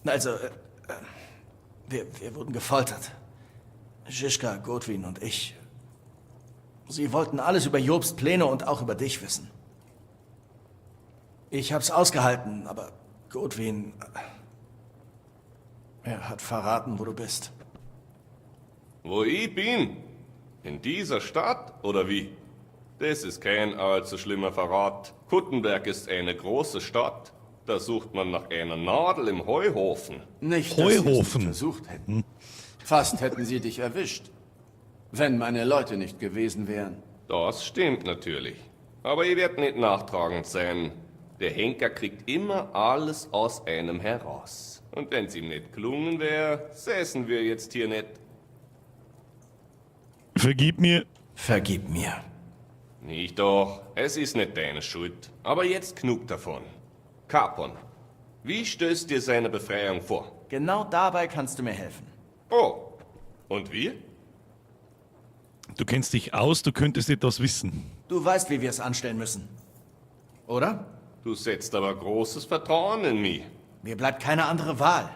Also, wir wurden gefoltert. Žižka, Godwin und ich. Sie wollten alles über Jobs Pläne und auch über dich wissen. Ich hab's ausgehalten, aber Godwin... Er hat verraten, wo du bist. Wo ich bin? In dieser Stadt, oder wie? Das ist kein allzu schlimmer Verrat. Kuttenberg ist eine große Stadt. Da sucht man nach einer Nadel im Heuhofen. Nicht, dass sie es nicht Heuhofen. versucht hätten. Fast hätten sie dich erwischt. Wenn meine Leute nicht gewesen wären. Das stimmt natürlich. Aber ich werd nicht nachtragend sein. Der Henker kriegt immer alles aus einem heraus. Und wenn's ihm nicht gelungen wär, säßen wir jetzt hier nicht. Vergib mir. Vergib mir. Nicht doch, es ist nicht deine Schuld. Aber jetzt genug davon. Capon, wie stößt dir seine Befreiung vor? Genau dabei kannst du mir helfen. Oh, und wie? Du kennst dich aus, du könntest etwas wissen. Du weißt, wie wir es anstellen müssen. Oder? Du setzt aber großes Vertrauen in mich. Mir bleibt keine andere Wahl.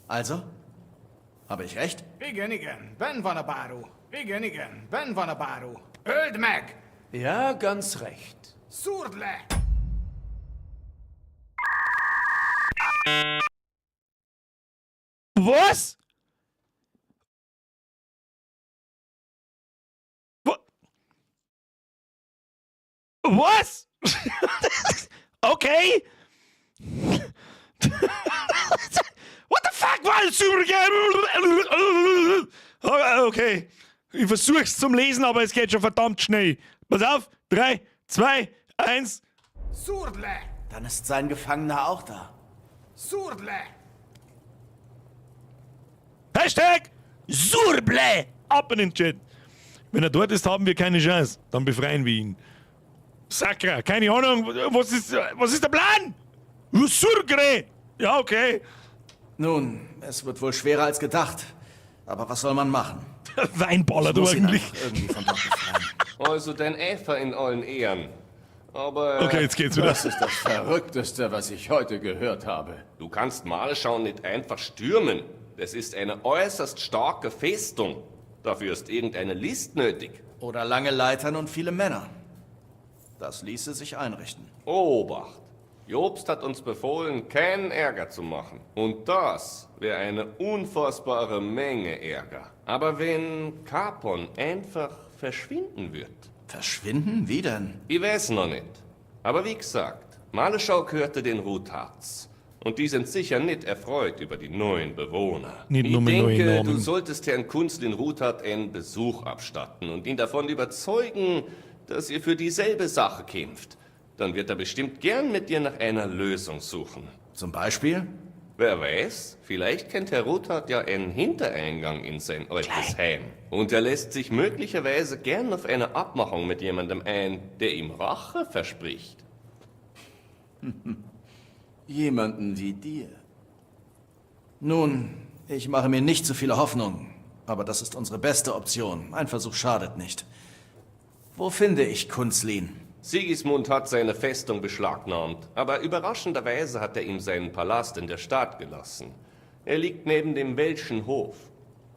Also? Habe ich recht? Igen, igen, benn van a báró. Igen, igen, benn van a báró. Öld meg! Ja, ganz recht. Szúrd le! Was? Was? Okay. What the fuck war das übrigens? Okay. Ich versuch's zum Lesen, aber es geht schon verdammt schnell. Pass auf. 3, 2, 1. Szúrd le! Dann ist sein Gefangener auch da. Szúrd le! Hashtag Surble! Ab in den Chat. Wenn er dort ist, haben wir keine Chance. Dann befreien wir ihn. Sakra, keine Ahnung. Was ist der Plan? Surgre! Ja, okay. Nun, es wird wohl schwerer als gedacht. Aber was soll man machen? Weinballer, Ich du muss ihn eigentlich. einfach irgendwie von dort befreien. Also dein Eifer in allen Ehren. Aber. Okay, jetzt geht's wieder. Das ist das Verrückteste, was ich heute gehört habe. Du kannst Malschau nicht einfach stürmen. Das ist eine äußerst starke Festung. Dafür ist irgendeine List nötig. Oder lange Leitern und viele Männer. Das ließe sich einrichten. Obacht! Jobst hat uns befohlen, keinen Ärger zu machen. Und das wäre eine unfassbare Menge Ärger. Aber wenn Capon einfach verschwinden wird. Verschwinden? Wie denn? Ich weiß noch nicht. Aber wie gesagt, Maleschau gehörte den Ruthards. Und die sind sicher nicht erfreut über die neuen Bewohner. Nicht Ich nur mit neuen denke, du Namen. solltest Herrn Kunzlin Ruthard einen Besuch abstatten und ihn davon überzeugen, dass ihr für dieselbe Sache kämpft. Dann wird er bestimmt gern mit dir nach einer Lösung suchen. Zum Beispiel? Wer weiß, vielleicht kennt Herr Ruthard ja einen Hintereingang in sein altes Heim. Und er lässt sich möglicherweise gern auf eine Abmachung mit jemandem ein, der ihm Rache verspricht. Jemanden wie dir. Nun, ich mache mir nicht zu viele Hoffnungen. Aber das ist unsere beste Option. Ein Versuch schadet nicht. Wo finde ich Kunzlin? Sigismund hat seine Festung beschlagnahmt, aber überraschenderweise hat er ihm seinen Palast in der Stadt gelassen. Er liegt neben dem Welschen Hof.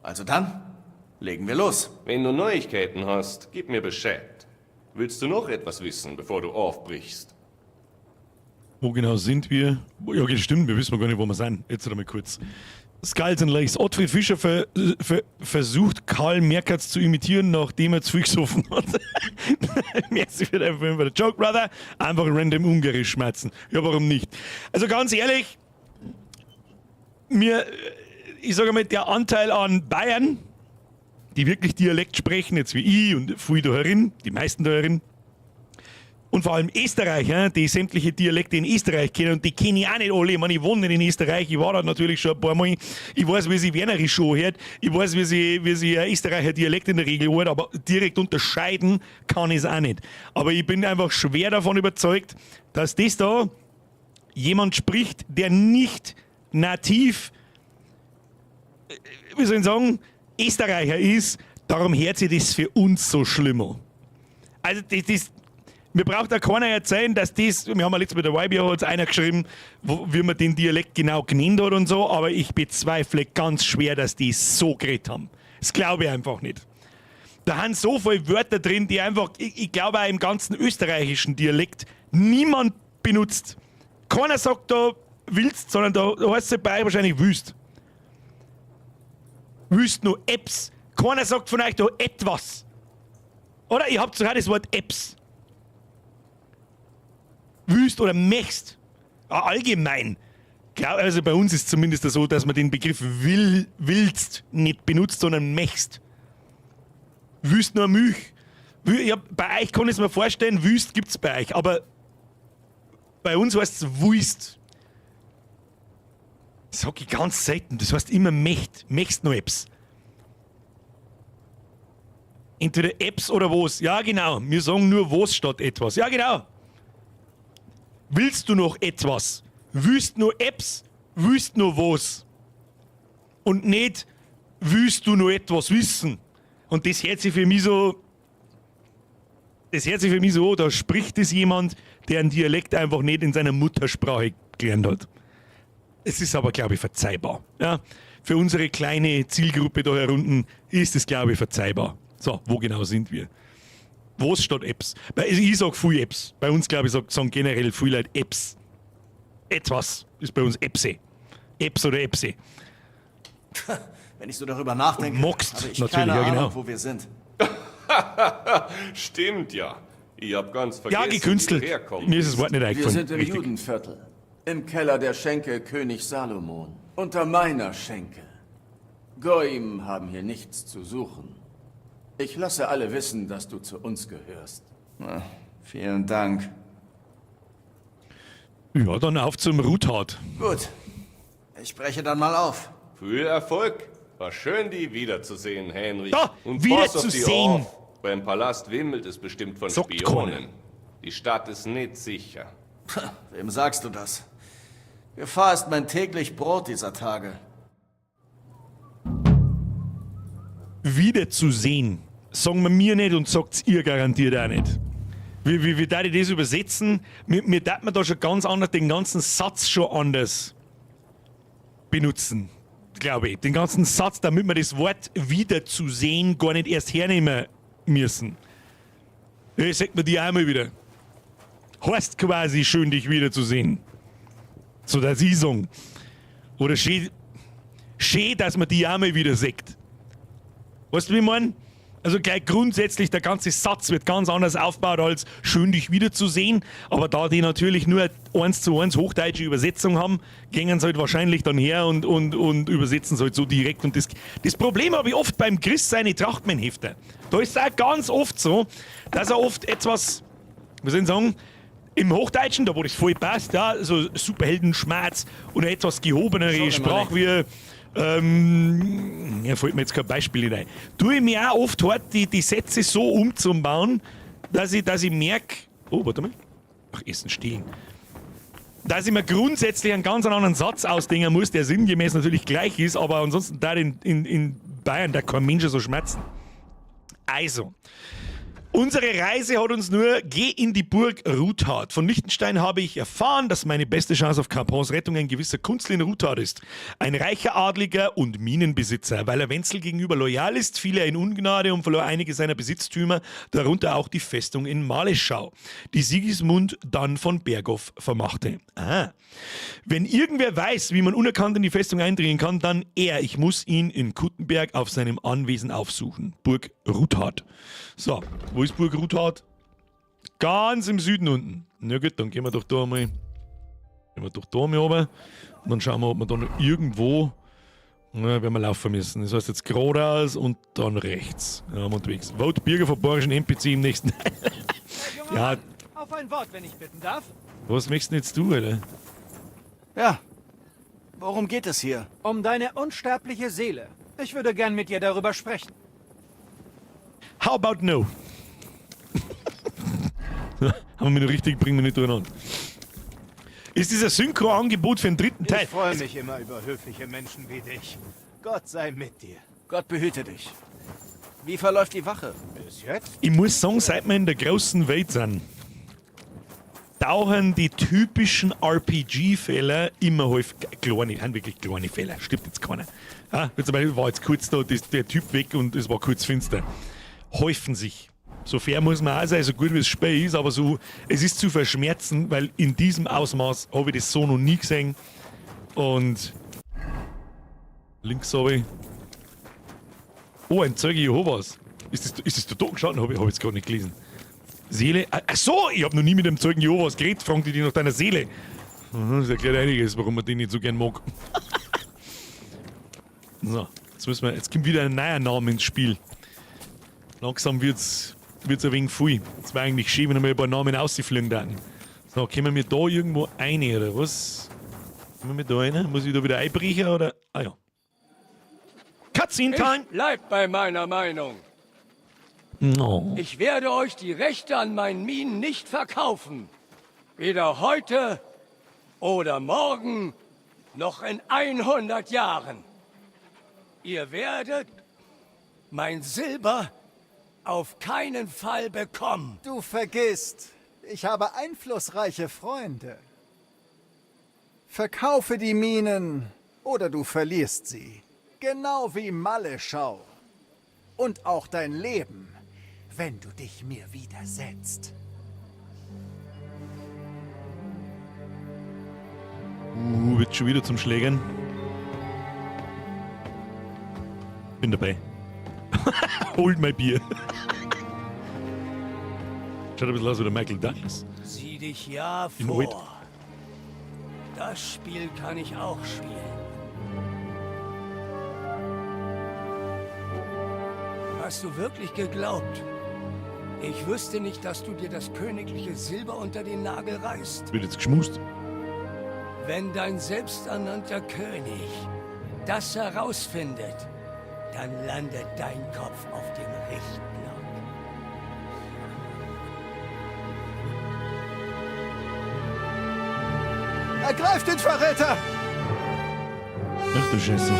Also dann, legen wir los. Wenn du Neuigkeiten hast, gib mir Bescheid. Willst du noch etwas wissen, bevor du aufbrichst? Wo genau sind wir? Ja, okay, stimmt, wir wissen gar nicht, wo wir sind. Jetzt einmal kurz. Skulls and Lakes. Ottfried Fischer versucht, Karl Merkatz zu imitieren, nachdem er zu viel gesoffen hat. Merci für deinen Film, der Joke, Brother. Einfach random Ungarisch schmerzen. Ja, warum nicht? Also ganz ehrlich, mir, ich sage mal, der Anteil an Bayern, die wirklich Dialekt sprechen, jetzt wie ich und viele da herin, die meisten da herin, und vor allem Österreicher, die sämtliche Dialekte in Österreich kennen, und die kenne ich auch nicht alle. Ich meine, ich wohne nicht in Österreich, ich war da natürlich schon ein paar Mal. Ich weiß, wie sich Wienerisch anhört, ich weiß, wie sich ein Österreicher Dialekt in der Regel anhört, aber direkt unterscheiden kann ich es auch nicht. Aber ich bin einfach schwer davon überzeugt, dass das da jemand spricht, der nicht nativ, wie soll ich sagen, Österreicher ist. Darum hört sich das für uns so schlimm an. Also das ist, mir braucht da keiner erzählen, dass das, wir haben ja letztes Mal der YBO hat einer geschrieben, wie man den Dialekt genau genannt hat und so, aber ich bezweifle ganz schwer, dass die so geredet haben. Das glaube ich einfach nicht. Da haben so viele Wörter drin, die einfach, ich glaube auch im ganzen österreichischen Dialekt niemand benutzt. Keiner sagt da willst, sondern da heißt es bei euch wahrscheinlich wüst. Wüst nur Apps. Keiner sagt von euch da etwas. Oder? Ihr habt sogar das Wort Apps. Wüst oder möchtest. Ja, allgemein. Glaub, also bei uns ist es zumindest so, dass man den Begriff willst nicht benutzt, sondern möchtest. Wüst nur Milch. Ja, bei euch kann ich es mir vorstellen, wüst gibt's bei euch, aber bei uns heißt es wüst. Das sag ich ganz selten. Das heißt immer mecht. Möchtest noch Apps. Entweder Apps oder was. Ja, genau. Wir sagen nur was statt etwas. Ja, genau. Willst du noch etwas? Willst nur Apps? Willst nur was? Und nicht, willst du noch etwas wissen? Und das hört sich für mich so. Das hört sich für mich so an, da spricht es jemand, der einen Dialekt einfach nicht in seiner Muttersprache gelernt hat. Es ist aber, glaube ich, verzeihbar. Ja? Für unsere kleine Zielgruppe da herunten ist es, glaube ich, verzeihbar. So, wo genau sind wir? Was statt Apps? Also ich sag viel Apps. Bei uns, glaube ich, sagen generell viele Leute Apps. Etwas ist bei uns Epse. Apps oder Epse. Wenn ich so darüber nachdenke, Und magst habe ich natürlich, keine ja, genau. Ahnung, wo wir sind. Stimmt ja. Ich hab ganz vergessen, Ja, gekünstelt. wie du herkommst. Mir ist das Wort nicht Wir eingefallen. sind im Richtig. Judenviertel. Im Keller der Schenke König Salomon. Unter meiner Schenke. Goim haben hier nichts zu suchen. Ich lasse alle wissen, dass du zu uns gehörst. Na, vielen Dank. Ja, dann auf zum Ruthard. Gut. Ich breche dann mal auf. Viel Erfolg. War schön, die wiederzusehen, Henry. Da, Und pass auf die wiederzusehen. auf. Beim Palast wimmelt es bestimmt von Sagt Spionen. keiner. Die Stadt ist nicht sicher. Wem sagst du das? Gefahr ist mein täglich Brot dieser Tage. Wiederzusehen. Sagen wir mir nicht und sagt's ihr garantiert auch nicht. Wie darf ich das übersetzen? Mir darf man da schon ganz anders, den ganzen Satz schon anders benutzen, glaube ich. Den ganzen Satz, damit wir das Wort wiederzusehen gar nicht erst hernehmen müssen. Ja, sagt man die einmal wieder. Heißt quasi schön, dich wiederzusehen. So dass ich sagen. Oder schön, schön, dass man die einmal wieder sieht. Weißt du, wie ich mein? Also gleich grundsätzlich, der ganze Satz wird ganz anders aufgebaut als schön dich wiederzusehen. Aber da die natürlich nur 1:1 hochdeutsche Übersetzung haben, gingen sie halt wahrscheinlich dann her und übersetzen es halt so direkt. Und das Problem habe ich oft beim Chris seine Trachtmannhefte. Da ist es auch ganz oft so, dass er oft etwas, wie soll ich sagen, im Hochdeutschen, da wo das voll passt, ja, so Superheldenschmerz und eine etwas gehobenere Sorry, Sprache wie, ja, fällt mir jetzt kein Beispiel nicht ein. Tue ich mir auch oft hart, die Sätze so umzubauen, dass ich merke, oh, warte mal, ach, Essen stehlen. Dass ich mir grundsätzlich einen ganz anderen Satz ausdenken muss, der sinngemäß natürlich gleich ist, aber ansonsten da in Bayern, da kann Mensch so schmerzen. Also, unsere Reise hat uns nur geh in die Burg Ruthard. Von Liechtenstein habe ich erfahren, dass meine beste Chance auf Capons Rettung ein gewisser Kunzlin in Ruthard ist. Ein reicher Adliger und Minenbesitzer. Weil er Wenzel gegenüber loyal ist, fiel er in Ungnade und verlor einige seiner Besitztümer, darunter auch die Festung in Maleschau, die Sigismund dann von Berghof vermachte. Aha. Wenn irgendwer weiß, wie man unerkannt in die Festung eindringen kann, dann er. Ich muss ihn in Kuttenberg auf seinem Anwesen aufsuchen. Burg Ruthard. So, wo ist Burg Ruthard? Ganz im Süden unten. Na gut, dann gehen wir doch da mal. Gehen wir doch da mal runter. Und dann schauen wir, ob wir da noch irgendwo. Na, werden wir laufen müssen. Das heißt jetzt geradeaus und dann rechts. Ja, wir unterwegs. Vote Birger von Bayerischen NPC im nächsten. Ja. Auf ein Wort, wenn ich bitten darf. Was möchtest denn jetzt du, Alter? Ja. Worum geht es hier? Um deine unsterbliche Seele. Ich würde gern mit dir darüber sprechen. How about no? Haben wir noch richtig, bringen wir nicht durcheinander. Ist dieser Synchro-Angebot für den dritten Teil? Ich freue mich immer über höfliche Menschen wie dich. Gott sei mit dir. Gott behüte dich. Wie verläuft die Wache? Bis jetzt? Ich muss sagen, seit wir in der großen Welt sind, tauchen die typischen RPG-Fehler immer häufig. Kleine, sind wirklich kleine Fehler, stimmt jetzt keiner. Ja, zum Beispiel war jetzt kurz da der Typ weg und es war kurz finster. Häufen sich. So fair muss man auch sein, so gut wie das Spiel ist, aber so, es ist zu verschmerzen, weil in diesem Ausmaß habe ich das so noch nie gesehen. Und links habe ich. Oh, ein Zeuge Jehovas. Ist das da gestanden? Habe ich jetzt gerade nicht gelesen. Seele? Ach so, ich habe noch nie mit dem Zeugen Jehovas geredet. Fragen die dich nach deiner Seele. Das erklärt einiges, warum man den nicht so gern mag. So, jetzt müssen wir. Jetzt kommt wieder ein neuer Name ins Spiel. Langsam wird's Wird ein wenig viel. Es wäre eigentlich schön, wenn wir ein paar Namen rausfliegen dann. So, kommen wir da irgendwo rein, oder was? Kommen wir da rein? Muss ich da wieder einbrechen, oder? Ah ja. Cutscene Time! Ich bleib bei meiner Meinung. No. Ich werde euch die Rechte an meinen Minen nicht verkaufen. Weder heute oder morgen, noch in 100 Jahren. Ihr werdet mein Silber auf keinen Fall bekommen. Du vergisst, ich habe einflussreiche Freunde. Verkaufe die Minen oder du verlierst sie. Genau wie Malleschau. Und auch dein Leben, wenn du dich mir widersetzt. Wird schon wieder zum Schlägern. Bin dabei. Holt mein Bier. Schaut ein bisschen aus wie der Michael Douglas. Sieh dich ja In vor. Wait. Das Spiel kann ich auch spielen. Hast du wirklich geglaubt? Ich wüsste nicht, dass du dir das königliche Silber unter den Nagel reißt. Wird jetzt geschmust. Wenn dein selbsternannter König das herausfindet, dann landet dein Kopf auf dem Richtblock. Ergreift den Verräter! Ach du Scheiße.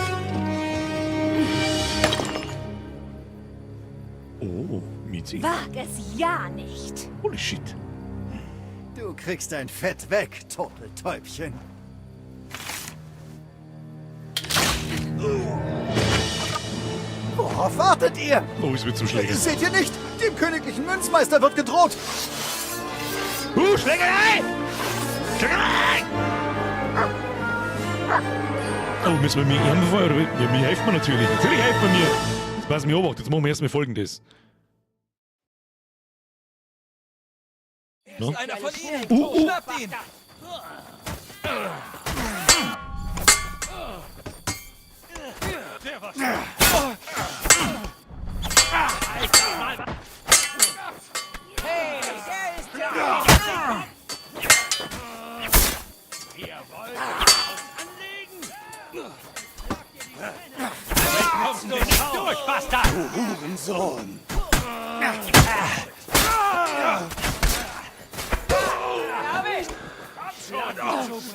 Oh, Miezi. Wag es ja nicht. Holy shit. Du kriegst dein Fett weg, Turteltäubchen. Worauf wartet ihr? Oh, es wird zum Schläger. Seht ihr nicht? Dem königlichen Münzmeister wird gedroht. Schlägerei! Schlägerei! Oh, müssen wir mir ehrenvoll oder? Ja, mir helfen wir natürlich. Natürlich helfen wir mir. Jetzt pass mir Obacht. Jetzt machen wir erstmal folgendes. No? Einer von ihnen! Schnappt ihn! Hey, der ist ja... Ihr wollt uns anlegen? Kommst du nicht durch, Bastard! Du Hurensohn!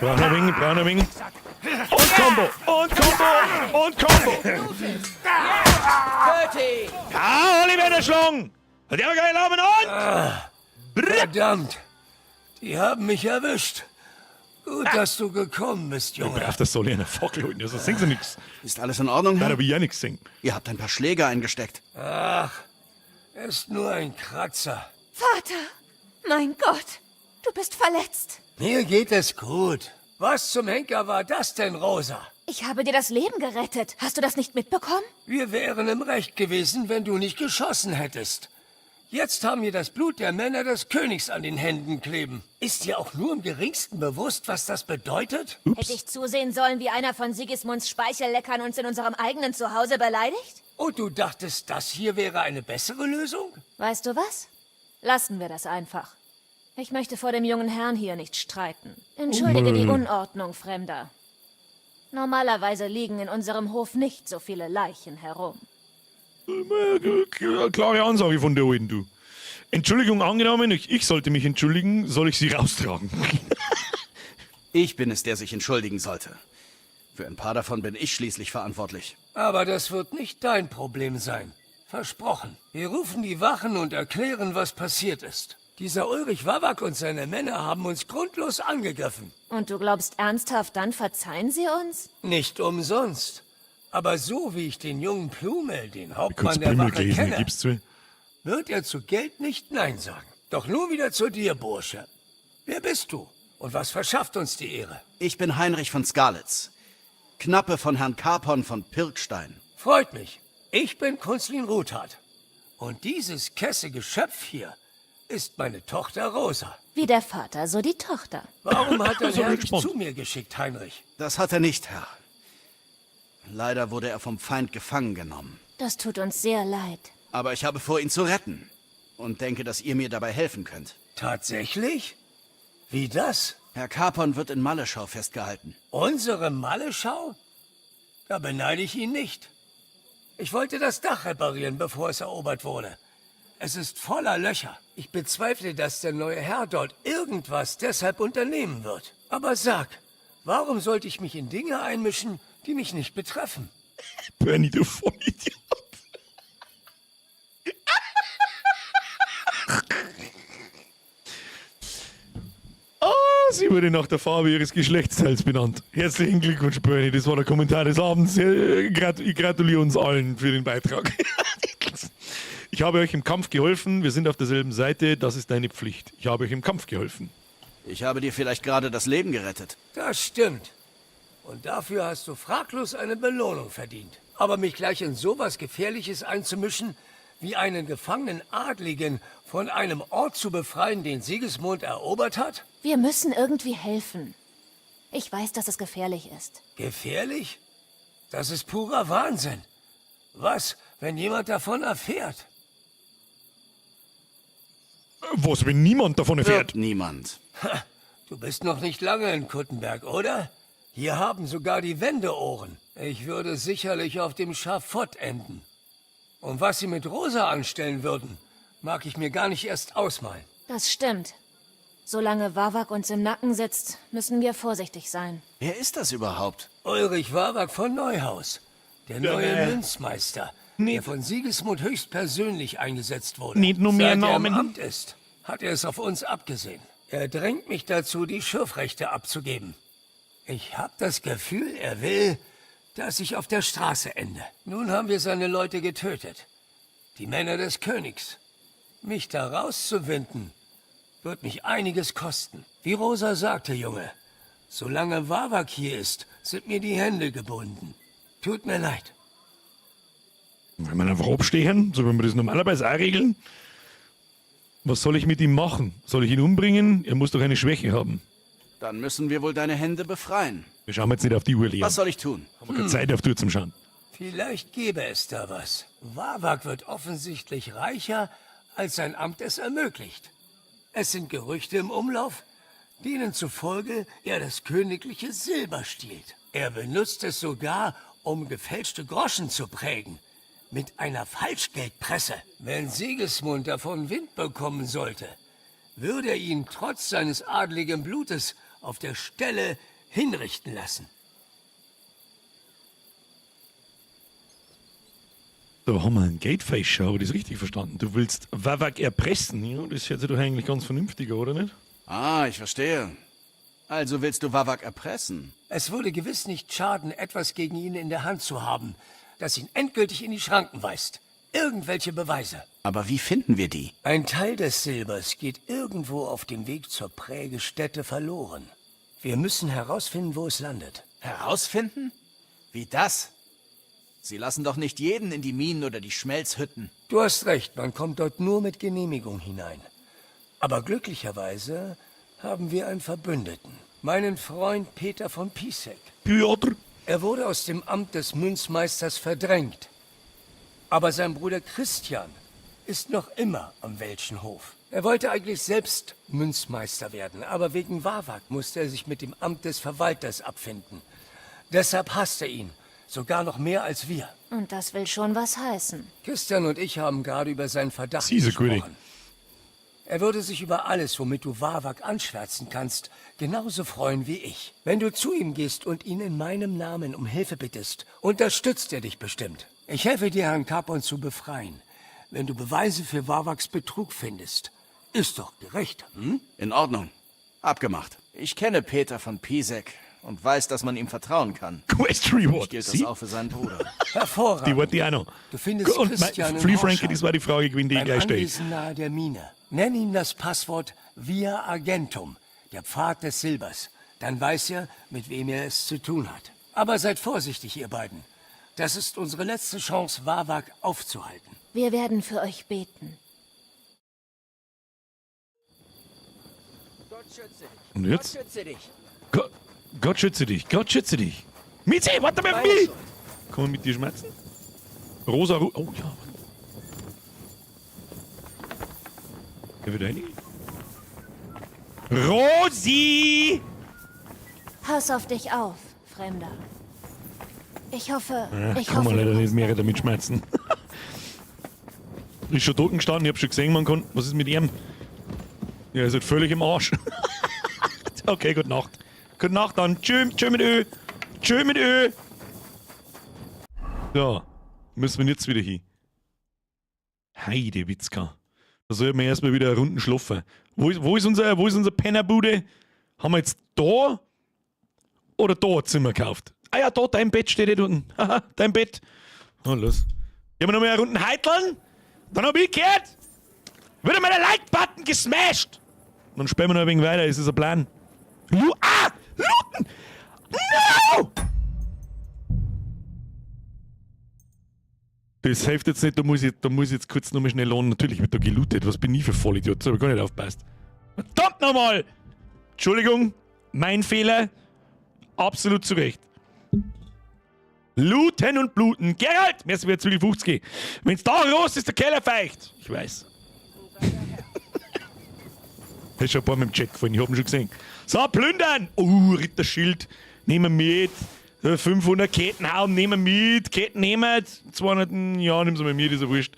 Brauner Wing, brauner Wing. Und Combo, und Combo, und Combo. Ja, Oliver der Schlong. Hat der geil Laumen und? Verdammt! Die haben mich erwischt. Gut, dass du gekommen bist, Junge. Brav, das soll ich einer Fackel holen. Also singen sie nix. Ist alles in Ordnung, Herr? Da will ich ja nix singen. Ihr habt ein paar Schläge eingesteckt. Ach, ist nur ein Kratzer. Vater! Mein Gott! Du bist verletzt. Mir geht es gut. Was zum Henker war das denn, Rosa? Ich habe dir das Leben gerettet. Hast du das nicht mitbekommen? Wir wären im Recht gewesen, wenn du nicht geschossen hättest. Jetzt haben wir das Blut der Männer des Königs an den Händen kleben. Ist dir auch nur im geringsten bewusst, was das bedeutet? Hätte ich zusehen sollen, wie einer von Sigismunds Speichelleckern uns in unserem eigenen Zuhause beleidigt? Und du dachtest, das hier wäre eine bessere Lösung? Weißt du was? Lassen wir das einfach. Ich möchte vor dem jungen Herrn hier nicht streiten. Entschuldige die Unordnung, Fremder. Normalerweise liegen in unserem Hof nicht so viele Leichen herum. Klare Ansage von der Alten, du. Entschuldigung angenommen, ich sollte mich entschuldigen, soll ich sie raustragen? Ich bin es, der sich entschuldigen sollte. Für ein paar davon bin ich schließlich verantwortlich. Aber das wird nicht dein Problem sein. Versprochen. Wir rufen die Wachen und erklären, was passiert ist. Dieser Ulrich Wawak und seine Männer haben uns grundlos angegriffen. Und du glaubst ernsthaft, dann verzeihen sie uns? Nicht umsonst. Aber so wie ich den jungen Plumel, den Hauptmann Kurz der Bimmel Wache, gelesen, kenne, gib's zu. wird er zu Geld nicht Nein sagen. Doch nur wieder zu dir, Bursche. Wer bist du? Und was verschafft uns die Ehre? Ich bin Heinrich von Skalitz. Knappe von Herrn Capon von Pirkstein. Freut mich. Ich bin Kunzlin Ruthardt. Und dieses kesse Geschöpf hier ist meine Tochter Rosa. Wie der Vater, so die Tochter. Warum hat dein So Herr dich gespannt. zu mir geschickt, Heinrich? Das hat er nicht, Herr. Leider wurde er vom Feind gefangen genommen. Das tut uns sehr leid. Aber ich habe vor, ihn zu retten. Und denke, dass ihr mir dabei helfen könnt. Tatsächlich? Wie das? Herr Capon wird in Malleschau festgehalten. Unsere Malleschau? Da beneide ich ihn nicht. Ich wollte das Dach reparieren, bevor es erobert wurde. Es ist voller Löcher. Ich bezweifle, dass der neue Herr dort irgendwas deshalb unternehmen wird. Aber sag, warum sollte ich mich in Dinge einmischen, die mich nicht betreffen? Bernie, du Vollidiot. Ah, sie wurde nach der Farbe ihres Geschlechtsteils benannt. Herzlichen Glückwunsch, Bernie. Das war der Kommentar des Abends. Ich gratuliere uns allen für den Beitrag. Ich habe euch im Kampf geholfen. Wir sind auf derselben Seite. Das ist deine Pflicht. Ich habe euch im Kampf geholfen. Ich habe dir vielleicht gerade das Leben gerettet. Das stimmt. Und dafür hast du fraglos eine Belohnung verdient. Aber mich gleich in sowas Gefährliches einzumischen, wie einen gefangenen Adligen von einem Ort zu befreien, den Sigismund erobert hat? Wir müssen irgendwie helfen. Ich weiß, dass es gefährlich ist. Gefährlich? Das ist purer Wahnsinn. Was, wenn jemand davon erfährt? Was, wenn niemand davon erfährt? Wird niemand. Ha, du bist noch nicht lange in Kuttenberg, oder? Hier haben sogar die Wände Ohren. Ich würde sicherlich auf dem Schafott enden. Und was sie mit Rosa anstellen würden, mag ich mir gar nicht erst ausmalen. Das stimmt. Solange Wawak uns im Nacken sitzt, müssen wir vorsichtig sein. Wer ist das überhaupt? Ulrich Wawak von Neuhaus, der Ja, neue nee. Münzmeister, der von Sigismund höchstpersönlich eingesetzt wurde. Nicht nur mehr Seit er im Namen. Amt ist, hat er es auf uns abgesehen. Er drängt mich dazu, die Schürfrechte abzugeben. Ich habe das Gefühl, er will, dass ich auf der Straße ende. Nun haben wir seine Leute getötet. Die Männer des Königs. Mich da rauszuwinden, wird mich einiges kosten. Wie Rosa sagte, Junge, solange Wawak hier ist, sind mir die Hände gebunden. Tut mir leid. Wenn wir einfach abstehen, so wie wir das normalerweise auch regeln. Was soll ich mit ihm machen? Soll ich ihn umbringen? Er muss doch eine Schwäche haben. Dann müssen wir wohl deine Hände befreien. Wir schauen jetzt nicht auf die Uhr, Leon. Was soll ich tun? Haben wir keine Zeit auf die Uhr zum Schauen. Vielleicht gäbe es da was. Wawak wird offensichtlich reicher, als sein Amt es ermöglicht. Es sind Gerüchte im Umlauf, denen zufolge er das königliche Silber stiehlt. Er benutzt es sogar, um gefälschte Groschen zu prägen. Mit einer Falschgeldpresse. Wenn Sigismund davon Wind bekommen sollte, würde er ihn trotz seines adligen Blutes auf der Stelle hinrichten lassen. Da haben wir einen Gateface, habe ich das richtig verstanden? Du willst Wawak erpressen, ja? Das hört sich doch eigentlich ganz vernünftig an, oder nicht? Ah, ich verstehe. Also willst du Wawak erpressen? Es würde gewiss nicht schaden, etwas gegen ihn in der Hand zu haben, das ihn endgültig in die Schranken weist. Irgendwelche Beweise. Aber wie finden wir die? Ein Teil des Silbers geht irgendwo auf dem Weg zur Prägestätte verloren. Wir müssen herausfinden, wo es landet. Herausfinden? Wie das? Sie lassen doch nicht jeden in die Minen oder die Schmelzhütten. Du hast recht, man kommt dort nur mit Genehmigung hinein. Aber glücklicherweise haben wir einen Verbündeten. Meinen Freund Peter von Pisek. Piotr. Er wurde aus dem Amt des Münzmeisters verdrängt. Aber sein Bruder Christian ist noch immer am Welschen Hof. Er wollte eigentlich selbst Münzmeister werden, aber wegen Wawak musste er sich mit dem Amt des Verwalters abfinden. Deshalb hasst er ihn, sogar noch mehr als wir. Und das will schon was heißen. Christian und ich haben gerade über seinen Verdacht Siehste, König. gesprochen. Er würde sich über alles, womit du Wawak anschwärzen kannst, genauso freuen wie ich. Wenn du zu ihm gehst und ihn in meinem Namen um Hilfe bittest, unterstützt er dich bestimmt. Ich helfe dir, Herrn Capon zu befreien, wenn du Beweise für Wawaks Betrug findest. Ist doch gerecht, hm? In Ordnung. Abgemacht. Ich kenne Peter von Pisek und weiß, dass man ihm vertrauen kann. Quest Reward. Gilt das Sie? auch für seinen Bruder. Hervorragend. Die wollte ich auch noch. Du findest Und Christian mein, in Free Frankie, Horschheim. das war die Frage gewesen, die ich Beim gleich stelle. Anwesen nahe der Mine. Nenn ihm das Passwort Via Argentum, der Pfad des Silbers. Dann weiß er, mit wem er es zu tun hat. Aber seid vorsichtig, ihr beiden. Das ist unsere letzte Chance, Wawak aufzuhalten. Wir werden für euch beten. Gott schütze dich. Und jetzt? Gott schütze dich. Gott, Gott schütze dich, Gott schütze dich. Mizi, warte mal auf Meine mich! Schuld. Kann man mit dir schmerzen? Rosa, Ru oh ja. warte. Der wird rein. Rosi! Pass auf dich auf, Fremder. Ich hoffe, Ja, ich kann hoffe, man leider du nicht mehr damit schmerzen. Ist schon dort gestanden, ich hab schon gesehen, man kann. Was ist mit ihm? Ja, ist halt völlig im Arsch. Okay, gute Nacht. Gute Nacht dann. Tschö, tschö mit Ö. Tschö mit Ö. So, müssen wir jetzt wieder hin. Heide Witzka. Da sollten wir erstmal wieder Runden schlafen. Wo ist unser Pennerbude? Haben wir jetzt da oder da ein Zimmer gekauft? Ah ja, da, dein Bett steht hier unten. Haha, dein Bett. Na los. Gehen wir nochmal eine Runden heiteln? Dann hab ich gehört, wird einmal der Like-Button gesmashed. Und dann spielen wir noch ein wenig weiter, ist das ein Plan. Looten! No! Das hilft jetzt nicht, da muss ich jetzt kurz nochmal schnell lohnen. Natürlich wird da gelootet. Was bin ich für Vollidiot? So hab ich gar nicht aufgepasst. Verdammt nochmal! Entschuldigung, mein Fehler. Absolut zu Recht. Looten und bluten. Gerald! Mir ist wieder 50. Wenn's da raus ist, der Keller feucht. Ich weiß. Ist schon ein paar mit dem Chat gefallen, ich hab ihn schon gesehen. So, plündern! Oh, Ritterschild. Nehmen wir mit. 500 Kettenhauen nehmen wir mit. Ketten nehmen. 200, ja, nimm's mal mit, ist ja wurscht.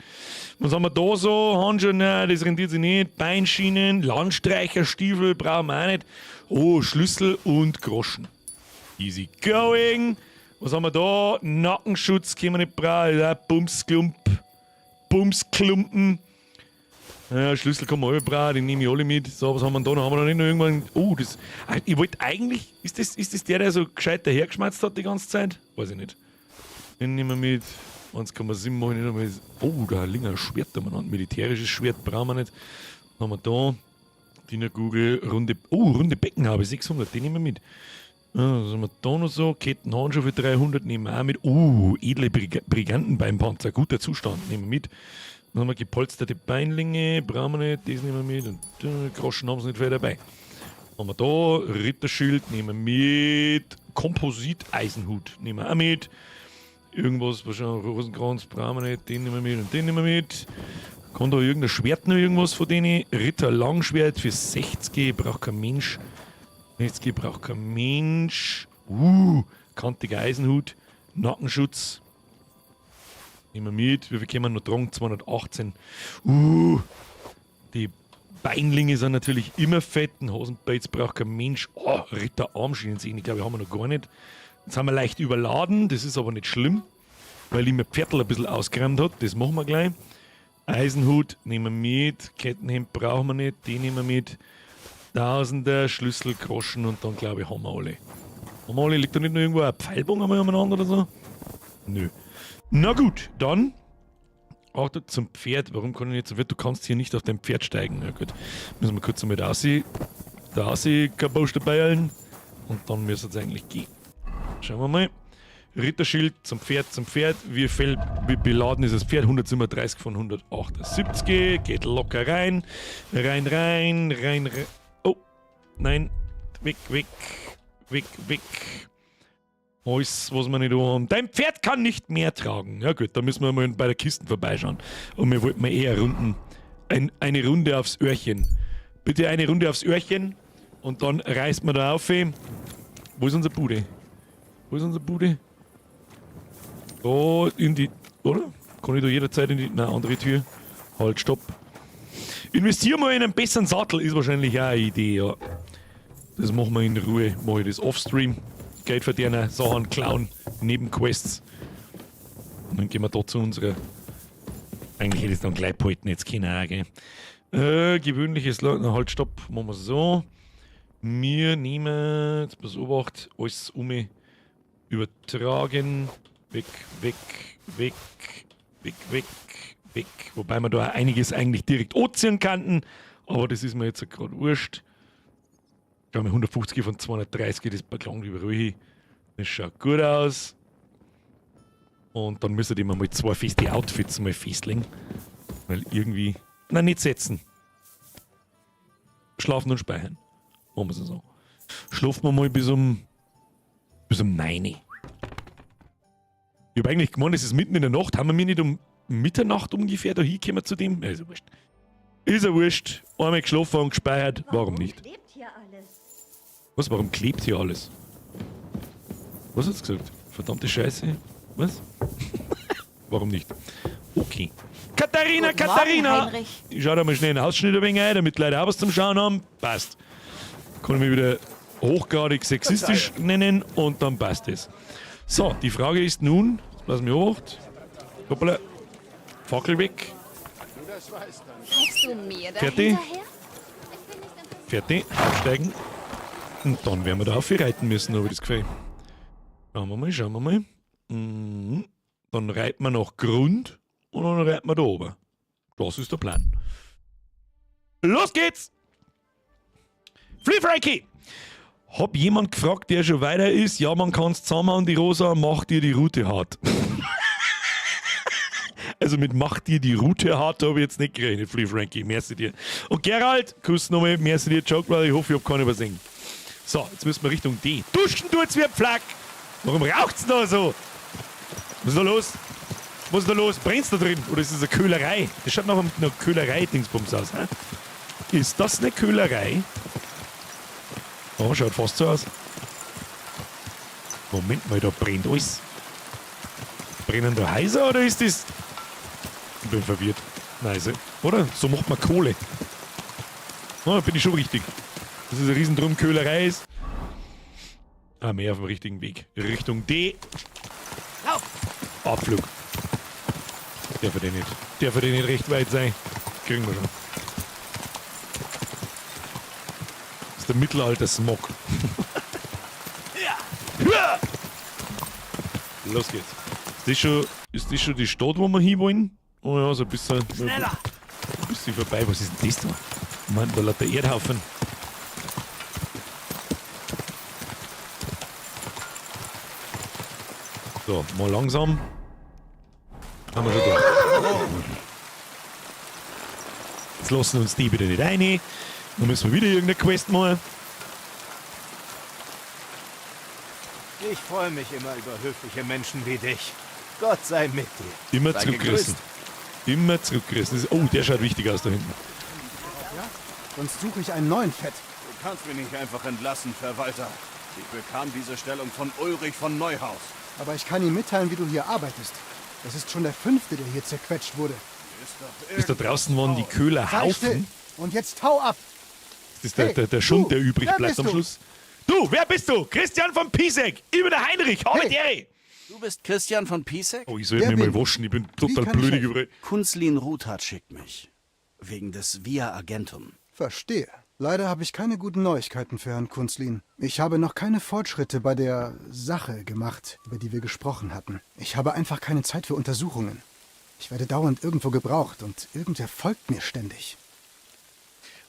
Was haben wir da so? Handschuhe, nein, das rentiert sich nicht. Beinschienen, Landstreicherstiefel brauchen wir auch nicht. Oh, Schlüssel und Groschen. Easy going. Was haben wir da? Nackenschutz können wir nicht brauchen. Ja, Bumsklump. Bumsklumpen. Ja, Schlüssel kann man alle brauchen, die nehme ich alle mit. So, was haben wir denn da noch? Haben wir da nicht noch irgendwann. Oh, das. Ich wollte eigentlich. Ist das der, der so gescheit dahergeschmatzt hat die ganze Zeit? Weiß ich nicht. Den nehmen wir mit. 1,7 mache ich nicht einmal. Oh, da liegt ein Schwert umeinander. Militärisches Schwert brauchen wir nicht. Was haben wir da? Dienerkugel, runde. Oh, runde Beckenhaube, 600, den nehmen wir mit. Ja, was haben wir da noch so? Kettenhandschuhe für 300 nehmen wir auch mit. Oh, edle Brigantenbeinpanzer, guter Zustand, nehmen wir mit. Dann haben wir gepolsterte Beinlinge, brauchen wir nicht, das nehmen wir mit. Und Groschen haben sie nicht viel dabei. Haben wir da, Ritterschild nehmen wir mit. Komposit-Eisenhut nehmen wir auch mit. Irgendwas, wahrscheinlich Rosenkranz brauchen wir nicht, den nehmen wir mit und den nehmen wir mit. Kann da irgendein Schwert noch irgendwas von denen? Ritter Langschwert für 60, braucht kein Mensch. 60 braucht kein Mensch. Kantiger Eisenhut, Nackenschutz. Nehmen wir mit. Wie viel können wir noch tragen? 218. Die Beinlinge sind natürlich immer fett. Ein Hosenpelz braucht kein Mensch. Oh, Ritter Armschienen sehen, ich glaube, haben wir noch gar nicht. Jetzt haben wir leicht überladen. Das ist aber nicht schlimm, weil ich mir Pferdl ein bisschen ausgeräumt hat. Das machen wir gleich. Eisenhut nehmen wir mit. Kettenhemd brauchen wir nicht. Den nehmen wir mit. Tausender, Schlüssel, Groschen und dann glaube ich, haben wir alle. Haben wir alle? Liegt da nicht noch irgendwo ein Pfeilbogen einmal umeinander oder so? Nö. Na gut, dann. Achtung, zum Pferd. Warum kann ich nicht zum Pferd? Du kannst hier nicht auf dein Pferd steigen. Na gut. Müssen wir kurz einmal da raus dabei eilen. Und dann müsste es eigentlich gehen. Schauen wir mal. Ritterschild zum Pferd, zum Pferd. Wie viel, wie beladen ist das Pferd? 137 von 178. Geht locker rein. Rein, rein, rein, rein. Oh, nein. Weg, weg, weg, weg. Alles, was wir nicht haben. Dein Pferd kann nicht mehr tragen. Ja gut, da müssen wir mal bei der Kiste vorbeischauen. Und wir wollten mal eher Runden. Eine Runde aufs Öhrchen. Bitte eine Runde aufs Öhrchen. Und dann reißt man da auf. Wo ist unsere Bude? Wo ist unsere Bude? Da in die... Oder? Kann ich da jederzeit in die... Nein, andere Tür. Halt, stopp. Investier mal in einen besseren Sattel, ist wahrscheinlich auch eine Idee, ja. Das machen wir in Ruhe. Mach ich das offstream. Geld verdienen, Sachen klauen, Nebenquests. Und dann gehen wir da zu unserer... Eigentlich hätte ich es dann gleich behalten, jetzt keine Ahnung, gell? Gewöhnliches... Na, halt, stopp. Machen wir so. Wir nehmen... Jetzt pass Obacht, alles um mich übertragen. Weg, weg, weg, weg, weg, weg. Wobei wir da auch einiges eigentlich direkt anziehen könnten. Aber das ist mir jetzt gerade wurscht. Schau mal, 150 von 230, das klang über ruhig. Das schaut gut aus. Und dann müssen die mal zwei feste Outfits mal festlegen. Weil irgendwie... Nein, nicht setzen. Schlafen und speichern. Machen wir es so. Schlafen wir mal bis um 9. Ich hab eigentlich gemeint, es ist mitten in der Nacht. Haben wir mir nicht um Mitternacht ungefähr da hingekommen zu dem? Also wurscht. Ist ja wurscht. Einmal geschlafen und gespeichert. Warum nicht? Was? Warum klebt hier alles? Was hat's gesagt? Verdammte Scheiße. Was? Warum nicht? Okay. Katharina, Guten Morgen, Katharina! Heinrich. Ich schau da mal schnell einen Ausschnitt ein wenig ein, damit die Leute auch was zum Schauen haben. Passt. Kann ich mich wieder hochgradig sexistisch nennen und dann passt es. So, die Frage ist nun, jetzt lass mich hoch. Hoppala. Fackel weg. Greifst du mir da Fertig? hinterher? Fertig. Aufsteigen. Und dann werden wir da aufreiten müssen, habe ich das Gefühl. Schauen wir mal, schauen wir mal. Mhm. Dann reiten wir nach Grund und dann reiten wir da oben. Das ist der Plan. Los geht's! Free Frankie! Hab jemand gefragt, der schon weiter ist? Ja, man kann's zusammenhauen, die Rosa, macht dir die Rute hart. Also mit mach dir die Rute hart habe ich jetzt nicht gerechnet, Free Frankie. Merci dir. Und Gerald, Kuss nochmal, merci dir, Joke Brother. Ich hoffe, ich hab keinen übersehen. So, jetzt müssen wir Richtung D. Duschen tut's wie ein Pflack! Warum raucht's denn da so? Was ist da los? Was ist da los? Brennt's da drin? Oder ist das eine Köhlerei? Das schaut nach einer Köhlerei-Dingsbums aus. Hä? Ist das eine Köhlerei? Oh, schaut fast so aus. Moment mal, da brennt alles. Brennen da Häuser oder ist das. Ich bin verwirrt. Nein, oder? So macht man Kohle. Oh, bin ich schon richtig. Dass es eine Riesendrum-Köhlerei ist. Ah, mehr auf dem richtigen Weg. Richtung D. Abflug. Der wird nicht. Der wird nicht recht weit sein. Kriegen wir schon. Das ist der Mittelalter-Smog. Los geht's. Ist das schon die Stadt, wo wir hinwollen? Oh ja, so ein bisschen. Schneller! Ein bisschen vorbei. Was ist denn das da? Mann, da lauter Erdhaufen. So, mal langsam. Haben wir schon da. Jetzt lassen uns die wieder nicht rein. Dann müssen wir wieder irgendeine Quest machen. Ich freue mich immer über höfliche Menschen wie dich. Gott sei mit dir. Immer Sei zurückgerissen. gegrüßt. Immer zurückgerissen. Oh, der schaut wichtig aus da hinten. Ja? Sonst suche ich einen neuen Fett. Du kannst mich nicht einfach entlassen, Verwalter. Ich bekam diese Stellung von Ulrich von Neuhaus. Aber ich kann ihm mitteilen, wie du hier arbeitest. Das ist schon der fünfte, der hier zerquetscht wurde. Ist da draußen waren die Sei still. Köhlerhaufen. Und jetzt hau ab! Das ist der, Hey, der Schund, du, der übrig wer bleibt bist am du? Schluss. Du, wer bist du? Christian von Piesek. Ich bin der Heinrich. Habe hey. Du bist Christian von Piesek? Oh, ich sollte mich mal waschen. Ich bin total blödig überall. Kunzlin Ruthardt schickt mich. Wegen des Via Argentum. Verstehe. Leider habe ich keine guten Neuigkeiten für Herrn Kunzlin. Ich habe noch keine Fortschritte bei der Sache gemacht, über die wir gesprochen hatten. Ich habe einfach keine Zeit für Untersuchungen. Ich werde dauernd irgendwo gebraucht und irgendwer folgt mir ständig.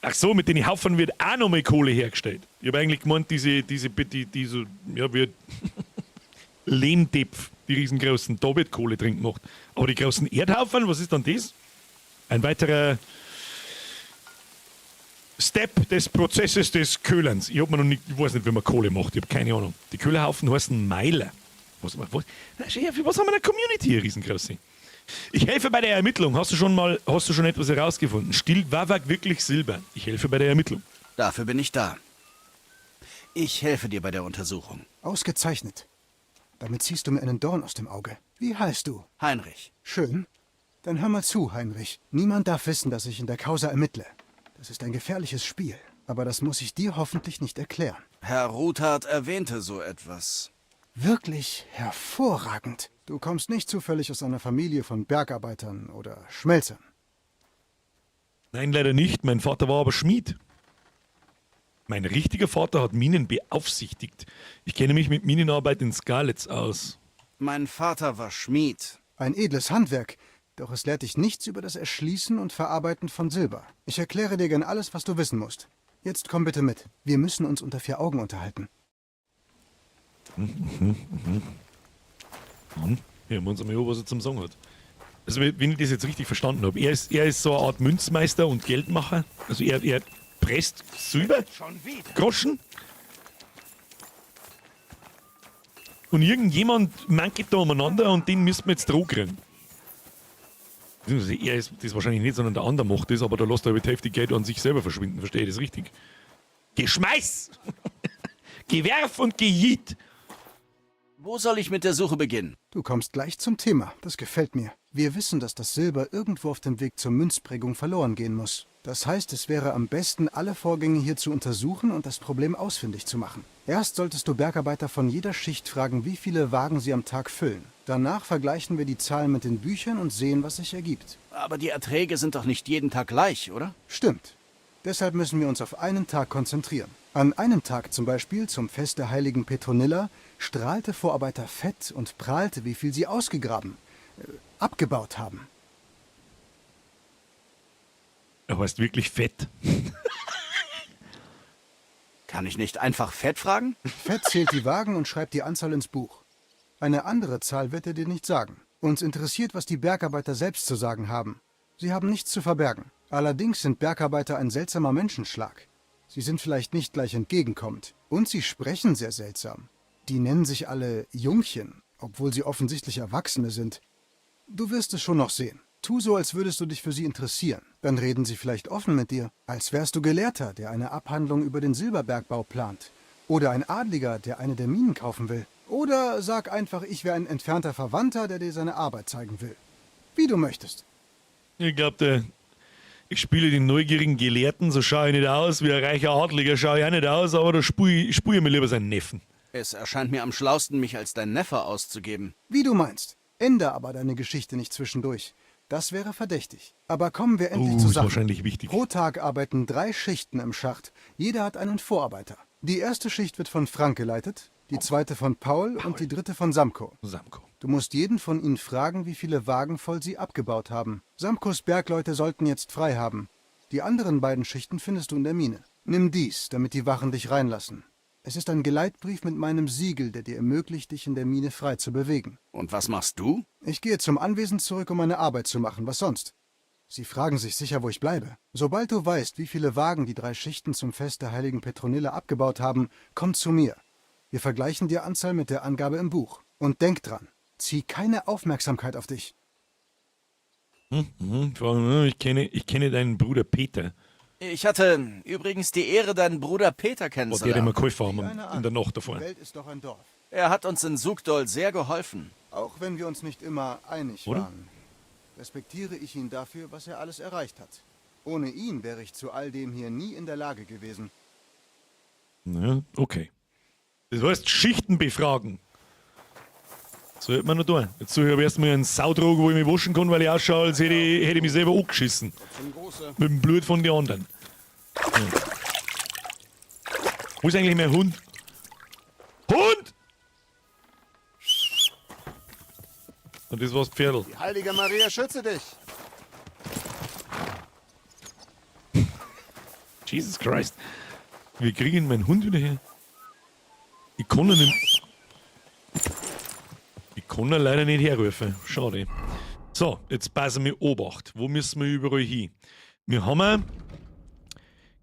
Ach so, mit den Haufen wird auch nochmal Kohle hergestellt. Ich habe eigentlich gemeint, diese, ja, wird Lehmtepf, die riesengroßen, da wird Kohle drin gemacht. Aber die großen Erdhaufen, was ist dann das? Ein weiterer Step des Prozesses des Köhlerns. Ich, hab mir noch nicht, ich weiß nicht, wie man Kohle macht, ich habe keine Ahnung. Die Köhlerhaufen heißen Meiler. Was, was, na, schau her, für was haben wir eine Community hier, riesengroße? Ich helfe bei der Ermittlung. Hast du schon etwas herausgefunden? Stiehlt Wawak wirklich Silber? Ich helfe bei der Ermittlung. Dafür bin ich da. Ich helfe dir bei der Untersuchung. Ausgezeichnet. Damit ziehst du mir einen Dorn aus dem Auge. Wie heißt du? Heinrich. Schön. Dann hör mal zu, Heinrich. Niemand darf wissen, dass ich in der Causa ermittle. Das ist ein gefährliches Spiel, aber das muss ich dir hoffentlich nicht erklären. Herr Ruthardt erwähnte so etwas. Wirklich hervorragend. Du kommst nicht zufällig aus einer Familie von Bergarbeitern oder Schmelzern. Nein, leider nicht. Mein Vater war aber Schmied. Mein richtiger Vater hat Minen beaufsichtigt. Ich kenne mich mit Minenarbeit in Skalitz aus. Mein Vater war Schmied. Ein edles Handwerk, doch es lehrt dich nichts über das Erschließen und Verarbeiten von Silber. Ich erkläre dir gern alles, was du wissen musst. Jetzt komm bitte mit. Wir müssen uns unter vier Augen unterhalten. Dann hören wir uns einmal an, was er zum Sagen hat. Also, wenn ich das jetzt richtig verstanden habe, er ist so eine Art Münzmeister und Geldmacher. Also, er presst Silber, Groschen. Und irgendjemand mankelt da umeinander und den müssen wir jetzt droh kriegen. Beziehungsweise er ist das wahrscheinlich nicht, sondern der andere macht das, aber da lässt er über die Hälfte Geld an sich selber verschwinden. Verstehe ich das richtig? Geschmeiß! Gewerf und Gejiet! Wo soll ich mit der Suche beginnen? Du kommst gleich zum Thema. Das gefällt mir. Wir wissen, dass das Silber irgendwo auf dem Weg zur Münzprägung verloren gehen muss. Das heißt, es wäre am besten, alle Vorgänge hier zu untersuchen und das Problem ausfindig zu machen. Erst solltest du Bergarbeiter von jeder Schicht fragen, wie viele Wagen sie am Tag füllen. Danach vergleichen wir die Zahlen mit den Büchern und sehen, was sich ergibt. Aber die Erträge sind doch nicht jeden Tag gleich, oder? Stimmt. Deshalb müssen wir uns auf einen Tag konzentrieren. An einem Tag zum Beispiel, zum Fest der heiligen Petronilla, strahlte Vorarbeiter Fett und prahlte, wie viel sie ausgegraben, abgebaut haben. Er heißt wirklich Fett. Kann ich nicht einfach Fett fragen? Fett zählt die Wagen und schreibt die Anzahl ins Buch. Eine andere Zahl wird er dir nicht sagen. Uns interessiert, was die Bergarbeiter selbst zu sagen haben. Sie haben nichts zu verbergen. Allerdings sind Bergarbeiter ein seltsamer Menschenschlag. Sie sind vielleicht nicht gleich entgegenkommend. Und sie sprechen sehr seltsam. Die nennen sich alle Jungchen, obwohl sie offensichtlich Erwachsene sind. Du wirst es schon noch sehen. Tu so, als würdest du dich für sie interessieren. Dann reden sie vielleicht offen mit dir, als wärst du Gelehrter, der eine Abhandlung über den Silberbergbau plant. Oder ein Adliger, der eine der Minen kaufen will. Oder sag einfach, ich wäre ein entfernter Verwandter, der dir seine Arbeit zeigen will. Wie du möchtest. Ich glaube, ich spiele den neugierigen Gelehrten, so schaue ich nicht aus, wie ein reicher Adliger schaue ich auch nicht aus, aber da spule ich mir lieber seinen Neffen. Es erscheint mir am schlausten, mich als dein Neffe auszugeben. Wie du meinst. Änder aber deine Geschichte nicht zwischendurch. Das wäre verdächtig. Aber kommen wir endlich zur ist Sache. wahrscheinlich wichtig. Pro Tag arbeiten 3 Schichten im Schacht. Jeder hat einen Vorarbeiter. Die erste Schicht wird von Frank geleitet, die zweite von Paul und die dritte von Samko. Samko. Du musst jeden von ihnen fragen, wie viele Wagen voll sie abgebaut haben. Samkos Bergleute sollten jetzt frei haben. Die anderen beiden Schichten findest du in der Mine. Nimm dies, damit die Wachen dich reinlassen. Es ist ein Geleitbrief mit meinem Siegel, der dir ermöglicht, dich in der Mine frei zu bewegen. Und was machst du? Ich gehe zum Anwesen zurück, um meine Arbeit zu machen. Was sonst? Sie fragen sich sicher, wo ich bleibe. Sobald du weißt, wie viele Wagen die 3 Schichten zum Fest der heiligen Petronilla abgebaut haben, komm zu mir. Wir vergleichen die Anzahl mit der Angabe im Buch. Und denk dran, zieh keine Aufmerksamkeit auf dich. Ich kenne deinen Bruder Peter. Ich hatte übrigens die Ehre, deinen Bruder Peter kennenzulernen. Oh, der, den wir geholfen haben in der Nacht davor. Die Welt ist doch ein Dorf. Er hat uns in Suchdol sehr geholfen. Auch wenn wir uns nicht immer einig Oder? waren, respektiere ich ihn dafür, was er alles erreicht hat. Ohne ihn wäre ich zu all dem hier nie in der Lage gewesen. Ja, okay. Das heißt, Schichten befragen. So hätte man noch tun. Jetzt suche ich aber erstmal einen Sautrog, wo ich mich waschen kann, weil ich ausschaue, als hätte ich mich selber angeschissen. Mit dem Blut von den anderen. Ja. Wo ist eigentlich mein Hund? Hund! Und das war's Pferdl. Die heilige Maria schütze dich! Jesus Christ. Wir kriegen meinen Hund wieder her. Ich kann ihn nicht. Ich kann ihn leider nicht herrufen. Schade. So, jetzt passen wir Obacht. Wo müssen wir überall hin? Wir haben.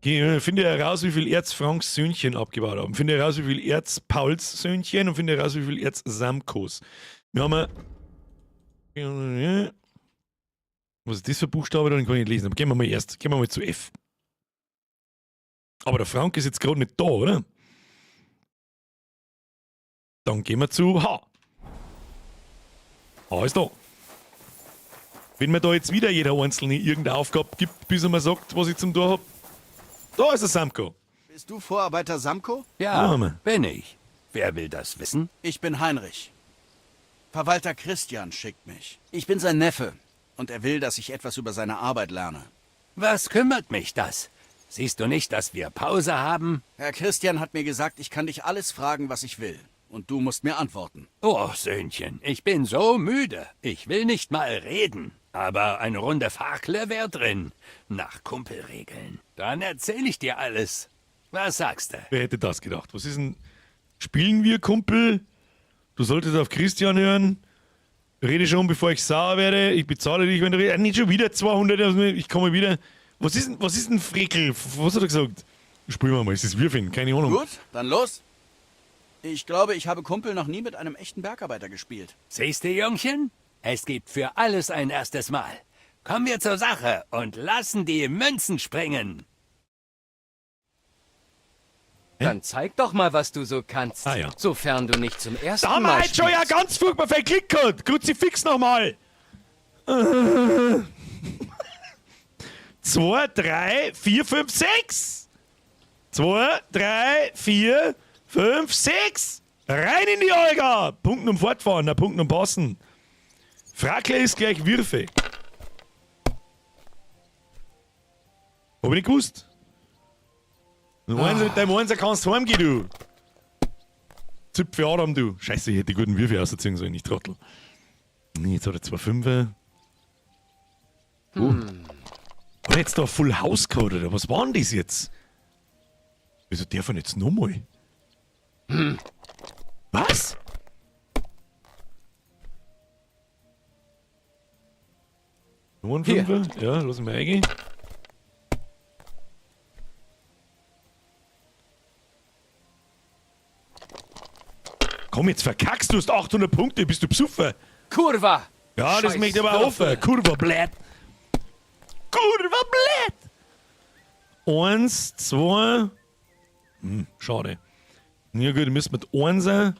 Finde heraus, wie viel Erz Franks Söhnchen abgebaut haben. Finde heraus, wie viel Erz Pauls Söhnchen und finde heraus, wie viel Erz Samkos. Wir haben. Was ist das für Buchstabe? Den kann ich nicht lesen. Aber gehen wir mal erst. Gehen wir mal zu F. Aber der Frank ist jetzt gerade nicht da, oder? Dann gehen wir zu H. H ist da. Wenn mir da jetzt wieder jeder Einzelne irgendeine Aufgabe gibt, bis er mir sagt, was ich zum Tor hab. Da ist der Samko. Bist du Vorarbeiter Samko? Ja, bin ich. Wer will das wissen? Ich bin Heinrich. Verwalter Christian schickt mich. Ich bin sein Neffe und er will, dass ich etwas über seine Arbeit lerne. Was kümmert mich das? Siehst du nicht, dass wir Pause haben? Herr Christian hat mir gesagt, ich kann dich alles fragen, was ich will. Und du musst mir antworten. Oh, Söhnchen, ich bin so müde. Ich will nicht mal reden. Aber eine Runde Fakle wär drin. Nach Kumpelregeln. Dann erzähl ich dir alles. Was sagst du? Wer hätte das gedacht? Was ist denn... Spielen wir, Kumpel? Du solltest auf Christian hören. Rede schon, bevor ich sauer werde. Ich bezahle dich, wenn du redest. Nicht schon wieder 200. Ich komme wieder. Was ist denn Frickel? Was hat er gesagt? Spielen wir mal. Es ist Würfeln. Keine Ahnung. Gut, dann los. Ich glaube, ich habe Kumpel noch nie mit einem echten Bergarbeiter gespielt. Siehst du, Jungchen? Es gibt für alles ein erstes Mal. Kommen wir zur Sache und lassen die Münzen springen. Dann zeig doch mal, was du so kannst. Ah, ja. Sofern du nicht zum ersten Da haben wir Mal heute schon ja spielst. ganz furchtbar verklickt gehabt. Kruzifix nochmal. 2, 3, 4, 5, 6. 2, 3, 4, 5, 6. Rein in die Olga. Punkt um Fortfahren, na Punkt um Passen. Frackle ist gleich Würfe. Hab ich nicht gewusst. Mit deinem Einser kannst du heimgehen, du. Zipfe Adam, du. Scheiße, ich hätte die guten Würfe ausziehen sollen, nicht Trottel. Nee, jetzt hat er 2 Fünfer. Oh. Hat er jetzt da Full House gehabt, oder was war denn das jetzt? Wieso darf er jetzt nochmal? Hm. Was? Nur ein Fünfer? Ja, lass mich mal eingehen. Komm, jetzt verkackst du, hast 800 Punkte, bist du besoffen? Kurva! Ja, das Scheiß möchte ich aber auch Würfel. offen. Kurva, blöd. Kurva, blöd. 1, 2. Schade. Ja gut, müssen wir mit 1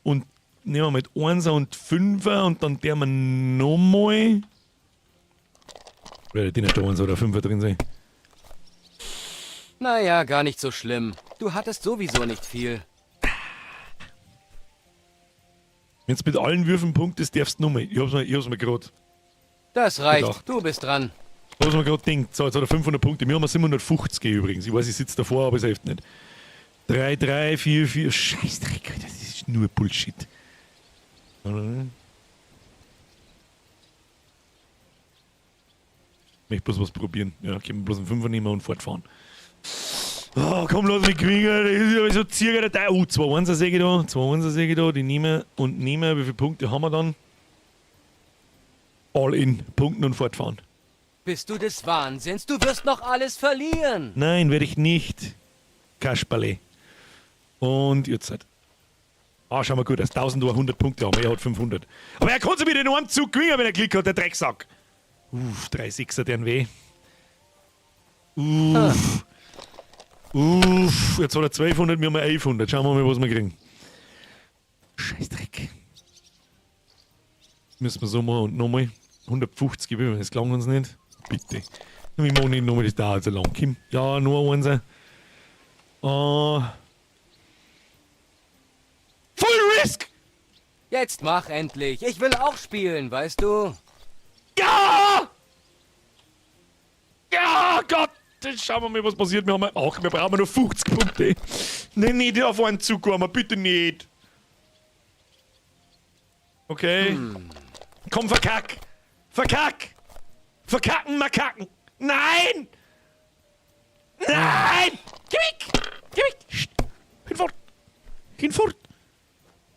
und nehmen wir mit 1 und 5 und dann der wir nochmal. Oder die nicht 1 oder 5 drin sein. Naja, gar nicht so schlimm. Du hattest sowieso nicht viel. Wenn's mit allen Würfen punktest, darfst du nochmal. Ich hab's mir grad. Das reicht. Gedacht. Du bist dran. Ich hab's mir grad gedacht. So, jetzt hat er 500 Punkte. Wir haben 750 übrigens. Ich weiß, ich sitze davor, aber es hilft nicht. 3, 3, 4, 4. Scheißdreck, Alter, das ist nur Bullshit. Ich möchte bloß was probieren. Ja, können wir bloß einen Fünfer nehmen und fortfahren. Oh, komm, lass mich gewinnen. Das ist ja so circa der Teil. Oh, 2 1er sehe ich da. 2 1er sehe ich da. Die nehmen und nehmen. Wie viele Punkte haben wir dann? All in. Punkten und fortfahren. Bist du des Wahnsinns? Du wirst noch alles verlieren. Nein, werde ich nicht. Kasperle. Und jetzt halt. Ah, schau mal gut, aus 1100 Punkte haben wir. Er hat 500. Aber er kann sich wieder in einem Zug gewinnen, wenn er Glück hat, der Drecksack. Uff, 3 Sechser, deren weh. Uff. Uff, jetzt hat er 1200, wir haben 1100. Schauen wir mal, was wir kriegen. Scheißdreck. Müssen wir so machen und nochmal. 150 gewinnen, das gelangt uns nicht. Bitte. Wir machen nicht nochmal, das dauert so lang. Kim. Ja, nur eins. Full Risk! Jetzt mach endlich. Ich will auch spielen, weißt du? Ja! Ja, Gott! Jetzt schauen wir mal, was passiert. Wir haben auch, wir brauchen nur 50 Punkte. Nee, nicht auf einen Zug kommen, bitte nicht. Okay. Komm, verkack! Verkack! Verkacken, Makaken! Nein! Nein! Geh weg! Geh weg! Hinfort! Hinfort!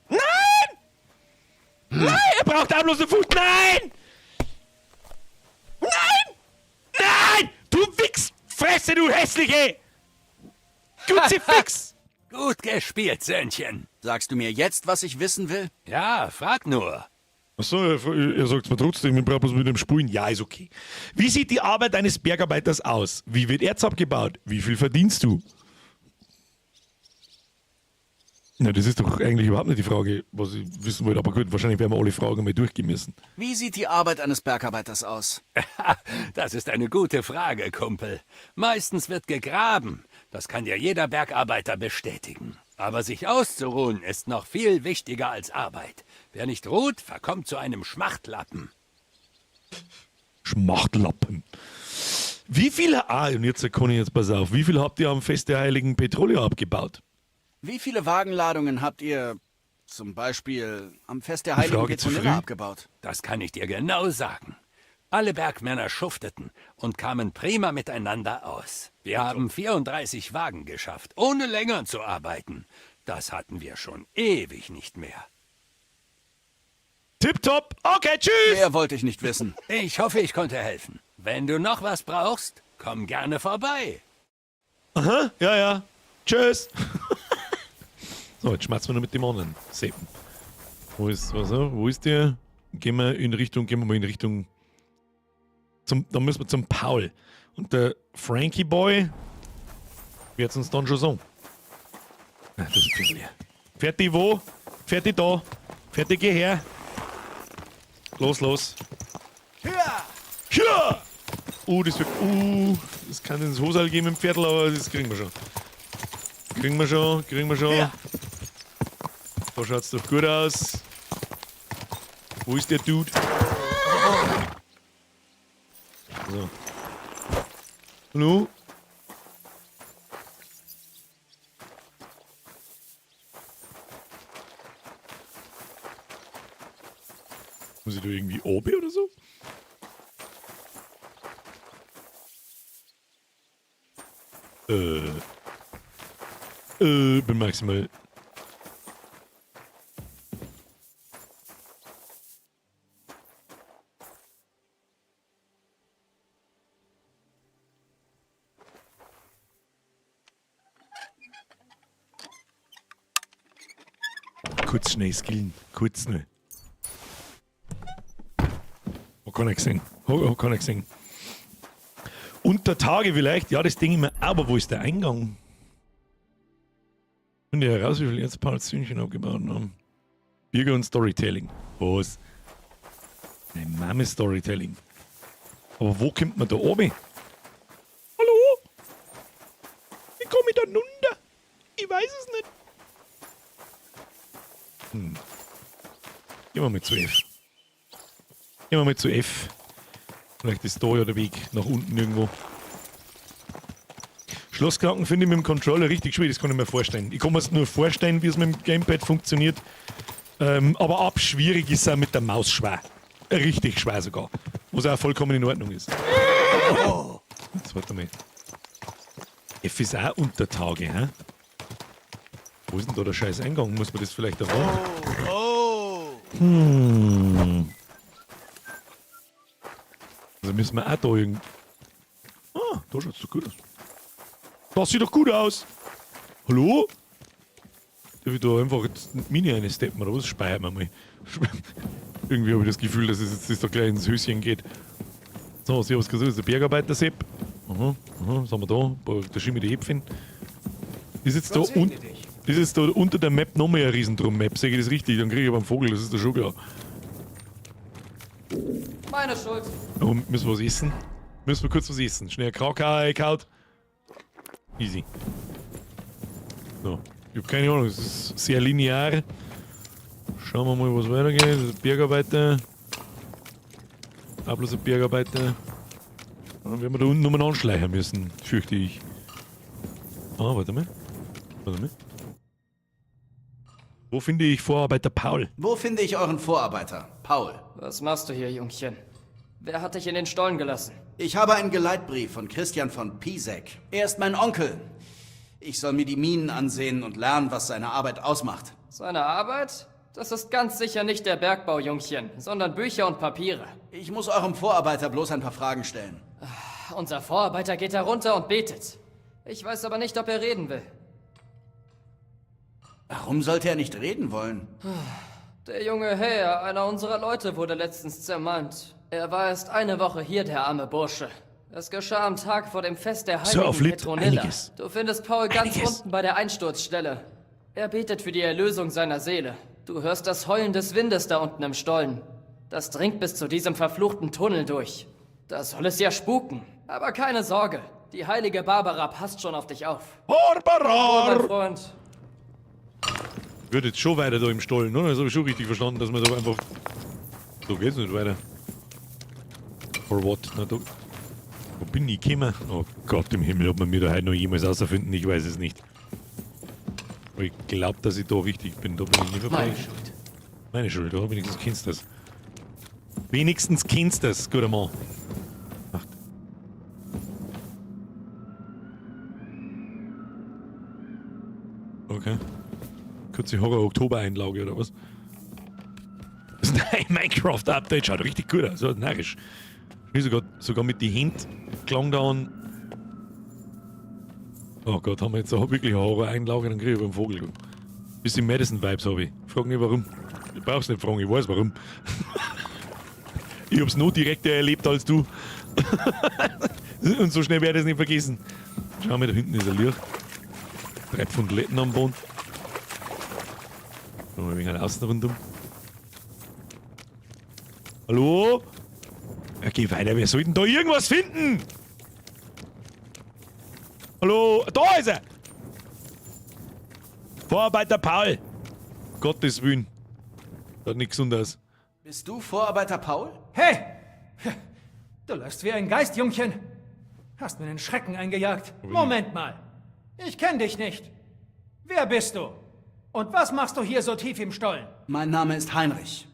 Nein! Nein! Er braucht auch bloß einen Fuß! Nein! Nein! Nein! Du Wichsfresse, du hässliche! Kruzifix! Gut gespielt, Söhnchen. Sagst du mir jetzt, was ich wissen will? Ja, frag nur. Achso, er sagt mir trotzdem, ich brauche bloß mit dem Spulen. Ja, ist okay. Wie sieht die Arbeit eines Bergarbeiters aus? Wie wird Erz abgebaut? Wie viel verdienst du? Na, das ist doch eigentlich überhaupt nicht die Frage, was ich wissen wollte. Aber gut, wahrscheinlich werden wir alle Fragen mal durchgehen müssen. Wie sieht die Arbeit eines Bergarbeiters aus? Das ist eine gute Frage, Kumpel. Meistens wird gegraben. Das kann dir jeder Bergarbeiter bestätigen. Aber sich auszuruhen ist noch viel wichtiger als Arbeit. Wer nicht ruht, verkommt zu einem Schmachtlappen. Schmachtlappen. Wie viel... Ah, und jetzt kann ich jetzt, pass auf. Wie viel habt ihr am Fest der Heiligen Petrolia abgebaut? Wie viele Wagenladungen habt ihr zum Beispiel am Fest der Die Heiligen Frage zu Petronilla früh? abgebaut? Das kann ich dir genau sagen. Alle Bergmänner schufteten und kamen prima miteinander aus. Wir haben 34 Wagen geschafft, ohne länger zu arbeiten. Das hatten wir schon ewig nicht mehr. Tipptopp. Okay, tschüss. Mehr wollte ich nicht wissen. Ich hoffe, ich konnte helfen. Wenn du noch was brauchst, komm gerne vorbei. Aha, ja, ja. Tschüss. So, jetzt schmerzen wir noch mit dem anderen Seppen. Wo ist, was, wo ist der? Gehen wir in Richtung, gehen wir mal in Richtung Da müssen wir zum Paul. Und der Frankie Boy wird uns dann schon sagen. Ah, das ist viel leer. Fertig wo? Fertig da. Fertig, geh her. Los, los. Ja! Ja! Das wird. Das kann ins Hosal geben im Viertel, aber das kriegen wir schon. Kriegen wir schon, kriegen wir schon. Ja. Da schaut's doch gut aus. Wo ist der Dude? So. Hallo? Muss ich da irgendwie oben oder so? Bin maximal. Kurz schnell skillen. Kurz schnell. Hab keiner gesehen. Hab keiner gesehen. Unter Tage vielleicht, ja, das denke ich mir, aber wo ist der Eingang? Finde ich heraus, wie viel jetzt Paul Zündchen abgebaut haben. Bürger und Storytelling. Was? Nein, Mame Storytelling. Aber wo kommt man da oben? Hallo? Wie komme ich da runter? Ich weiß es nicht. Gehen wir mal zu F. Gehen wir mal zu F. Vielleicht ist da ja der Weg nach unten irgendwo. Schlossknacken finde ich mit dem Controller richtig schwierig, das kann ich mir vorstellen. Ich kann mir nur vorstellen, wie es mit dem Gamepad funktioniert. Aber ab schwierig ist es auch mit der Maus schwer. Richtig schwer sogar. Was auch vollkommen in Ordnung ist. Jetzt warte mal. F ist auch unter Tage, hä? Wo ist denn da der scheiß Eingang? Muss man das vielleicht erfahren? Also müssen wir auch da irgend-, Ah, da schaut's doch gut aus. Das sieht doch gut aus! Hallo? Darf ich da einfach jetzt Mini reinsteppen oder was? Speichern wir mal. Irgendwie habe ich das Gefühl, dass es jetzt da gleich ins Höschen geht. So, ich hab's gesagt, das ist der Bergarbeiter Sepp. Aha, aha, was haben wir da? Boah, da schieben wir die Äpfel. Ist jetzt da Gott segne un-, dich. ist jetzt da unter der Map nochmal eine Riesendrum-Map? Sehe ich das richtig? Dann kriege ich aber einen Vogel, das ist doch schon klar. Meine Schuld. Oh, müssen wir was essen? Müssen wir kurz was essen? Schnell Krakau kaut. Easy. So. Ich hab keine Ahnung, es ist sehr linear. Schauen wir mal, was weitergeht. Bergarbeiter. Auch bloß ein Bergarbeiter. Dann werden wir da unten nochmal anschleichen müssen, fürchte ich. Ah, warte mal. Warte mal. Wo finde ich Vorarbeiter Paul? Wo finde ich euren Vorarbeiter, Paul? Was machst du hier, Jungchen? Wer hat dich in den Stollen gelassen? Ich habe einen Geleitbrief von Christian von Pisek. Er ist mein Onkel. Ich soll mir die Minen ansehen und lernen, was seine Arbeit ausmacht. Seine Arbeit? Das ist ganz sicher nicht der Bergbau, Jungchen, sondern Bücher und Papiere. Ich muss eurem Vorarbeiter bloß ein paar Fragen stellen. Ach, unser Vorarbeiter geht da runter und betet. Ich weiß aber nicht, ob er reden will. Warum sollte er nicht reden wollen? Der junge Herr, einer unserer Leute, wurde letztens zermalmt. Er war erst eine Woche hier, der arme Bursche. Es geschah am Tag vor dem Fest der So, heiligen auf Lit, Petronilla. einiges. Du findest Paul ganz Einiges. unten bei der Einsturzstelle. Er betet für die Erlösung seiner Seele. Du hörst das Heulen des Windes da unten im Stollen. Das dringt bis zu diesem verfluchten Tunnel durch. Da soll es ja spuken. Aber keine Sorge, die heilige Barbara passt schon auf dich auf. Barbara! Oh, mein Freund. Wird jetzt schon weiter da im Stollen, oder? Das hab ich schon richtig verstanden, dass man da einfach... So geht's nicht weiter. Or what? Na, da... Wo bin ich gekommen? Oh Gott im Himmel, ob man mir da heute noch jemals außerfinden, ich weiß es nicht. Aber ich glaub, dass ich da richtig bin. Da bin ich nicht vorbei. Meine Schuld. Meine Schuld, oder? Wenigstens kennst du das. Wenigstens kennst du das, guter Mann. Acht. Okay. Kurze Horror-Oktober-Einlage oder was? Das neue Minecraft-Update schaut richtig gut aus. Ja, narrisch. Ich sogar mit den Händen klang da an. Oh Gott, haben wir jetzt auch wirklich eine Horror-Einlage, dann krieg ich beim Vogel. Bisschen Madison-Vibes hab ich. Frag nicht warum. Du brauchst nicht fragen, ich weiß warum. Ich hab's noch direkter erlebt als du. Und so schnell werde ich es nicht vergessen. Schau mal, da hinten ist ein Licht. 3 Pfund Letten am Boden. Noch ein wenig außen rundum. Hallo? Ja, geh weiter, wir sollten da irgendwas finden! Hallo? Da ist er! Vorarbeiter Paul! Gottes Willen. Das hat nichts gesund aus. Bist du Vorarbeiter Paul? Hey! Du läufst wie ein Geist, Jungchen. Hast mir den Schrecken eingejagt. Moment mal. Ich kenne dich nicht. Wer bist du? Und was machst du hier so tief im Stollen? Mein Name ist Heinrich.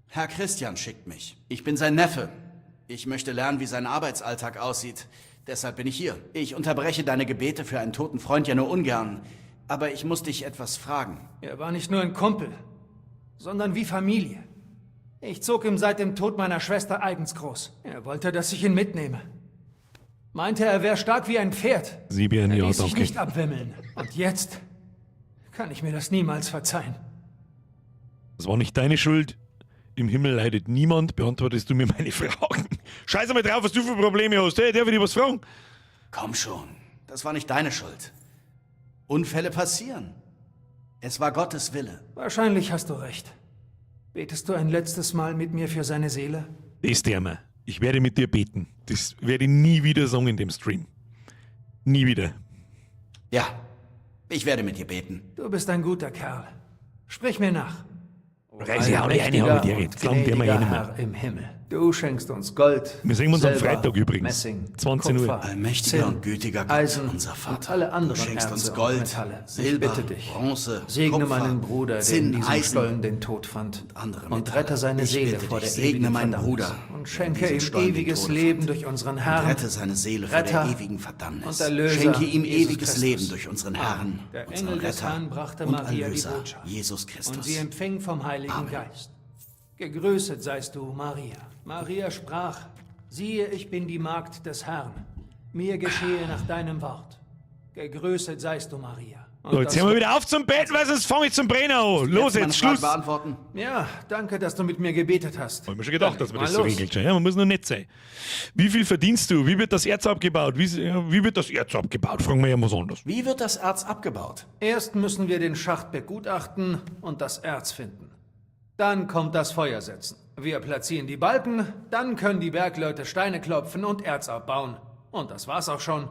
Herr Christian schickt mich. Ich bin sein Neffe. Ich möchte lernen, wie sein Arbeitsalltag aussieht. Deshalb bin ich hier. Ich unterbreche deine Gebete für einen toten Freund ja nur ungern. Aber ich muss dich etwas fragen. Er war nicht nur ein Kumpel, sondern wie Familie. Ich zog ihm seit dem Tod meiner Schwester eigens groß. Er wollte, dass ich ihn mitnehme. Meinte, er wäre stark wie ein Pferd. Sieben, Er ja, ließ sich danke. nicht abwimmeln. Und jetzt kann ich mir das niemals verzeihen. Das war nicht deine Schuld. Im Himmel leidet niemand. Beantwortest du mir meine Fragen? Scheiß mal drauf, was du für Probleme hast. Hey, darf ich dich was fragen? Komm schon, das war nicht deine Schuld. Unfälle passieren. Es war Gottes Wille. Wahrscheinlich hast du recht. Betest du ein letztes Mal mit mir für seine Seele? Das der mir. Ich werde mit dir beten. Das werde ich nie wieder sagen in dem Stream. Nie wieder. Ja, ich werde mit dir beten. Du bist ein guter Kerl. Sprich mir nach. Reiß ich auch nicht eine, hab ich dir jetzt. Klang der mir eh nicht mehr. Herr im Himmel, du schenkst uns Gold, Wir sehen uns am Silber, Freitag übrigens. Messing, 20 Uhr. Kupfer, Allmächtiger Zinn, und gütiger Gott, Eisen unser Vater. und alle anderen Du schenkst uns Erze und Gold, Metalle. Silber, ich bitte dich, Bronze, segne Kupfer, meinen Bruder, der Zinn, in diesem Eisen Stollen den Tod fand, und andere und Metalle. rette seine Ich Seele bitte vor dich, der segne ewigen meinen Verdammnis Bruder, und der in schenke diesem ihm Stollen den ewiges Tod Leben fand. durch unseren Und Herrn, rette seine Seele vor Retter der ewigen Verdammnis. und Erlöser, Schenke ihm Jesus ewiges Christus. Leben durch unseren Herrn, Der unseren Engel des Retter Herrn brachte und Maria die Erlöser, Botschaft. Jesus Christus. Und sie empfing vom Heiligen Amen. Geist. Gegrüßet seist du, Maria. Maria sprach, siehe, ich bin die Magd des Herrn. Mir geschehe nach deinem Wort. Gegrüßet seist du, Maria. Und So, jetzt das hören wir wieder auf zum Beten, weil sonst fange ich zum Brennen an. Los meine jetzt, Fragen Schluss. beantworten? Ja, danke, dass du mit mir gebetet hast. Hab ich mir schon gedacht, dass man Mal das so los. regelt. schon. Ja, man muss nur nett sein. Wie viel verdienst du? Wie wird das Erz abgebaut? Wie wird das Erz abgebaut? Fragen wir ja mal was anderes. Wie wird das Erz abgebaut? Erst müssen wir den Schacht begutachten und das Erz finden. Dann kommt das Feuersetzen. Wir platzieren die Balken, dann können die Bergleute Steine klopfen und Erz abbauen. Und das war's auch schon.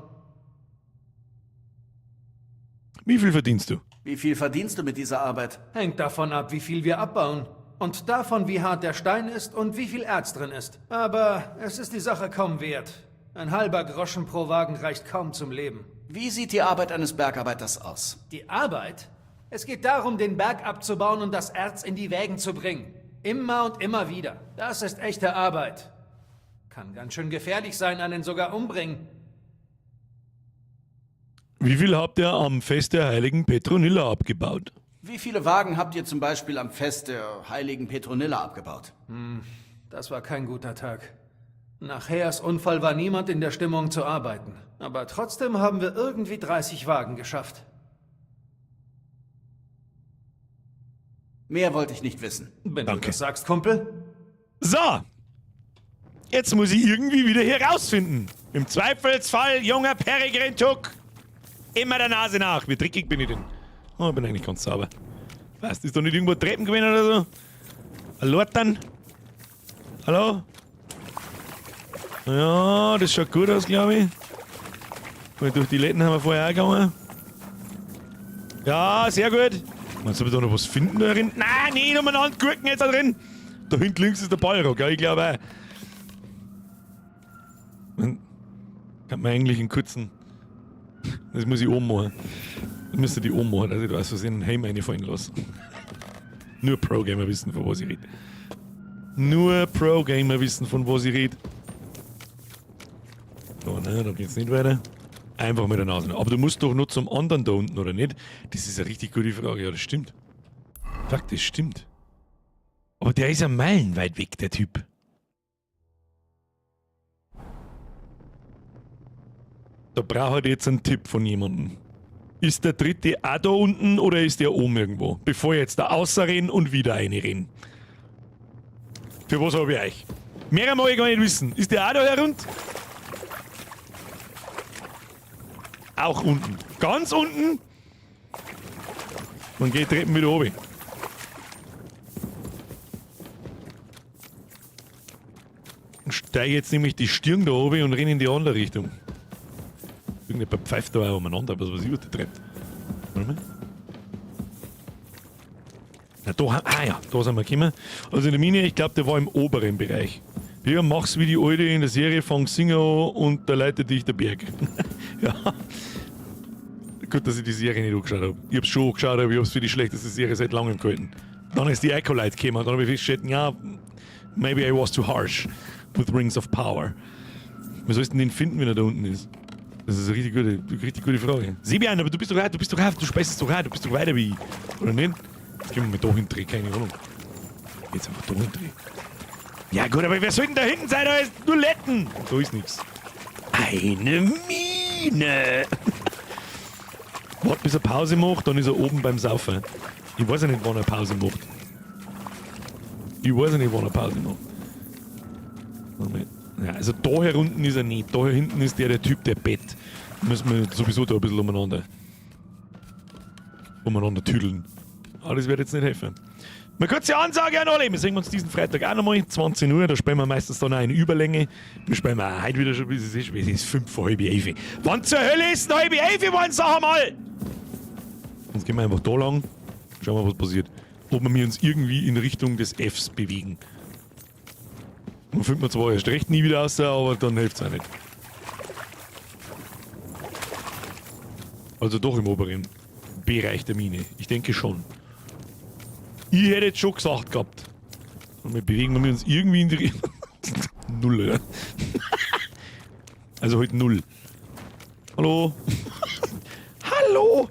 Wie viel verdienst du? Wie viel verdienst du mit dieser Arbeit? Hängt davon ab, wie viel wir abbauen. Und davon, wie hart der Stein ist und wie viel Erz drin ist. Aber es ist die Sache kaum wert. Ein halber Groschen pro Wagen reicht kaum zum Leben. Wie sieht die Arbeit eines Bergarbeiters aus? Die Arbeit? Es geht darum, den Berg abzubauen und das Erz in die Wägen zu bringen. Immer und immer wieder. Das ist echte Arbeit. Kann ganz schön gefährlich sein, einen sogar umbringen. Wie viel habt ihr am Fest der heiligen Petronilla abgebaut? Wie viele Wagen habt ihr zum Beispiel am Fest der heiligen Petronilla abgebaut? Das war kein guter Tag. Nach Heers Unfall war niemand in der Stimmung zu arbeiten. Aber trotzdem haben wir irgendwie 30 Wagen geschafft. Mehr wollte ich nicht wissen. Wenn Danke. du das sagst, Kumpel. So. Jetzt muss ich irgendwie wieder hier rausfinden. Im Zweifelsfall, junger Peregrin Tuck, immer der Nase nach. Wie dreckig bin ich denn? Oh, ich bin eigentlich ganz sauber. Weißt du, ist da nicht irgendwo Treppen gewesen oder so? Hallo, dann? Hallo? Ja, das schaut gut aus, glaube ich. Weil durch die Läden haben wir vorher auch gegangen. Ja, sehr gut. Meinst du, ob wir da noch was finden da drin? Nein, nicht umeinander gurken jetzt da drin. Da hinten links ist der Ballrock, ja, ich glaube auch. Dann Kann man eigentlich einen kurzen. Das muss ich oben machen. Das müsste die oben machen, dass ich da aus Versehen einen Helm reinfallen lasse. Nur Pro-Gamer wissen, von was ich rede. Nur Pro-Gamer wissen, von was ich rede. So, ne, da geht's nicht weiter. Einfach mit der Nase. Aber du musst doch nur zum anderen da unten, oder nicht? Das ist eine richtig gute Frage. Ja, das stimmt. Fuck, das stimmt. Aber der ist ja meilenweit weg, der Typ. Da brauche ich jetzt einen Tipp von jemandem. Ist der dritte auch da unten oder ist der oben irgendwo? Bevor ich jetzt da außer renne und wieder eine renne. Für was habe ich euch? Mehr mag ich gar nicht wissen. Ist der auch da herunter? Auch unten. Ganz unten? Und geht Treppen wieder oben. Und steige jetzt nämlich die Stirn da oben und renne in die andere Richtung. Irgendjemand pfeift da auch umeinander, was weiß ich, was der treibt. Warte mal. Na, da, ah ja, da sind wir gekommen. Also in der Mine, ich glaube, der war im oberen Bereich. Ja, mach's wie die Alte in der Serie, fang singen an und da leitet dich der Berg. Ja. Gut, dass ich die Serie nicht angeschaut hab. Ich hab's schon angeschaut, aber ich hab's für die schlechteste Serie seit langem gehalten. Dann ist die Acolyte gekommen und dann hab ich festgestellt, ja, maybe I was too harsh with Rings of Power. Wie sollst du denn den finden, wenn er da unten ist? Das ist eine richtig gute Frage. Sebian, aber du bist doch auch, du bist doch auch, du speist doch auch, du bist doch weiter wie ich. Oder nicht? Jetzt gehen wir mal da hindrehen, keine Ahnung. Jetzt einfach da hindrehen. Ja gut, aber wer soll denn da hinten sein? Da ist nur Letten. Da ist nichts. Eine Mine. Warte, bis er Pause macht, dann ist er oben beim Saufen. Ich weiß ja nicht, wann er Pause macht. Ich weiß ja nicht, wann er Pause macht. Moment. Ja, also da hier unten ist er nicht. Da hier hinten ist der Typ, der Bett. Müssen wir sowieso da ein bisschen umeinander tüdeln. Aber das wird jetzt nicht helfen. Mal kurze Ansage an alle. Wir sehen uns diesen Freitag auch nochmal, 20 Uhr. Da spielen wir meistens dann auch in Überlänge. Wir spielen auch heute wieder schon, bis es ist. Es ist fünf vor halb elf. Wann zur Hölle ist denn halb elf geworden, sag mal? Sonst gehen wir einfach da lang. Schauen wir, was passiert. Ob wir uns irgendwie in Richtung des Fs bewegen. Dann findet man zwar erst recht nie wieder raus, aber dann hilft's auch nicht. Also doch im oberen Bereich der Mine. Ich denke schon. Ich hätte jetzt schon gesagt gehabt. Und wir bewegen wir uns irgendwie in die Richtung. Null, oder? Also halt null. Hallo? Hallo?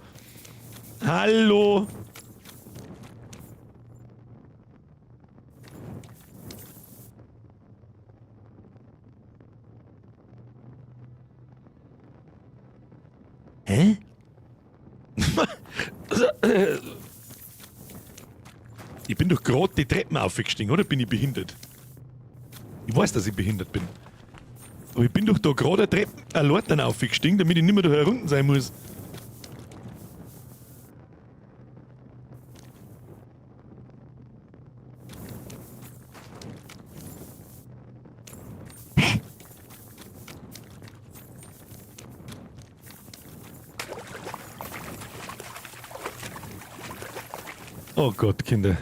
Hallo? Hä? Ich bin doch gerade die Treppen aufgestiegen, oder bin ich behindert? Ich weiß, dass ich behindert bin. Aber ich bin doch da gerade eine Treppen, eine Leitern aufgestiegen, damit ich nicht mehr da herunten sein muss. Hä? Oh Gott, Kinder.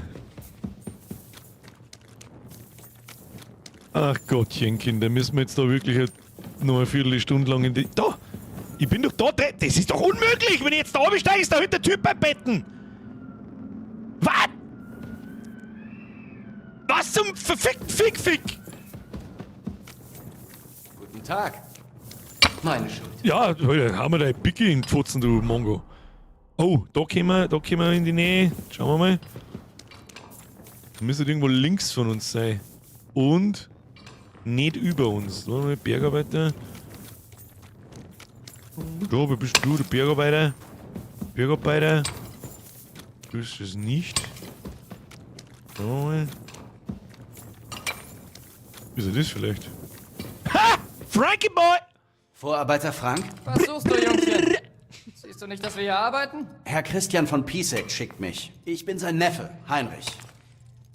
Ach Gottchen, Kinder, müssen wir jetzt da wirklich noch eine Viertelstunde lang in die... Da! Ich bin doch da drin! Das ist doch unmöglich! Wenn ich jetzt da runtersteige, ist da hinter der Typ beim Betten! Was? Was zum verfickten Fick-Fick? Guten Tag. Meine Schuld. Ja, Alter, hau mir deine Picke in die Pfotzen, du Mongo. Oh, da kommen wir in die Nähe. Schauen wir mal. Müsste irgendwo links von uns sein. Und nicht über uns. Warte mal, Bergarbeiter. Da, wo bist du, der Bergarbeiter? Bergarbeiter. Du bist es nicht. Schauen wir mal. Ist er das vielleicht? Ha! Frankie Boy! Vorarbeiter Frank? Was suchst du, Jungchen? Siehst du nicht, dass wir hier arbeiten? Herr Christian von Pisek schickt mich. Ich bin sein Neffe, Heinrich.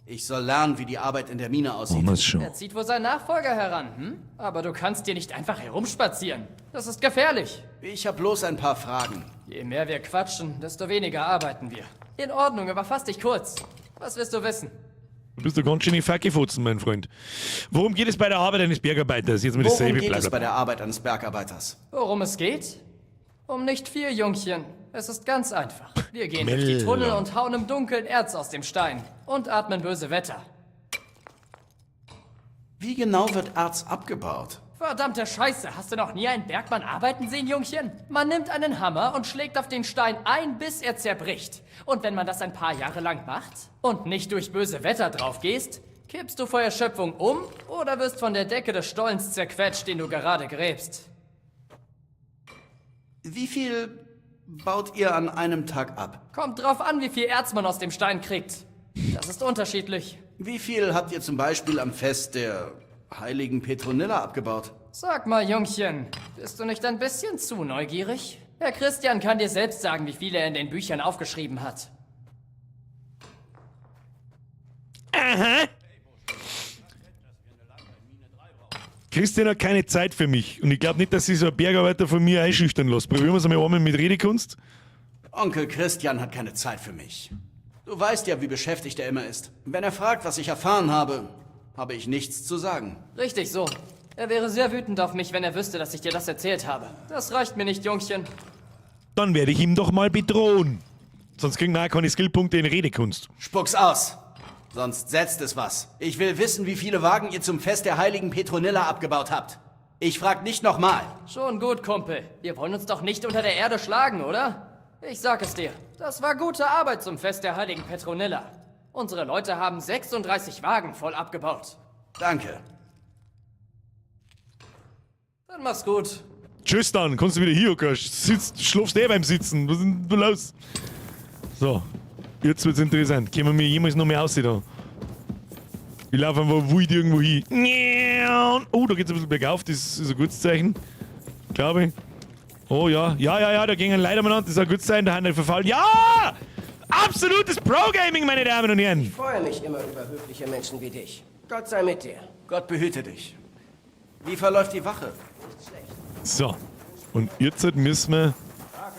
Ich soll lernen, wie die Arbeit in der Mine aussieht. Oh, schon. Er zieht wohl seinen Nachfolger heran, hm? Aber du kannst hier nicht einfach herumspazieren. Das ist gefährlich. Ich hab bloß ein paar Fragen. Je mehr wir quatschen, desto weniger arbeiten wir. In Ordnung, aber fass dich kurz. Was willst du wissen? Du bist doch ganz schön in Fackefotzen, mein Freund. Worum geht es bei der Arbeit eines Bergarbeiters? Jetzt mit Worum dasselbe, geht bla, es bla, bei bla. der Arbeit eines Bergarbeiters? Worum es geht? Um nicht viel, Jungchen. Es ist ganz einfach. Wir gehen durch die Mella. Tunnel und hauen im Dunkeln Erz aus dem Stein. Und atmen böse Wetter. Wie genau wird Erz abgebaut? Verdammte Scheiße, hast du noch nie einen Bergmann arbeiten sehen, Jungchen? Man nimmt einen Hammer und schlägt auf den Stein ein, bis er zerbricht. Und wenn man das ein paar Jahre lang macht und nicht durch böse Wetter drauf gehst, kippst du vor Erschöpfung um oder wirst von der Decke des Stollens zerquetscht, den du gerade gräbst. Wie viel baut ihr an einem Tag ab? Kommt drauf an, wie viel Erz man aus dem Stein kriegt. Das ist unterschiedlich. Wie viel habt ihr zum Beispiel am Fest der heiligen Petronilla abgebaut? Sag mal, Jungchen, bist du nicht ein bisschen zu neugierig? Herr Christian kann dir selbst sagen, wie viel er in den Büchern aufgeschrieben hat. Aha. Christian hat keine Zeit für mich. Und ich glaube nicht, dass sich so ein Bergarbeiter von mir einschüchtern lässt. Probieren wir es einmal einmal mit Redekunst. Onkel Christian hat keine Zeit für mich. Du weißt ja, wie beschäftigt er immer ist. Wenn er fragt, was ich erfahren habe, habe ich nichts zu sagen. Richtig so. Er wäre sehr wütend auf mich, wenn er wüsste, dass ich dir das erzählt habe. Das reicht mir nicht, Jungchen. Dann werde ich ihm doch mal bedrohen. Sonst kriegen wir auch keine Skillpunkte in Redekunst. Spuck's aus. Sonst setzt es was. Ich will wissen, wie viele Wagen ihr zum Fest der heiligen Petronilla abgebaut habt. Ich frag nicht nochmal. Schon gut, Kumpel. Wir wollen uns doch nicht unter der Erde schlagen, oder? Ich sag es dir. Das war gute Arbeit zum Fest der heiligen Petronilla. Unsere Leute haben 36 Wagen voll abgebaut. Danke. Dann mach's gut. Tschüss dann, kommst du wieder hier, okay? Sitzt, schlafst eh beim Sitzen. Was ist denn da los? So, jetzt wird's interessant. Können wir mir jemals noch mehr aussehen da? Ich laufe einfach wild irgendwo hin. Oh, da geht's ein bisschen bergauf, das ist ein gutes Zeichen. Glaube ich. Oh ja, ja, ja, ja, da gingen Leute umeinander, das ist ein gutes Zeichen, da haben die verfallen. Ja! Absolutes Pro-Gaming, meine Damen und Herren! Ich freue mich immer über höfliche Menschen wie dich. Gott sei mit dir. Gott behüte dich. Wie verläuft die Wache? So, und jetzt müssen wir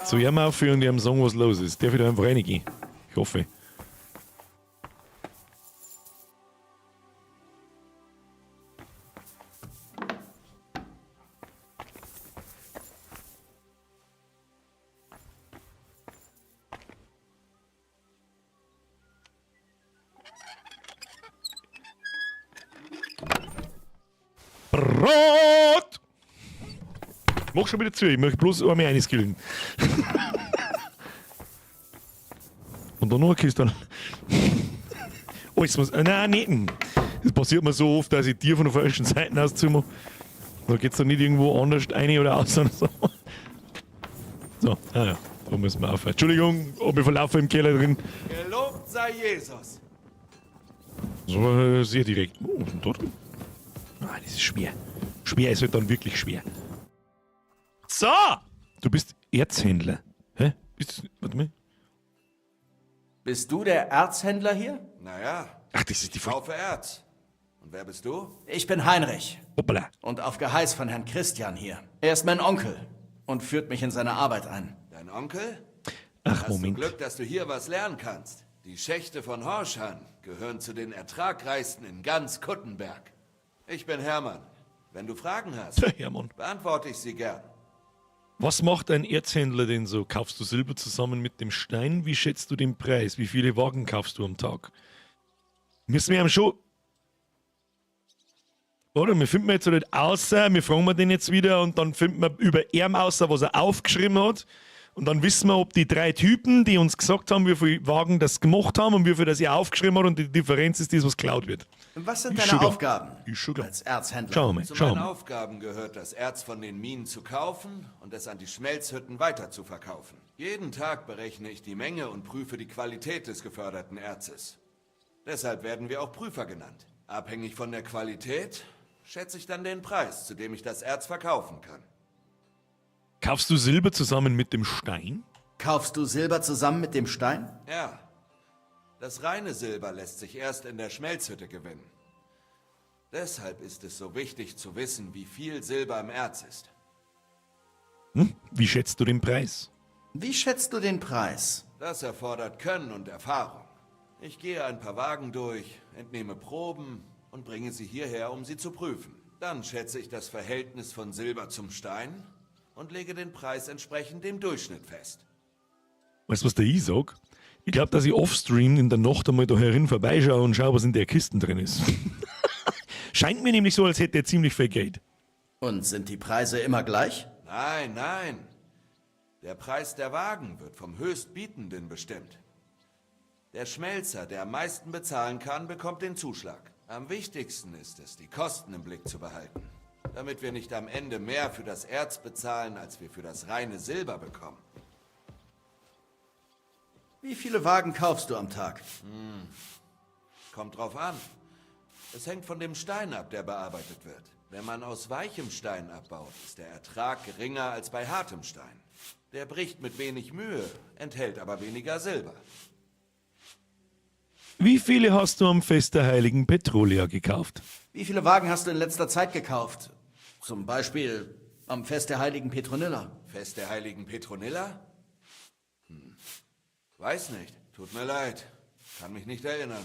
zu ihm aufhören und ihm sagen, was los ist. Darf ich da einfach reingehen? Ich hoffe. Brot! Mach schon wieder zu, ich möchte bloß einmal einskillen. Und dann noch eine Kiste. Alles muss. Nein, nicht. Das passiert mir so oft, dass ich dir von der falschen Seite aus zumache. Da geht's dann nicht irgendwo anders rein oder aus oder so. So, ah ja, da müssen wir aufhören. Entschuldigung, ob ich verlaufe im Keller drin. Gelobt sei Jesus. So, sehr direkt. Oh, was ist denn da drin? Ah, das ist schwer. Schwer ist halt dann wirklich schwer. So! Du bist Erzhändler. Hä? Bist du, warte mal. Bist du der Erzhändler hier? Naja. Ach, das ist die Ich kaufe Erz. Und wer bist du? Ich bin Heinrich. Hoppala. Und auf Geheiß von Herrn Christian hier. Er ist mein Onkel und führt mich in seine Arbeit ein. Dein Onkel? Ach, Hast Moment. du Glück, dass du hier was lernen kannst. Die Schächte von Horschan gehören zu den ertragreichsten in ganz Kuttenberg. Ich bin Hermann. Wenn du Fragen hast, Der Hermann. beantworte ich sie gern. Was macht ein Erzhändler denn so? Kaufst du Silber zusammen mit dem Stein? Wie schätzt du den Preis? Wie viele Wagen kaufst du am Tag? Müssen wir ihm schon. Oder? Wir finden jetzt nicht außer, wir fragen wir den jetzt wieder und dann finden wir über ihm außer, was er aufgeschrieben hat. Und dann wissen wir, ob die drei Typen, die uns gesagt haben, wie viele Wagen das gemacht haben und wie viel das er aufgeschrieben hat und die Differenz ist das, was geklaut wird. Was sind Ist deine schon klar. Aufgaben Ist schon klar. als Erzhändler? Schauen wir mal, Zu schauen meinen wir mal. Aufgaben gehört, das Erz von den Minen zu kaufen und es an die Schmelzhütten weiterzuverkaufen. Jeden Tag berechne ich die Menge und prüfe die Qualität des geförderten Erzes. Deshalb werden wir auch Prüfer genannt. Abhängig von der Qualität schätze ich dann den Preis, zu dem ich das Erz verkaufen kann. Kaufst du Silber zusammen mit dem Stein? Kaufst du Silber zusammen mit dem Stein? Ja. Das reine Silber lässt sich erst in der Schmelzhütte gewinnen. Deshalb ist es so wichtig zu wissen, wie viel Silber im Erz ist. Hm? Wie schätzt du den Preis? Wie schätzt du den Preis? Das erfordert Können und Erfahrung. Ich gehe ein paar Wagen durch, entnehme Proben und bringe sie hierher, um sie zu prüfen. Dann schätze ich das Verhältnis von Silber zum Stein und lege den Preis entsprechend dem Durchschnitt fest. Weißt du, was der ich sag? Ich glaube, dass ich offstream in der Nacht einmal da herin vorbeischaue und schaue, was in der Kiste drin ist. Scheint mir nämlich so, als hätte er ziemlich viel Geld. Und sind die Preise immer gleich? Nein, nein. Der Preis der Wagen wird vom Höchstbietenden bestimmt. Der Schmelzer, der am meisten bezahlen kann, bekommt den Zuschlag. Am wichtigsten ist es, die Kosten im Blick zu behalten, damit wir nicht am Ende mehr für das Erz bezahlen, als wir für das reine Silber bekommen. Wie viele Wagen kaufst du am Tag? Hm. Kommt drauf an. Es hängt von dem Stein ab, der bearbeitet wird. Wenn man aus weichem Stein abbaut, ist der Ertrag geringer als bei hartem Stein. Der bricht mit wenig Mühe, enthält aber weniger Silber. Wie viele hast du am Fest der heiligen Petrolia gekauft? Wie viele Wagen hast du in letzter Zeit gekauft? Zum Beispiel am Fest der heiligen Petronilla. Fest der heiligen Petronilla? Weiß nicht. Tut mir leid. Kann mich nicht erinnern.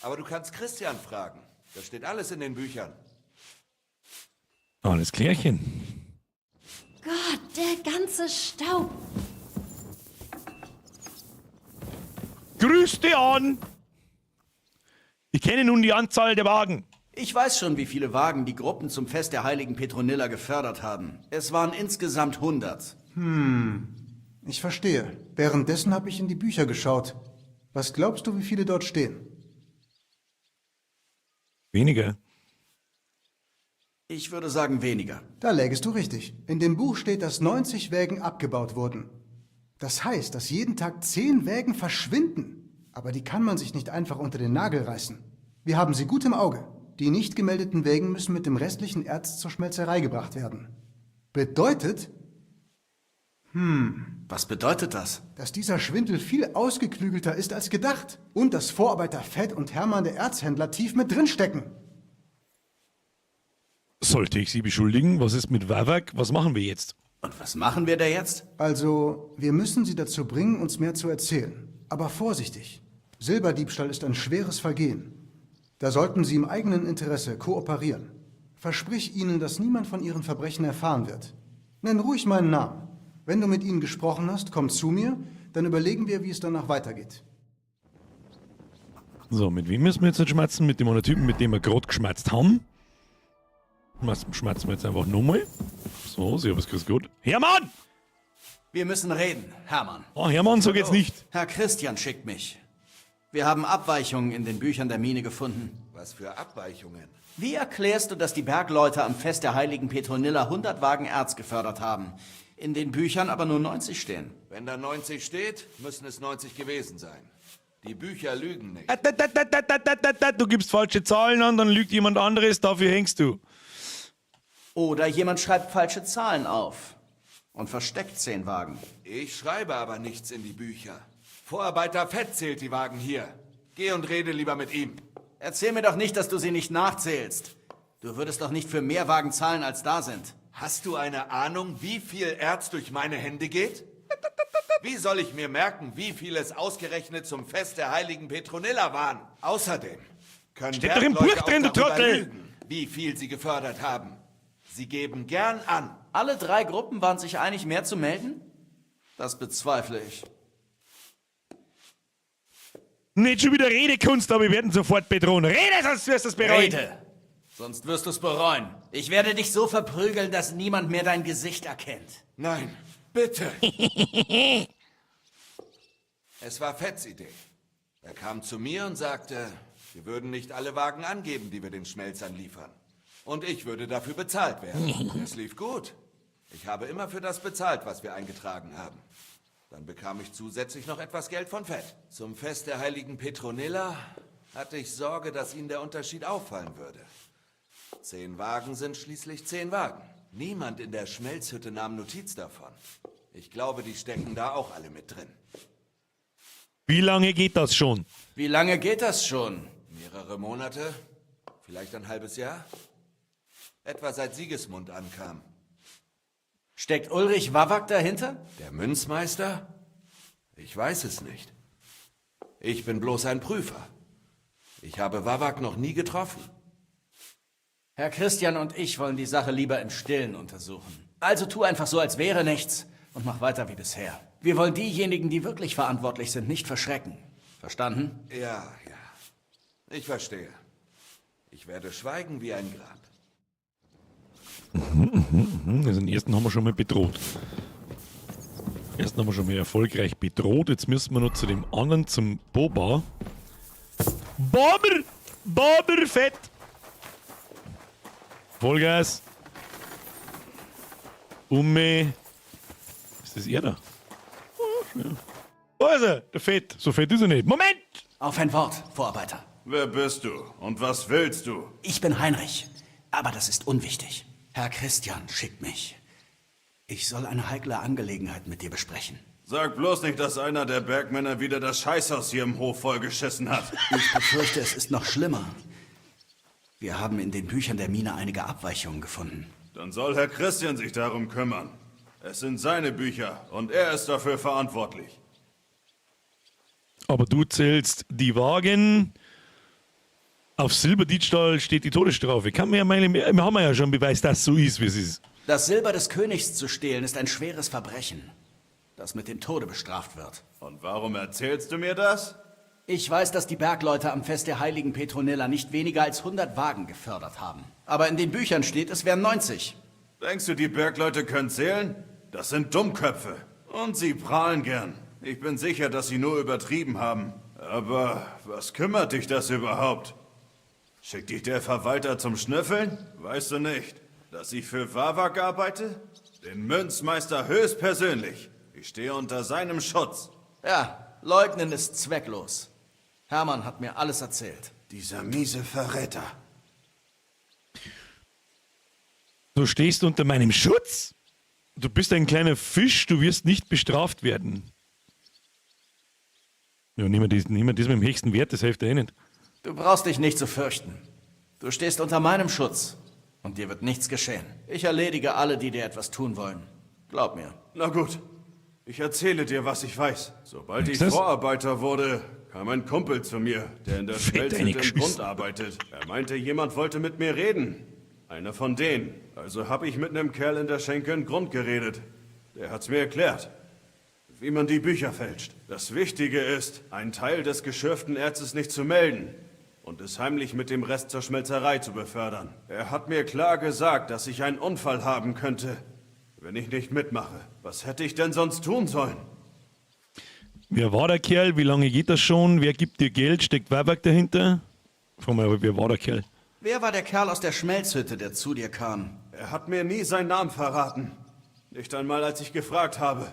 Aber du kannst Christian fragen. Das steht alles in den Büchern. Alles klärchen. Gott, der ganze Staub. Grüß dich an! Ich kenne nun die Anzahl der Wagen. Ich weiß schon, wie viele Wagen die Gruppen zum Fest der heiligen Petronilla gefördert haben. Es waren insgesamt 100. Ich verstehe. Währenddessen habe ich in die Bücher geschaut. Was glaubst du, wie viele dort stehen? Weniger. Ich würde sagen weniger. Da lägest du richtig. In dem Buch steht, dass 90 Wägen abgebaut wurden. Das heißt, dass jeden Tag 10 Wägen verschwinden. Aber die kann man sich nicht einfach unter den Nagel reißen. Wir haben sie gut im Auge. Die nicht gemeldeten Wägen müssen mit dem restlichen Erz zur Schmelzerei gebracht werden. Bedeutet, Was bedeutet das? dass dieser Schwindel viel ausgeklügelter ist als gedacht. Und dass Vorarbeiter Fett und Hermann der Erzhändler tief mit drinstecken. Sollte ich sie beschuldigen? Was ist mit Wawak? Was machen wir jetzt? Und was machen wir da jetzt? Also, wir müssen sie dazu bringen, uns mehr zu erzählen. Aber vorsichtig. Silberdiebstahl ist ein schweres Vergehen. Da sollten sie im eigenen Interesse kooperieren. Versprich ihnen, dass niemand von ihren Verbrechen erfahren wird. Nenn ruhig meinen Namen. Wenn du mit ihnen gesprochen hast, komm zu mir, dann überlegen wir, wie es danach weitergeht. So, mit wem müssen wir jetzt nicht schmerzen? Mit dem anderen Typen, mit dem wir gerade geschmerzt haben. Schmerzen wir jetzt einfach nochmal. So, servus, grüß Gott. Hermann! Wir müssen reden, Hermann. Oh, Hermann, so geht's nicht. Herr Christian schickt mich. Wir haben Abweichungen in den Büchern der Mine gefunden. Was für Abweichungen? Wie erklärst du, dass die Bergleute am Fest der heiligen Petronilla 100 Wagen Erz gefördert haben, in den Büchern aber nur 90 stehen? Wenn da 90 steht, müssen es 90 gewesen sein. Die Bücher lügen nicht. Du gibst falsche Zahlen an, dann lügt jemand anderes, dafür hängst du. Oder jemand schreibt falsche Zahlen auf und versteckt 10 Wagen. Ich schreibe aber nichts in die Bücher. Vorarbeiter Fett zählt die Wagen hier. Geh und rede lieber mit ihm. Erzähl mir doch nicht, dass du sie nicht nachzählst. Du würdest doch nicht für mehr Wagen zahlen, als da sind. Hast du eine Ahnung, wie viel Erz durch meine Hände geht? Wie soll ich mir merken, wie viel es ausgerechnet zum Fest der heiligen Petronilla waren? Außerdem können Steht doch im Bergleute Buch drin, auch du darüber Trottel! lügen, wie viel sie gefördert haben. Sie geben gern an. Alle 3 Gruppen waren sich einig, mehr zu melden? Das bezweifle ich. Nicht schon wieder Redekunst, aber wir werden sofort bedrohen. Rede, sonst wirst du es bereuen. Rede, sonst wirst du es bereuen. Ich werde dich so verprügeln, dass niemand mehr dein Gesicht erkennt. Nein, bitte. Es war Fetts Idee. Er kam zu mir und sagte, wir würden nicht alle Wagen angeben, die wir den Schmelzern liefern. Und ich würde dafür bezahlt werden. Es lief gut. Ich habe immer für das bezahlt, was wir eingetragen haben. Dann bekam ich zusätzlich noch etwas Geld von Fett. Zum Fest der heiligen Petronilla hatte ich Sorge, dass ihnen der Unterschied auffallen würde. 10 Wagen sind schließlich 10 Wagen. Niemand in der Schmelzhütte nahm Notiz davon. Ich glaube, die stecken da auch alle mit drin. Wie lange geht das schon? Wie lange geht das schon? Mehrere Monate, vielleicht ein halbes Jahr. Etwa seit Sigismund ankam. Steckt Ulrich Wawak dahinter? Der Münzmeister? Ich weiß es nicht. Ich bin bloß ein Prüfer. Ich habe Wawak noch nie getroffen. Herr Christian und ich wollen die Sache lieber im Stillen untersuchen. Also tu einfach so, als wäre nichts und mach weiter wie bisher. Wir wollen diejenigen, die wirklich verantwortlich sind, nicht verschrecken. Verstanden? Ja, ja. Ich verstehe. Ich werde schweigen wie ein Grab. Also den ersten haben wir schon mal bedroht. Den ersten haben wir schon mal erfolgreich bedroht. Jetzt müssen wir noch zu dem anderen, zum Boba. Bober! Bober Fett! Vollgas! Umme! Ist das er da? Oh, ja. Wo ist er? Der Fett. So fett ist er nicht. Moment! Auf ein Wort, Vorarbeiter. Wer bist du und was willst du? Ich bin Heinrich, aber das ist unwichtig. Herr Christian schickt mich. Ich soll eine heikle Angelegenheit mit dir besprechen. Sag bloß nicht, dass einer der Bergmänner wieder das Scheißhaus hier im Hof vollgeschissen hat. Ich befürchte, es ist noch schlimmer. Wir haben in den Büchern der Mine einige Abweichungen gefunden. Dann soll Herr Christian sich darum kümmern. Es sind seine Bücher und er ist dafür verantwortlich. Aber du zählst die Wagen. Auf Silberdiebstahl steht die Todesstrafe. Kann man ja meinen, wir haben ja schon Beweis, dass es so ist, wie es ist. Das Silber des Königs zu stehlen, ist ein schweres Verbrechen, das mit dem Tode bestraft wird. Und warum erzählst du mir das? Ich weiß, dass die Bergleute am Fest der heiligen Petronilla nicht weniger als 100 Wagen gefördert haben. Aber in den Büchern steht, es wären 90. Denkst du, die Bergleute können zählen? Das sind Dummköpfe. Und sie prahlen gern. Ich bin sicher, dass sie nur übertrieben haben. Aber was kümmert dich das überhaupt? Schickt dich der Verwalter zum Schnüffeln? Weißt du nicht, dass ich für Wawak arbeite? Den Münzmeister höchstpersönlich. Ich stehe unter seinem Schutz. Ja, leugnen ist zwecklos. Hermann hat mir alles erzählt. Dieser miese Verräter. Du stehst unter meinem Schutz? Du bist ein kleiner Fisch, du wirst nicht bestraft werden. Ja, nehmen wir das, nehmen wir das mit dem höchsten Wert, das hilft dir eh nicht. Du brauchst dich nicht zu fürchten. Du stehst unter meinem Schutz. Und dir wird nichts geschehen. Ich erledige alle, die dir etwas tun wollen. Glaub mir. Na gut, ich erzähle dir, was ich weiß. Sobald ich Ist das? Vorarbeiter wurde, kam ein Kumpel zu mir, der in der Fett Schmelzhütte eine im geschissen. Grund arbeitet. Er meinte, jemand wollte mit mir reden. Einer von denen. Also habe ich mit einem Kerl in der Schenke im Grund geredet. Der hat's mir erklärt, wie man die Bücher fälscht. Das Wichtige ist, einen Teil des geschürften Erzes nicht zu melden und es heimlich mit dem Rest zur Schmelzerei zu befördern. Er hat mir klar gesagt, dass ich einen Unfall haben könnte, wenn ich nicht mitmache. Was hätte ich denn sonst tun sollen? Wer war der Kerl? Wie lange geht das schon? Wer gibt dir Geld? Steckt Wawak dahinter? Frag mal, wer war der Kerl? Wer war der Kerl aus der Schmelzhütte, der zu dir kam? Er hat mir nie seinen Namen verraten. Nicht einmal, als ich gefragt habe.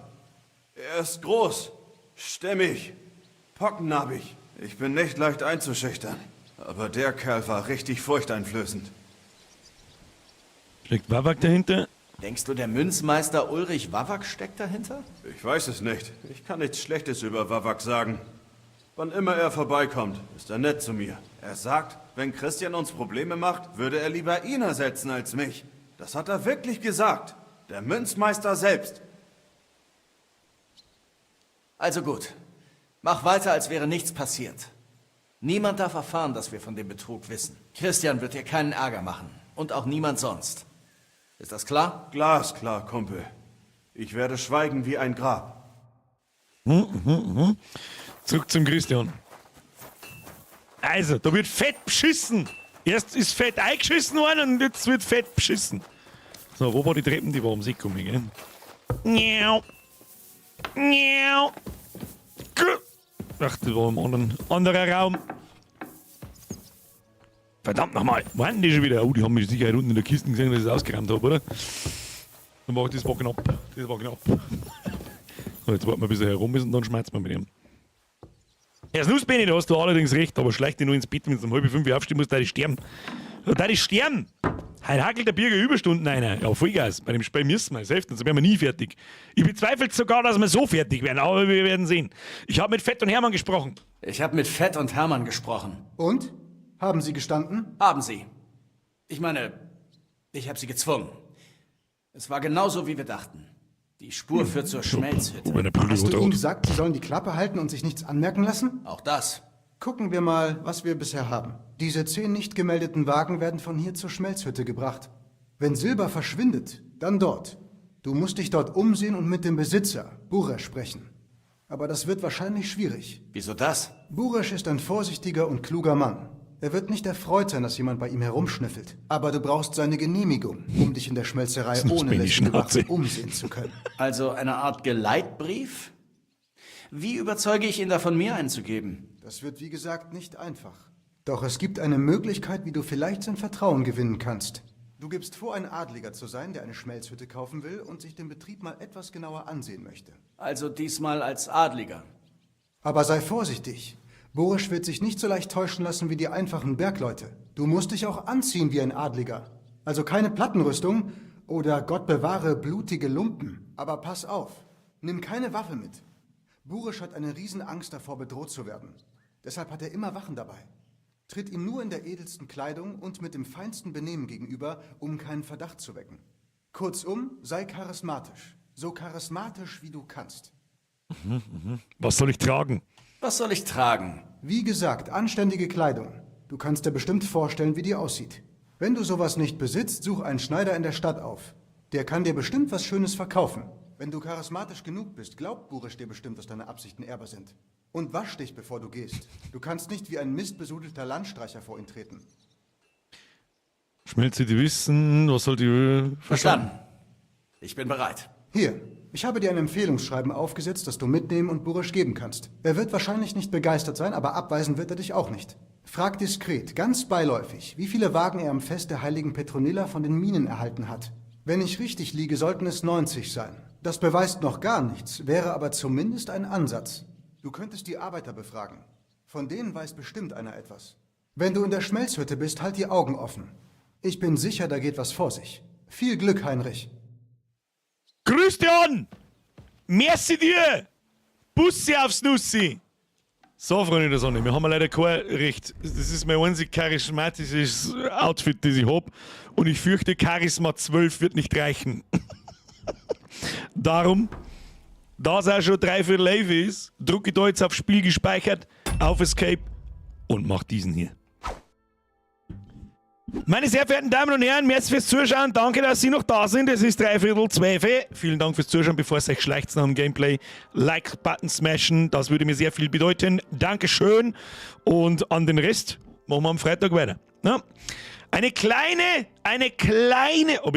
Er ist groß, stämmig, pockennarbig. Ich bin nicht leicht einzuschüchtern. Aber der Kerl war richtig furchteinflößend. Steckt Wawak dahinter? Denkst du, der Münzmeister Ulrich Wawak steckt dahinter? Ich weiß es nicht. Ich kann nichts Schlechtes über Wawak sagen. Wann immer er vorbeikommt, ist er nett zu mir. Er sagt, wenn Christian uns Probleme macht, würde er lieber ihn ersetzen als mich. Das hat er wirklich gesagt. Der Münzmeister selbst. Also gut. Mach weiter, als wäre nichts passiert. Niemand darf erfahren, dass wir von dem Betrug wissen. Christian wird dir keinen Ärger machen. Und auch niemand sonst. Ist das klar? Glasklar, Kumpel. Ich werde schweigen wie ein Grab. Zurück zum Christian. Also, da wird fett beschissen. Erst ist fett eingeschissen worden und jetzt wird fett beschissen. So, wo war die Treppen? Die war ums Eck gekommen, gell? Miau. Miau. Ach, das war im anderen, anderer Raum. Verdammt nochmal. Wo waren die schon wieder? Oh, die haben mich sicher unten in der Kiste gesehen, dass ich es ausgeräumt habe, oder? Dann war ich, das war knapp. Das war knapp. So, jetzt warten wir, bis er herum ist und dann schmeißen wir mit ihm. Herr Snusbenny, da hast du allerdings recht, aber schleich dich nur ins Bett, wenn du um 4:30 aufstehen musst, da ich sterben. Da ich sterben! Heute hakelt der Birger Überstunden einer. Ja, Vollgas. Bei dem Spiel müssen wir es helfen, sonst wären wir nie fertig. Ich bezweifle sogar, dass wir so fertig werden, aber wir werden sehen. Ich habe mit Fett und Hermann gesprochen. Ich habe mit Fett und Hermann gesprochen. Und? Haben sie gestanden? Haben sie. Ich meine, ich habe sie gezwungen. Es war genauso, wie wir dachten. Die Spur führt zur Schmelzhütte. Hast du ihnen gesagt, sie sollen die Klappe halten und sich nichts anmerken lassen? Auch das. Gucken wir mal, was wir bisher haben. Diese 10 nicht gemeldeten Wagen werden von hier zur Schmelzhütte gebracht. Wenn Silber verschwindet, dann dort. Du musst dich dort umsehen und mit dem Besitzer, Buresh, sprechen. Aber das wird wahrscheinlich schwierig. Wieso das? Buresh ist ein vorsichtiger und kluger Mann. Er wird nicht erfreut sein, dass jemand bei ihm herumschnüffelt. Aber du brauchst seine Genehmigung, um dich in der Schmelzerei Sonst ohne bin ich lächelnde Wachen Schnauze. umsehen zu können. Also eine Art Geleitbrief? Wie überzeuge ich ihn davon, mir einzugeben? Das wird, wie gesagt, nicht einfach. Doch es gibt eine Möglichkeit, wie du vielleicht sein Vertrauen gewinnen kannst. Du gibst vor, ein Adliger zu sein, der eine Schmelzhütte kaufen will und sich den Betrieb mal etwas genauer ansehen möchte. Also diesmal als Adliger. Aber sei vorsichtig. Borisch wird sich nicht so leicht täuschen lassen wie die einfachen Bergleute. Du musst dich auch anziehen wie ein Adliger. Also keine Plattenrüstung oder Gott bewahre blutige Lumpen. Aber pass auf, nimm keine Waffe mit. Burisch hat eine Riesenangst davor, bedroht zu werden. Deshalb hat er immer Wachen dabei. Tritt ihm nur in der edelsten Kleidung und mit dem feinsten Benehmen gegenüber, um keinen Verdacht zu wecken. Kurzum, sei charismatisch. So charismatisch, wie du kannst. Was soll ich tragen? Was soll ich tragen? Wie gesagt, anständige Kleidung. Du kannst dir bestimmt vorstellen, wie die aussieht. Wenn du sowas nicht besitzt, such einen Schneider in der Stadt auf. Der kann dir bestimmt was Schönes verkaufen. Wenn du charismatisch genug bist, glaubt Burisch dir bestimmt, dass deine Absichten ehrbar sind. Und wasch dich, bevor du gehst. Du kannst nicht wie ein mistbesudelter Landstreicher vor ihn treten. Schmelze die Wissen, was soll die. Verstanden. Ich bin bereit. Hier, ich habe dir ein Empfehlungsschreiben aufgesetzt, das du mitnehmen und Burisch geben kannst. Er wird wahrscheinlich nicht begeistert sein, aber abweisen wird er dich auch nicht. Frag diskret, ganz beiläufig, wie viele Wagen er am Fest der heiligen Petronilla von den Minen erhalten hat. Wenn ich richtig liege, sollten es 90 sein. Das beweist noch gar nichts, wäre aber zumindest ein Ansatz. Du könntest die Arbeiter befragen. Von denen weiß bestimmt einer etwas. Wenn du in der Schmelzhütte bist, halt die Augen offen. Ich bin sicher, da geht was vor sich. Viel Glück, Heinrich. Christian! Merci dir! Bussi aufs Nussi! So, Freunde der Sonne, wir haben leider kein Recht. Das ist mein einzig charismatisches Outfit, das ich hab. Und ich fürchte, Charisma 12 wird nicht reichen. Darum, da es auch schon 10:45 ist, drücke ich da jetzt auf Spiel gespeichert, auf Escape und mach diesen hier. Meine sehr verehrten Damen und Herren, merci fürs Zuschauen. Danke, dass Sie noch da sind. Es ist 11:45. Vielen Dank fürs Zuschauen. Bevor es euch schleicht nach dem Gameplay, Like-Button smashen. Das würde mir sehr viel bedeuten. Dankeschön. Und an den Rest machen wir am Freitag weiter. Na? Eine kleine. Habe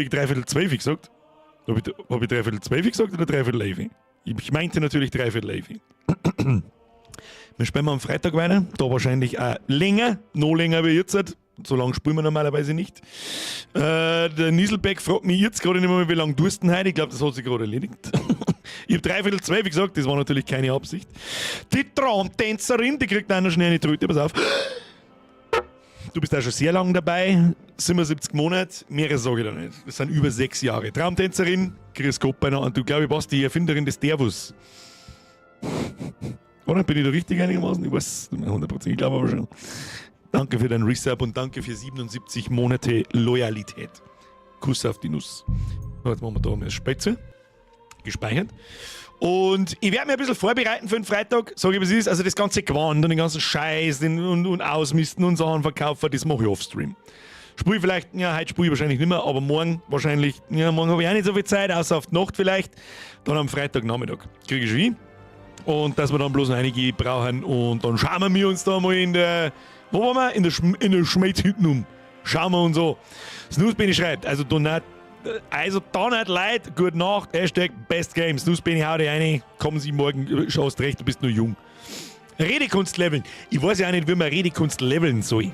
ich 11:45 gesagt? Hab ich 11:45 gesagt oder 10:45? Ich meinte natürlich 10:45. Wir spielen am Freitag weiter. Da wahrscheinlich auch länger, noch länger wie jetzt. So lange spielen wir normalerweise nicht. Der Nieselbeck fragt mich jetzt gerade nicht mehr, wie lange dursten heute. Ich glaube, das hat sich gerade erledigt. Ich habe 11:45 gesagt, das war natürlich keine Absicht. Die Traumtänzerin, die kriegt auch noch schnell eine Tröte. Pass auf. Du bist auch schon sehr lange dabei. 77 Monate, mehr sage ich da nicht. Das sind über 6 Jahre. Traumtänzerin, Grüß Gott beinahe. Und du, glaube ich, warst die Erfinderin des Dervus. Oder? Bin ich da richtig einigermaßen? Ich weiß nicht mehr 100%, ich glaube aber schon. Danke für deinen Resub und danke für 77 Monate Loyalität. Kuss auf die Nuss. So, jetzt machen wir da mal das Spätzle. Gespeichert. Und ich werde mir ein bisschen vorbereiten für den Freitag, sage ich, was ist. Also das ganze Gewand und den ganzen Scheiß und Ausmisten und Sachen verkaufen, das mache ich offstream. Spiel ich vielleicht, ja, heute spiele ich wahrscheinlich nicht mehr, aber morgen wahrscheinlich, ja, morgen habe ich auch nicht so viel Zeit, außer auf die Nacht vielleicht. Dann am Freitagnachmittag kriege ich schon hin. Und dass wir dann bloß noch einige brauchen und dann schauen wir uns da mal in der, wo waren wir? In der Schmelzhütte um. Schauen wir uns an. Snooze schreibt, also da nicht leid, gute Nacht, #BestGame, Snooze hau dich rein, kommen Sie morgen, schaust recht, du bist nur jung. Redekunst leveln. Ich weiß ja auch nicht, wie man Redekunst leveln soll.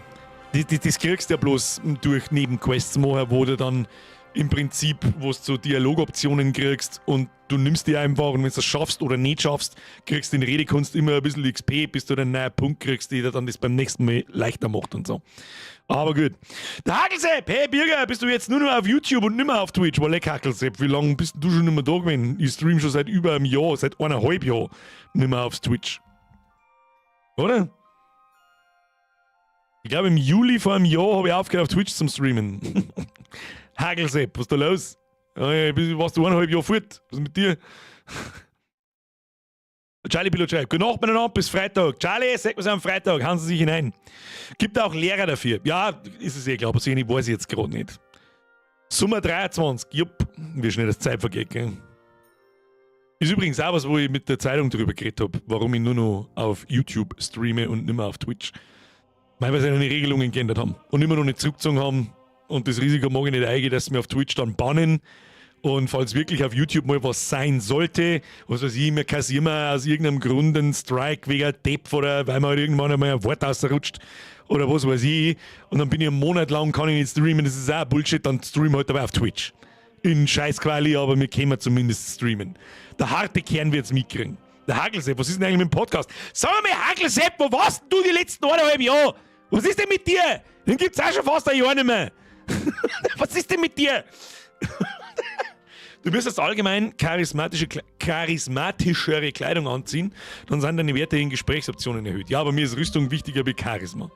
Das kriegst du ja bloß durch Nebenquests machen, wo du dann im Prinzip, wo du so Dialogoptionen kriegst und du nimmst die einfach und wenn du das schaffst oder nicht schaffst, kriegst du in Redekunst immer ein bisschen XP, bis du den neuen Punkt kriegst, der dann das beim nächsten Mal leichter macht und so. Aber gut. Der Hakelsepp, hey Birger, bist du jetzt nur noch auf YouTube und nicht mehr auf Twitch? War leck, Hakelsepp, wie lange bist du schon nicht mehr da gewesen? Ich stream schon seit über einem Jahr, seit 1,5 Jahren nicht mehr aufs Twitch. Oder? Ich glaube, im Juli vor einem Jahr habe ich aufgehört, auf Twitch zum Streamen. Hagelsepp, was ist da los? Warst du 1,5 Jahre fort? Was ist mit dir? Charlie Pilot schreibt, gute Nacht miteinander, bis Freitag. Charlie, sag was am Freitag, hauen Sie sich hinein. Gibt auch Lehrer dafür. Ja, ist es eh klar, aber so wenig weiß ich jetzt gerade nicht. Sommer 23, jupp, wie schnell das Zeit vergeht, gell? Ist übrigens auch was, wo ich mit der Zeitung drüber geredet habe, warum ich nur noch auf YouTube streame und nicht mehr auf Twitch. Weil sie eine Regelungen geändert haben und immer noch nicht zurückgezogen haben. Und das Risiko mag ich nicht eingehen, dass sie mir auf Twitch dann bannen. Und falls wirklich auf YouTube mal was sein sollte, was weiß ich, mir kassieren wir aus irgendeinem Grund einen Strike wegen Depp oder weil mir halt irgendwann einmal ein Wort rausrutscht oder was weiß ich. Und dann bin ich einen Monat lang, kann ich nicht streamen, das ist auch Bullshit, dann streamen halt aber auf Twitch. In Scheißquali, aber wir können zumindest streamen. Der harte Kern wird's mitkriegen. Der Hagelsepp, was ist denn eigentlich mit dem Podcast? Sag mal, Hagelsepp, wo warst denn du die letzten 1,5 Jahre? Was ist denn mit dir? Den gibt's auch schon fast ein Jahr nicht mehr. Was ist denn mit dir? Du müsstest allgemein charismatischere Kleidung anziehen, dann sind deine Werte in Gesprächsoptionen erhöht. Ja, aber mir ist Rüstung wichtiger wie Charisma.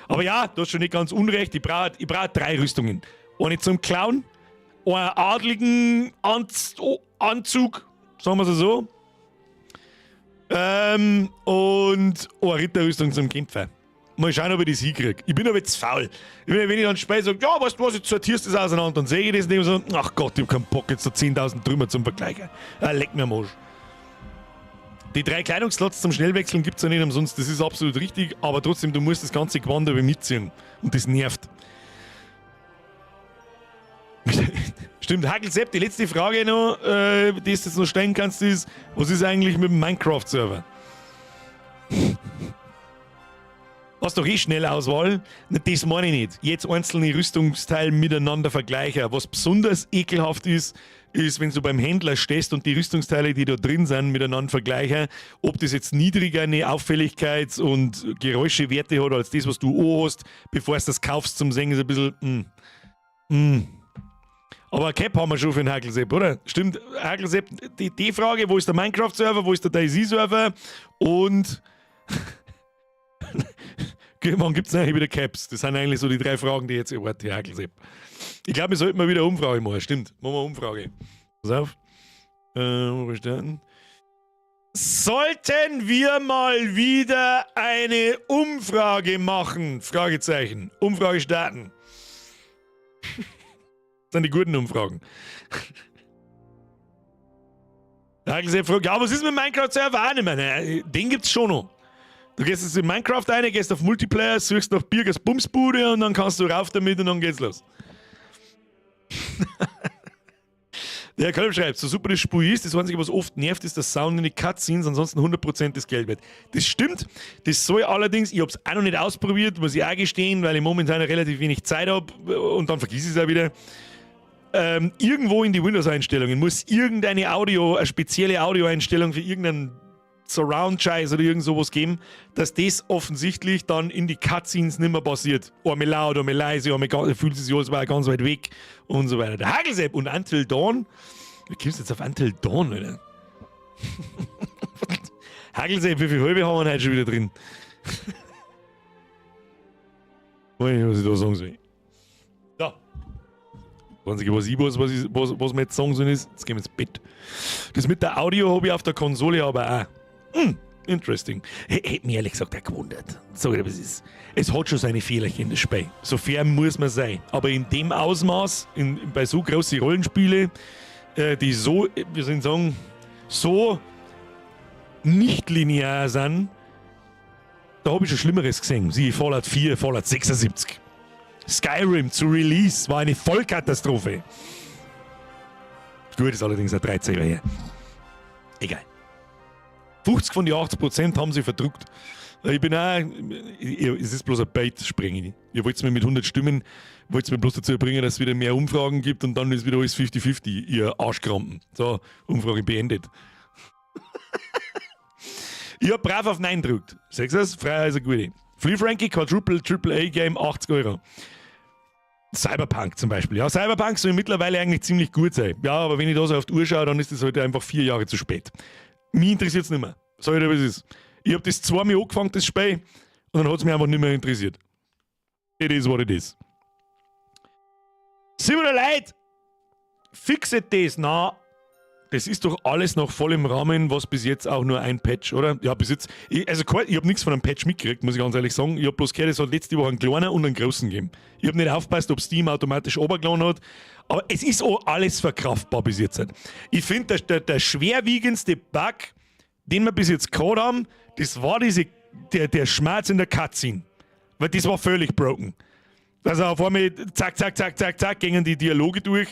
Aber ja, du hast schon nicht ganz unrecht. Ich brauche ich brauch drei Rüstungen. Eine zum Clown, einen adligen Anzug, sagen wir es so. Und eine Ritterrüstung zum Kämpfen. Mal schauen, ob ich das hinkriege. Ich bin aber jetzt faul. Ich bin, wenn ich dann später sage, ja, weißt du was, jetzt sortierst du das auseinander, dann sehe ich das und so, ach Gott, ich hab keinen Bock, jetzt da 10.000 Trümmer zum Vergleichen. Ah, leck mir am Arsch. Die drei Kleidungsslots zum Schnellwechseln gibt es ja nicht umsonst, das ist absolut richtig, aber trotzdem, du musst das ganze Gewand aber mitziehen. Und das nervt. Stimmt, Hagelsepp, die letzte Frage noch, die du jetzt noch stellen kannst, ist, was ist eigentlich mit dem Minecraft-Server? Hast doch eh schnell Auswahl? Na, das meine ich nicht. Jetzt einzelne Rüstungsteile miteinander vergleichen. Was besonders ekelhaft ist, ist, wenn du beim Händler stehst und die Rüstungsteile, die da drin sind, miteinander vergleichen, ob das jetzt niedriger eine Auffälligkeits- und Geräuschewerte hat als das, was du auch hast, bevor du das kaufst zum Singen, ist ein bisschen. Aber Cap haben wir schon für den Hagelsepp, oder? Stimmt, Hagelsepp, die Frage, wo ist der Minecraft-Server, wo ist der DayZ-Server und wann gibt es eigentlich wieder Caps? Das sind eigentlich so die drei Fragen, die ich jetzt erwarte, Hagelsepp. Ich glaube, wir sollten mal wieder Umfrage machen. Stimmt, machen wir Umfrage. Pass auf. Wo starten? Sollten wir mal wieder eine Umfrage machen? Fragezeichen. Umfrage starten. Das sind die guten Umfragen. Der Hagelsepp fragt, ja, was ist mit Minecraft-Server auch nicht mehr? Ne, den gibt's schon noch. Du gehst jetzt in Minecraft rein, gehst auf Multiplayer, suchst nach Birgers Bumsbude und dann kannst du rauf damit und dann geht's los. Der Herr Kolb schreibt, so super das Spiel ist, das Einzige, was oft nervt, ist der Sound in die Cutscenes, ansonsten 100% das Geld wert. Das stimmt, das soll allerdings, ich hab's auch noch nicht ausprobiert, muss ich auch gestehen, weil ich momentan relativ wenig Zeit hab und dann vergiss ich es auch wieder. Irgendwo in die Windows-Einstellungen muss irgendeine Audio, eine spezielle Audio-Einstellung für irgendeinen Surround-Scheiß oder irgend sowas geben, dass das offensichtlich dann in die Cutscenes nicht mehr passiert. Einmal laut, einmal leise, einmal ganz, fühlt sich alles ganz weit weg und so weiter. Der Hagelsepp und Until Dawn. Wie kommst du jetzt auf Until Dawn, Alter? Hagelsepp, wie viel halbe haben wir heute schon wieder drin? Weiß nicht, was ich da sagen soll. So. Das Einzige, was ich weiß, was wir jetzt sagen sollen, ist, jetzt gehen wir ins Bett. Das mit der Audio habe ich auf der Konsole aber auch. Interesting. Hätte mich ehrlich gesagt auch gewundert. Sag ich dir, was ist. Es hat schon seine Fehlerchen, das Spiel. So fair muss man sein. Aber in dem Ausmaß, bei so großen Rollenspielen, die so, wie soll ich sagen, so nicht linear sind, da hab ich schon Schlimmeres gesehen. Siehe Fallout 4, Fallout 76. Skyrim zu Release war eine Vollkatastrophe. Gut, ist allerdings auch 13 Jahre her. Egal. 50 von den 80% haben sie verdruckt. Ich bin auch, es ist bloß ein Bait, springe ich. Ihr wollt mir mit 100 Stimmen, wollt mir bloß dazu bringen, dass es wieder mehr Umfragen gibt und dann ist wieder alles 50-50, ihr Arschkrampen. So, Umfrage beendet. Ich hab brav auf Nein gedrückt. Siehst du das? Freiheit ist eine gute. Free Frankie, Quadruple, Triple A Game, 80 Euro. Cyberpunk zum Beispiel. Ja, Cyberpunk soll mittlerweile eigentlich ziemlich gut sein. Ja, aber wenn ich da so auf die Uhr schaue, dann ist das halt einfach 4 Jahre zu spät. Mich interessiert's nicht mehr. Sag ich dir, was es ist. Ich hab das zweimal angefangen, das Spiel, und dann hat's mich einfach nicht mehr interessiert. It is what it is. 700 Leute! Fixet das! Na, das ist doch alles noch voll im Rahmen, was bis jetzt auch nur ein Patch, oder? Ja, bis jetzt. Ich, also, ich hab nichts von einem Patch mitgekriegt, muss ich ganz ehrlich sagen. Ich hab bloß gehört, es hat letzte Woche einen kleinen und einen großen gegeben. Ich hab nicht aufgepasst, ob Steam automatisch runtergeladen hat. Aber es ist auch alles verkraftbar bis jetzt. Ich find, der schwerwiegendste Bug, den wir bis jetzt gehabt haben, das war der Schmerz in der Cutscene. Weil das war völlig broken. Also auf einmal zack, zack, zack, zack, zack, gingen die Dialoge durch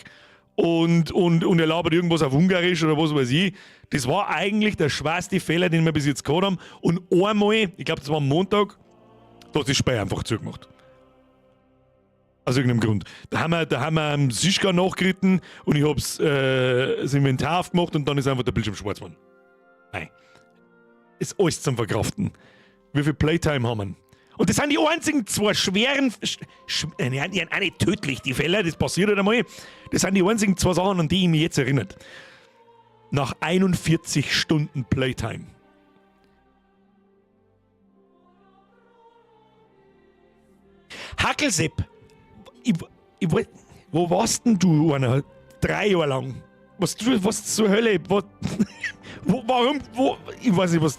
und er labert irgendwas auf Ungarisch oder was weiß ich. Das war eigentlich der schwerste Fehler, den wir bis jetzt gehabt haben. Und einmal, ich glaub, das war am Montag, da hat das Spiel einfach zugemacht. Aus irgendeinem Grund. Da haben wir am Sischka nachgeritten und ich hab's das Inventar aufgemacht und dann ist einfach der Bildschirm schwarz geworden. Nein. Ist alles zum Verkraften. Wie viel Playtime haben wir? Und das sind die einzigen zwei schweren. Sch, sch, nein, die sind auch nicht tödlich, die Fälle, das passiert halt einmal. Das sind die einzigen zwei Sachen, an die ich mich jetzt erinnert. Nach 41 Stunden Playtime. Hackelsepp, ich, ich, wo warst denn du, einer? 3 Jahre lang? Was, was zur Hölle? Was, wo, warum? Wo, ich weiß nicht, was.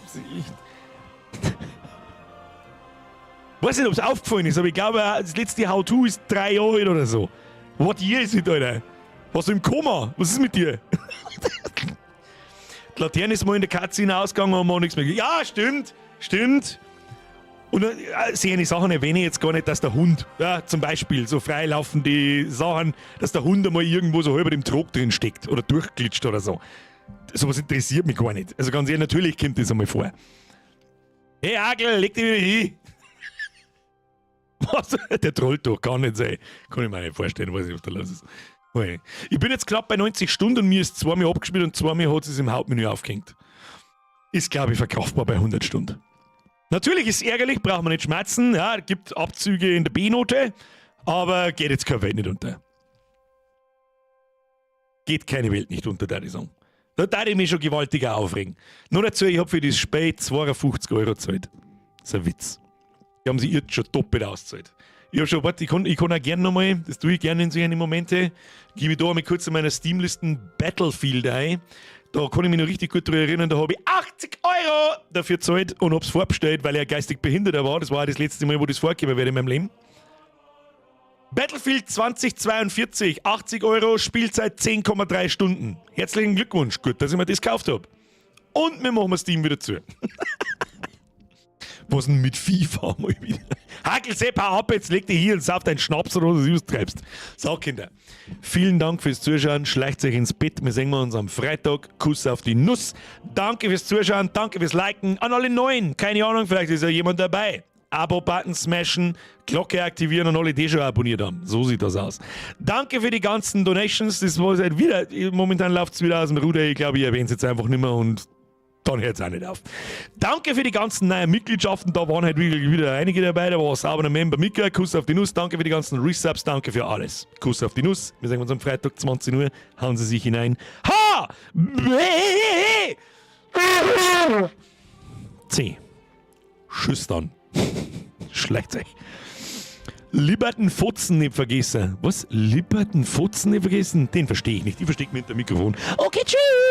Ich weiß nicht, ob es aufgefallen ist, aber ich glaube, das letzte How-To ist 3 Jahre alt oder so. What year is it, Alter? Warst du im Koma? Was ist mit dir? Die Laterne ist mal in der Cutscene ausgegangen und haben nichts mehr. Ja, stimmt, stimmt. Und solche Sachen erwähne ich jetzt gar nicht, dass der Hund, ja, zum Beispiel, so freilaufende Sachen, dass der Hund einmal irgendwo so halb im Trog drin steckt oder durchglitscht oder so. Sowas interessiert mich gar nicht. Also ganz ehrlich, natürlich kommt das einmal vor. Hey Agel, leg dich wieder hin. Was? Der trollt doch, kann nicht sein. Kann ich mir nicht vorstellen, weiß nicht, was da los ist. Ich bin jetzt knapp bei 90 Stunden und mir ist zweimal abgespielt und zweimal hat es im Hauptmenü aufgehängt. Ist, glaube ich, verkraftbar bei 100 Stunden. Natürlich ist es ärgerlich, braucht man nicht schmerzen. Ja, gibt Abzüge in der B-Note, aber geht jetzt keine Welt nicht unter. Geht keine Welt nicht unter, der ich sagen. Da darf ich mich schon gewaltig aufregen. Nur dazu, ich habe für das Spiel 52 € gezahlt. Das ist ein Witz. Die haben sich jetzt schon doppelt ausgezahlt. Ich habe schon, warte, ich kann auch gerne nochmal, das tue ich gerne in solchen Momente, gebe ich da einmal kurz in meiner Steam-Listen Battlefield ein. Da kann ich mich noch richtig gut daran erinnern, da habe ich 80 € dafür gezahlt und hab's vorbestellt, weil er geistig Behinderter war. Das war auch das letzte Mal, wo das vorgekommen wäre in meinem Leben. Battlefield 2042, 80 €, Spielzeit 10,3 Stunden. Herzlichen Glückwunsch, gut, dass ich mir das gekauft habe. Und wir machen Steam wieder zu. Was denn mit FIFA mal wieder? Hakel Sepp, hau ab, jetzt leg dich hier und sauf deinen Schnaps oder was du treibst. So, Kinder. Vielen Dank fürs Zuschauen. Schleicht euch ins Bett. Wir sehen uns am Freitag. Kuss auf die Nuss. Danke fürs Zuschauen. Danke fürs Liken. An alle Neuen. Keine Ahnung, vielleicht ist ja jemand dabei. Abo-Button smashen, Glocke aktivieren und alle, die schon abonniert haben. So sieht das aus. Danke für die ganzen Donations. Das war halt wieder, momentan läuft es wieder aus dem Ruder. Ich glaube, ich erwähne es jetzt einfach nicht mehr und dann hört es auch nicht auf. Danke für die ganzen neuen Mitgliedschaften. Da waren halt wirklich wieder einige dabei. Da war sauber Member Mika. Kuss auf die Nuss. Danke für die ganzen Resubs. Danke für alles. Kuss auf die Nuss. Wir sehen uns am Freitag 20 Uhr. Hauen Sie sich hinein. H! B! C. Tschüss dann. Schleicht euch. Liberten Fotzen nicht vergessen. Was? Liberten Fotzen nicht vergessen? Den verstehe ich nicht. Ich verstehe mich mit dem Mikrofon. Okay, tschüss.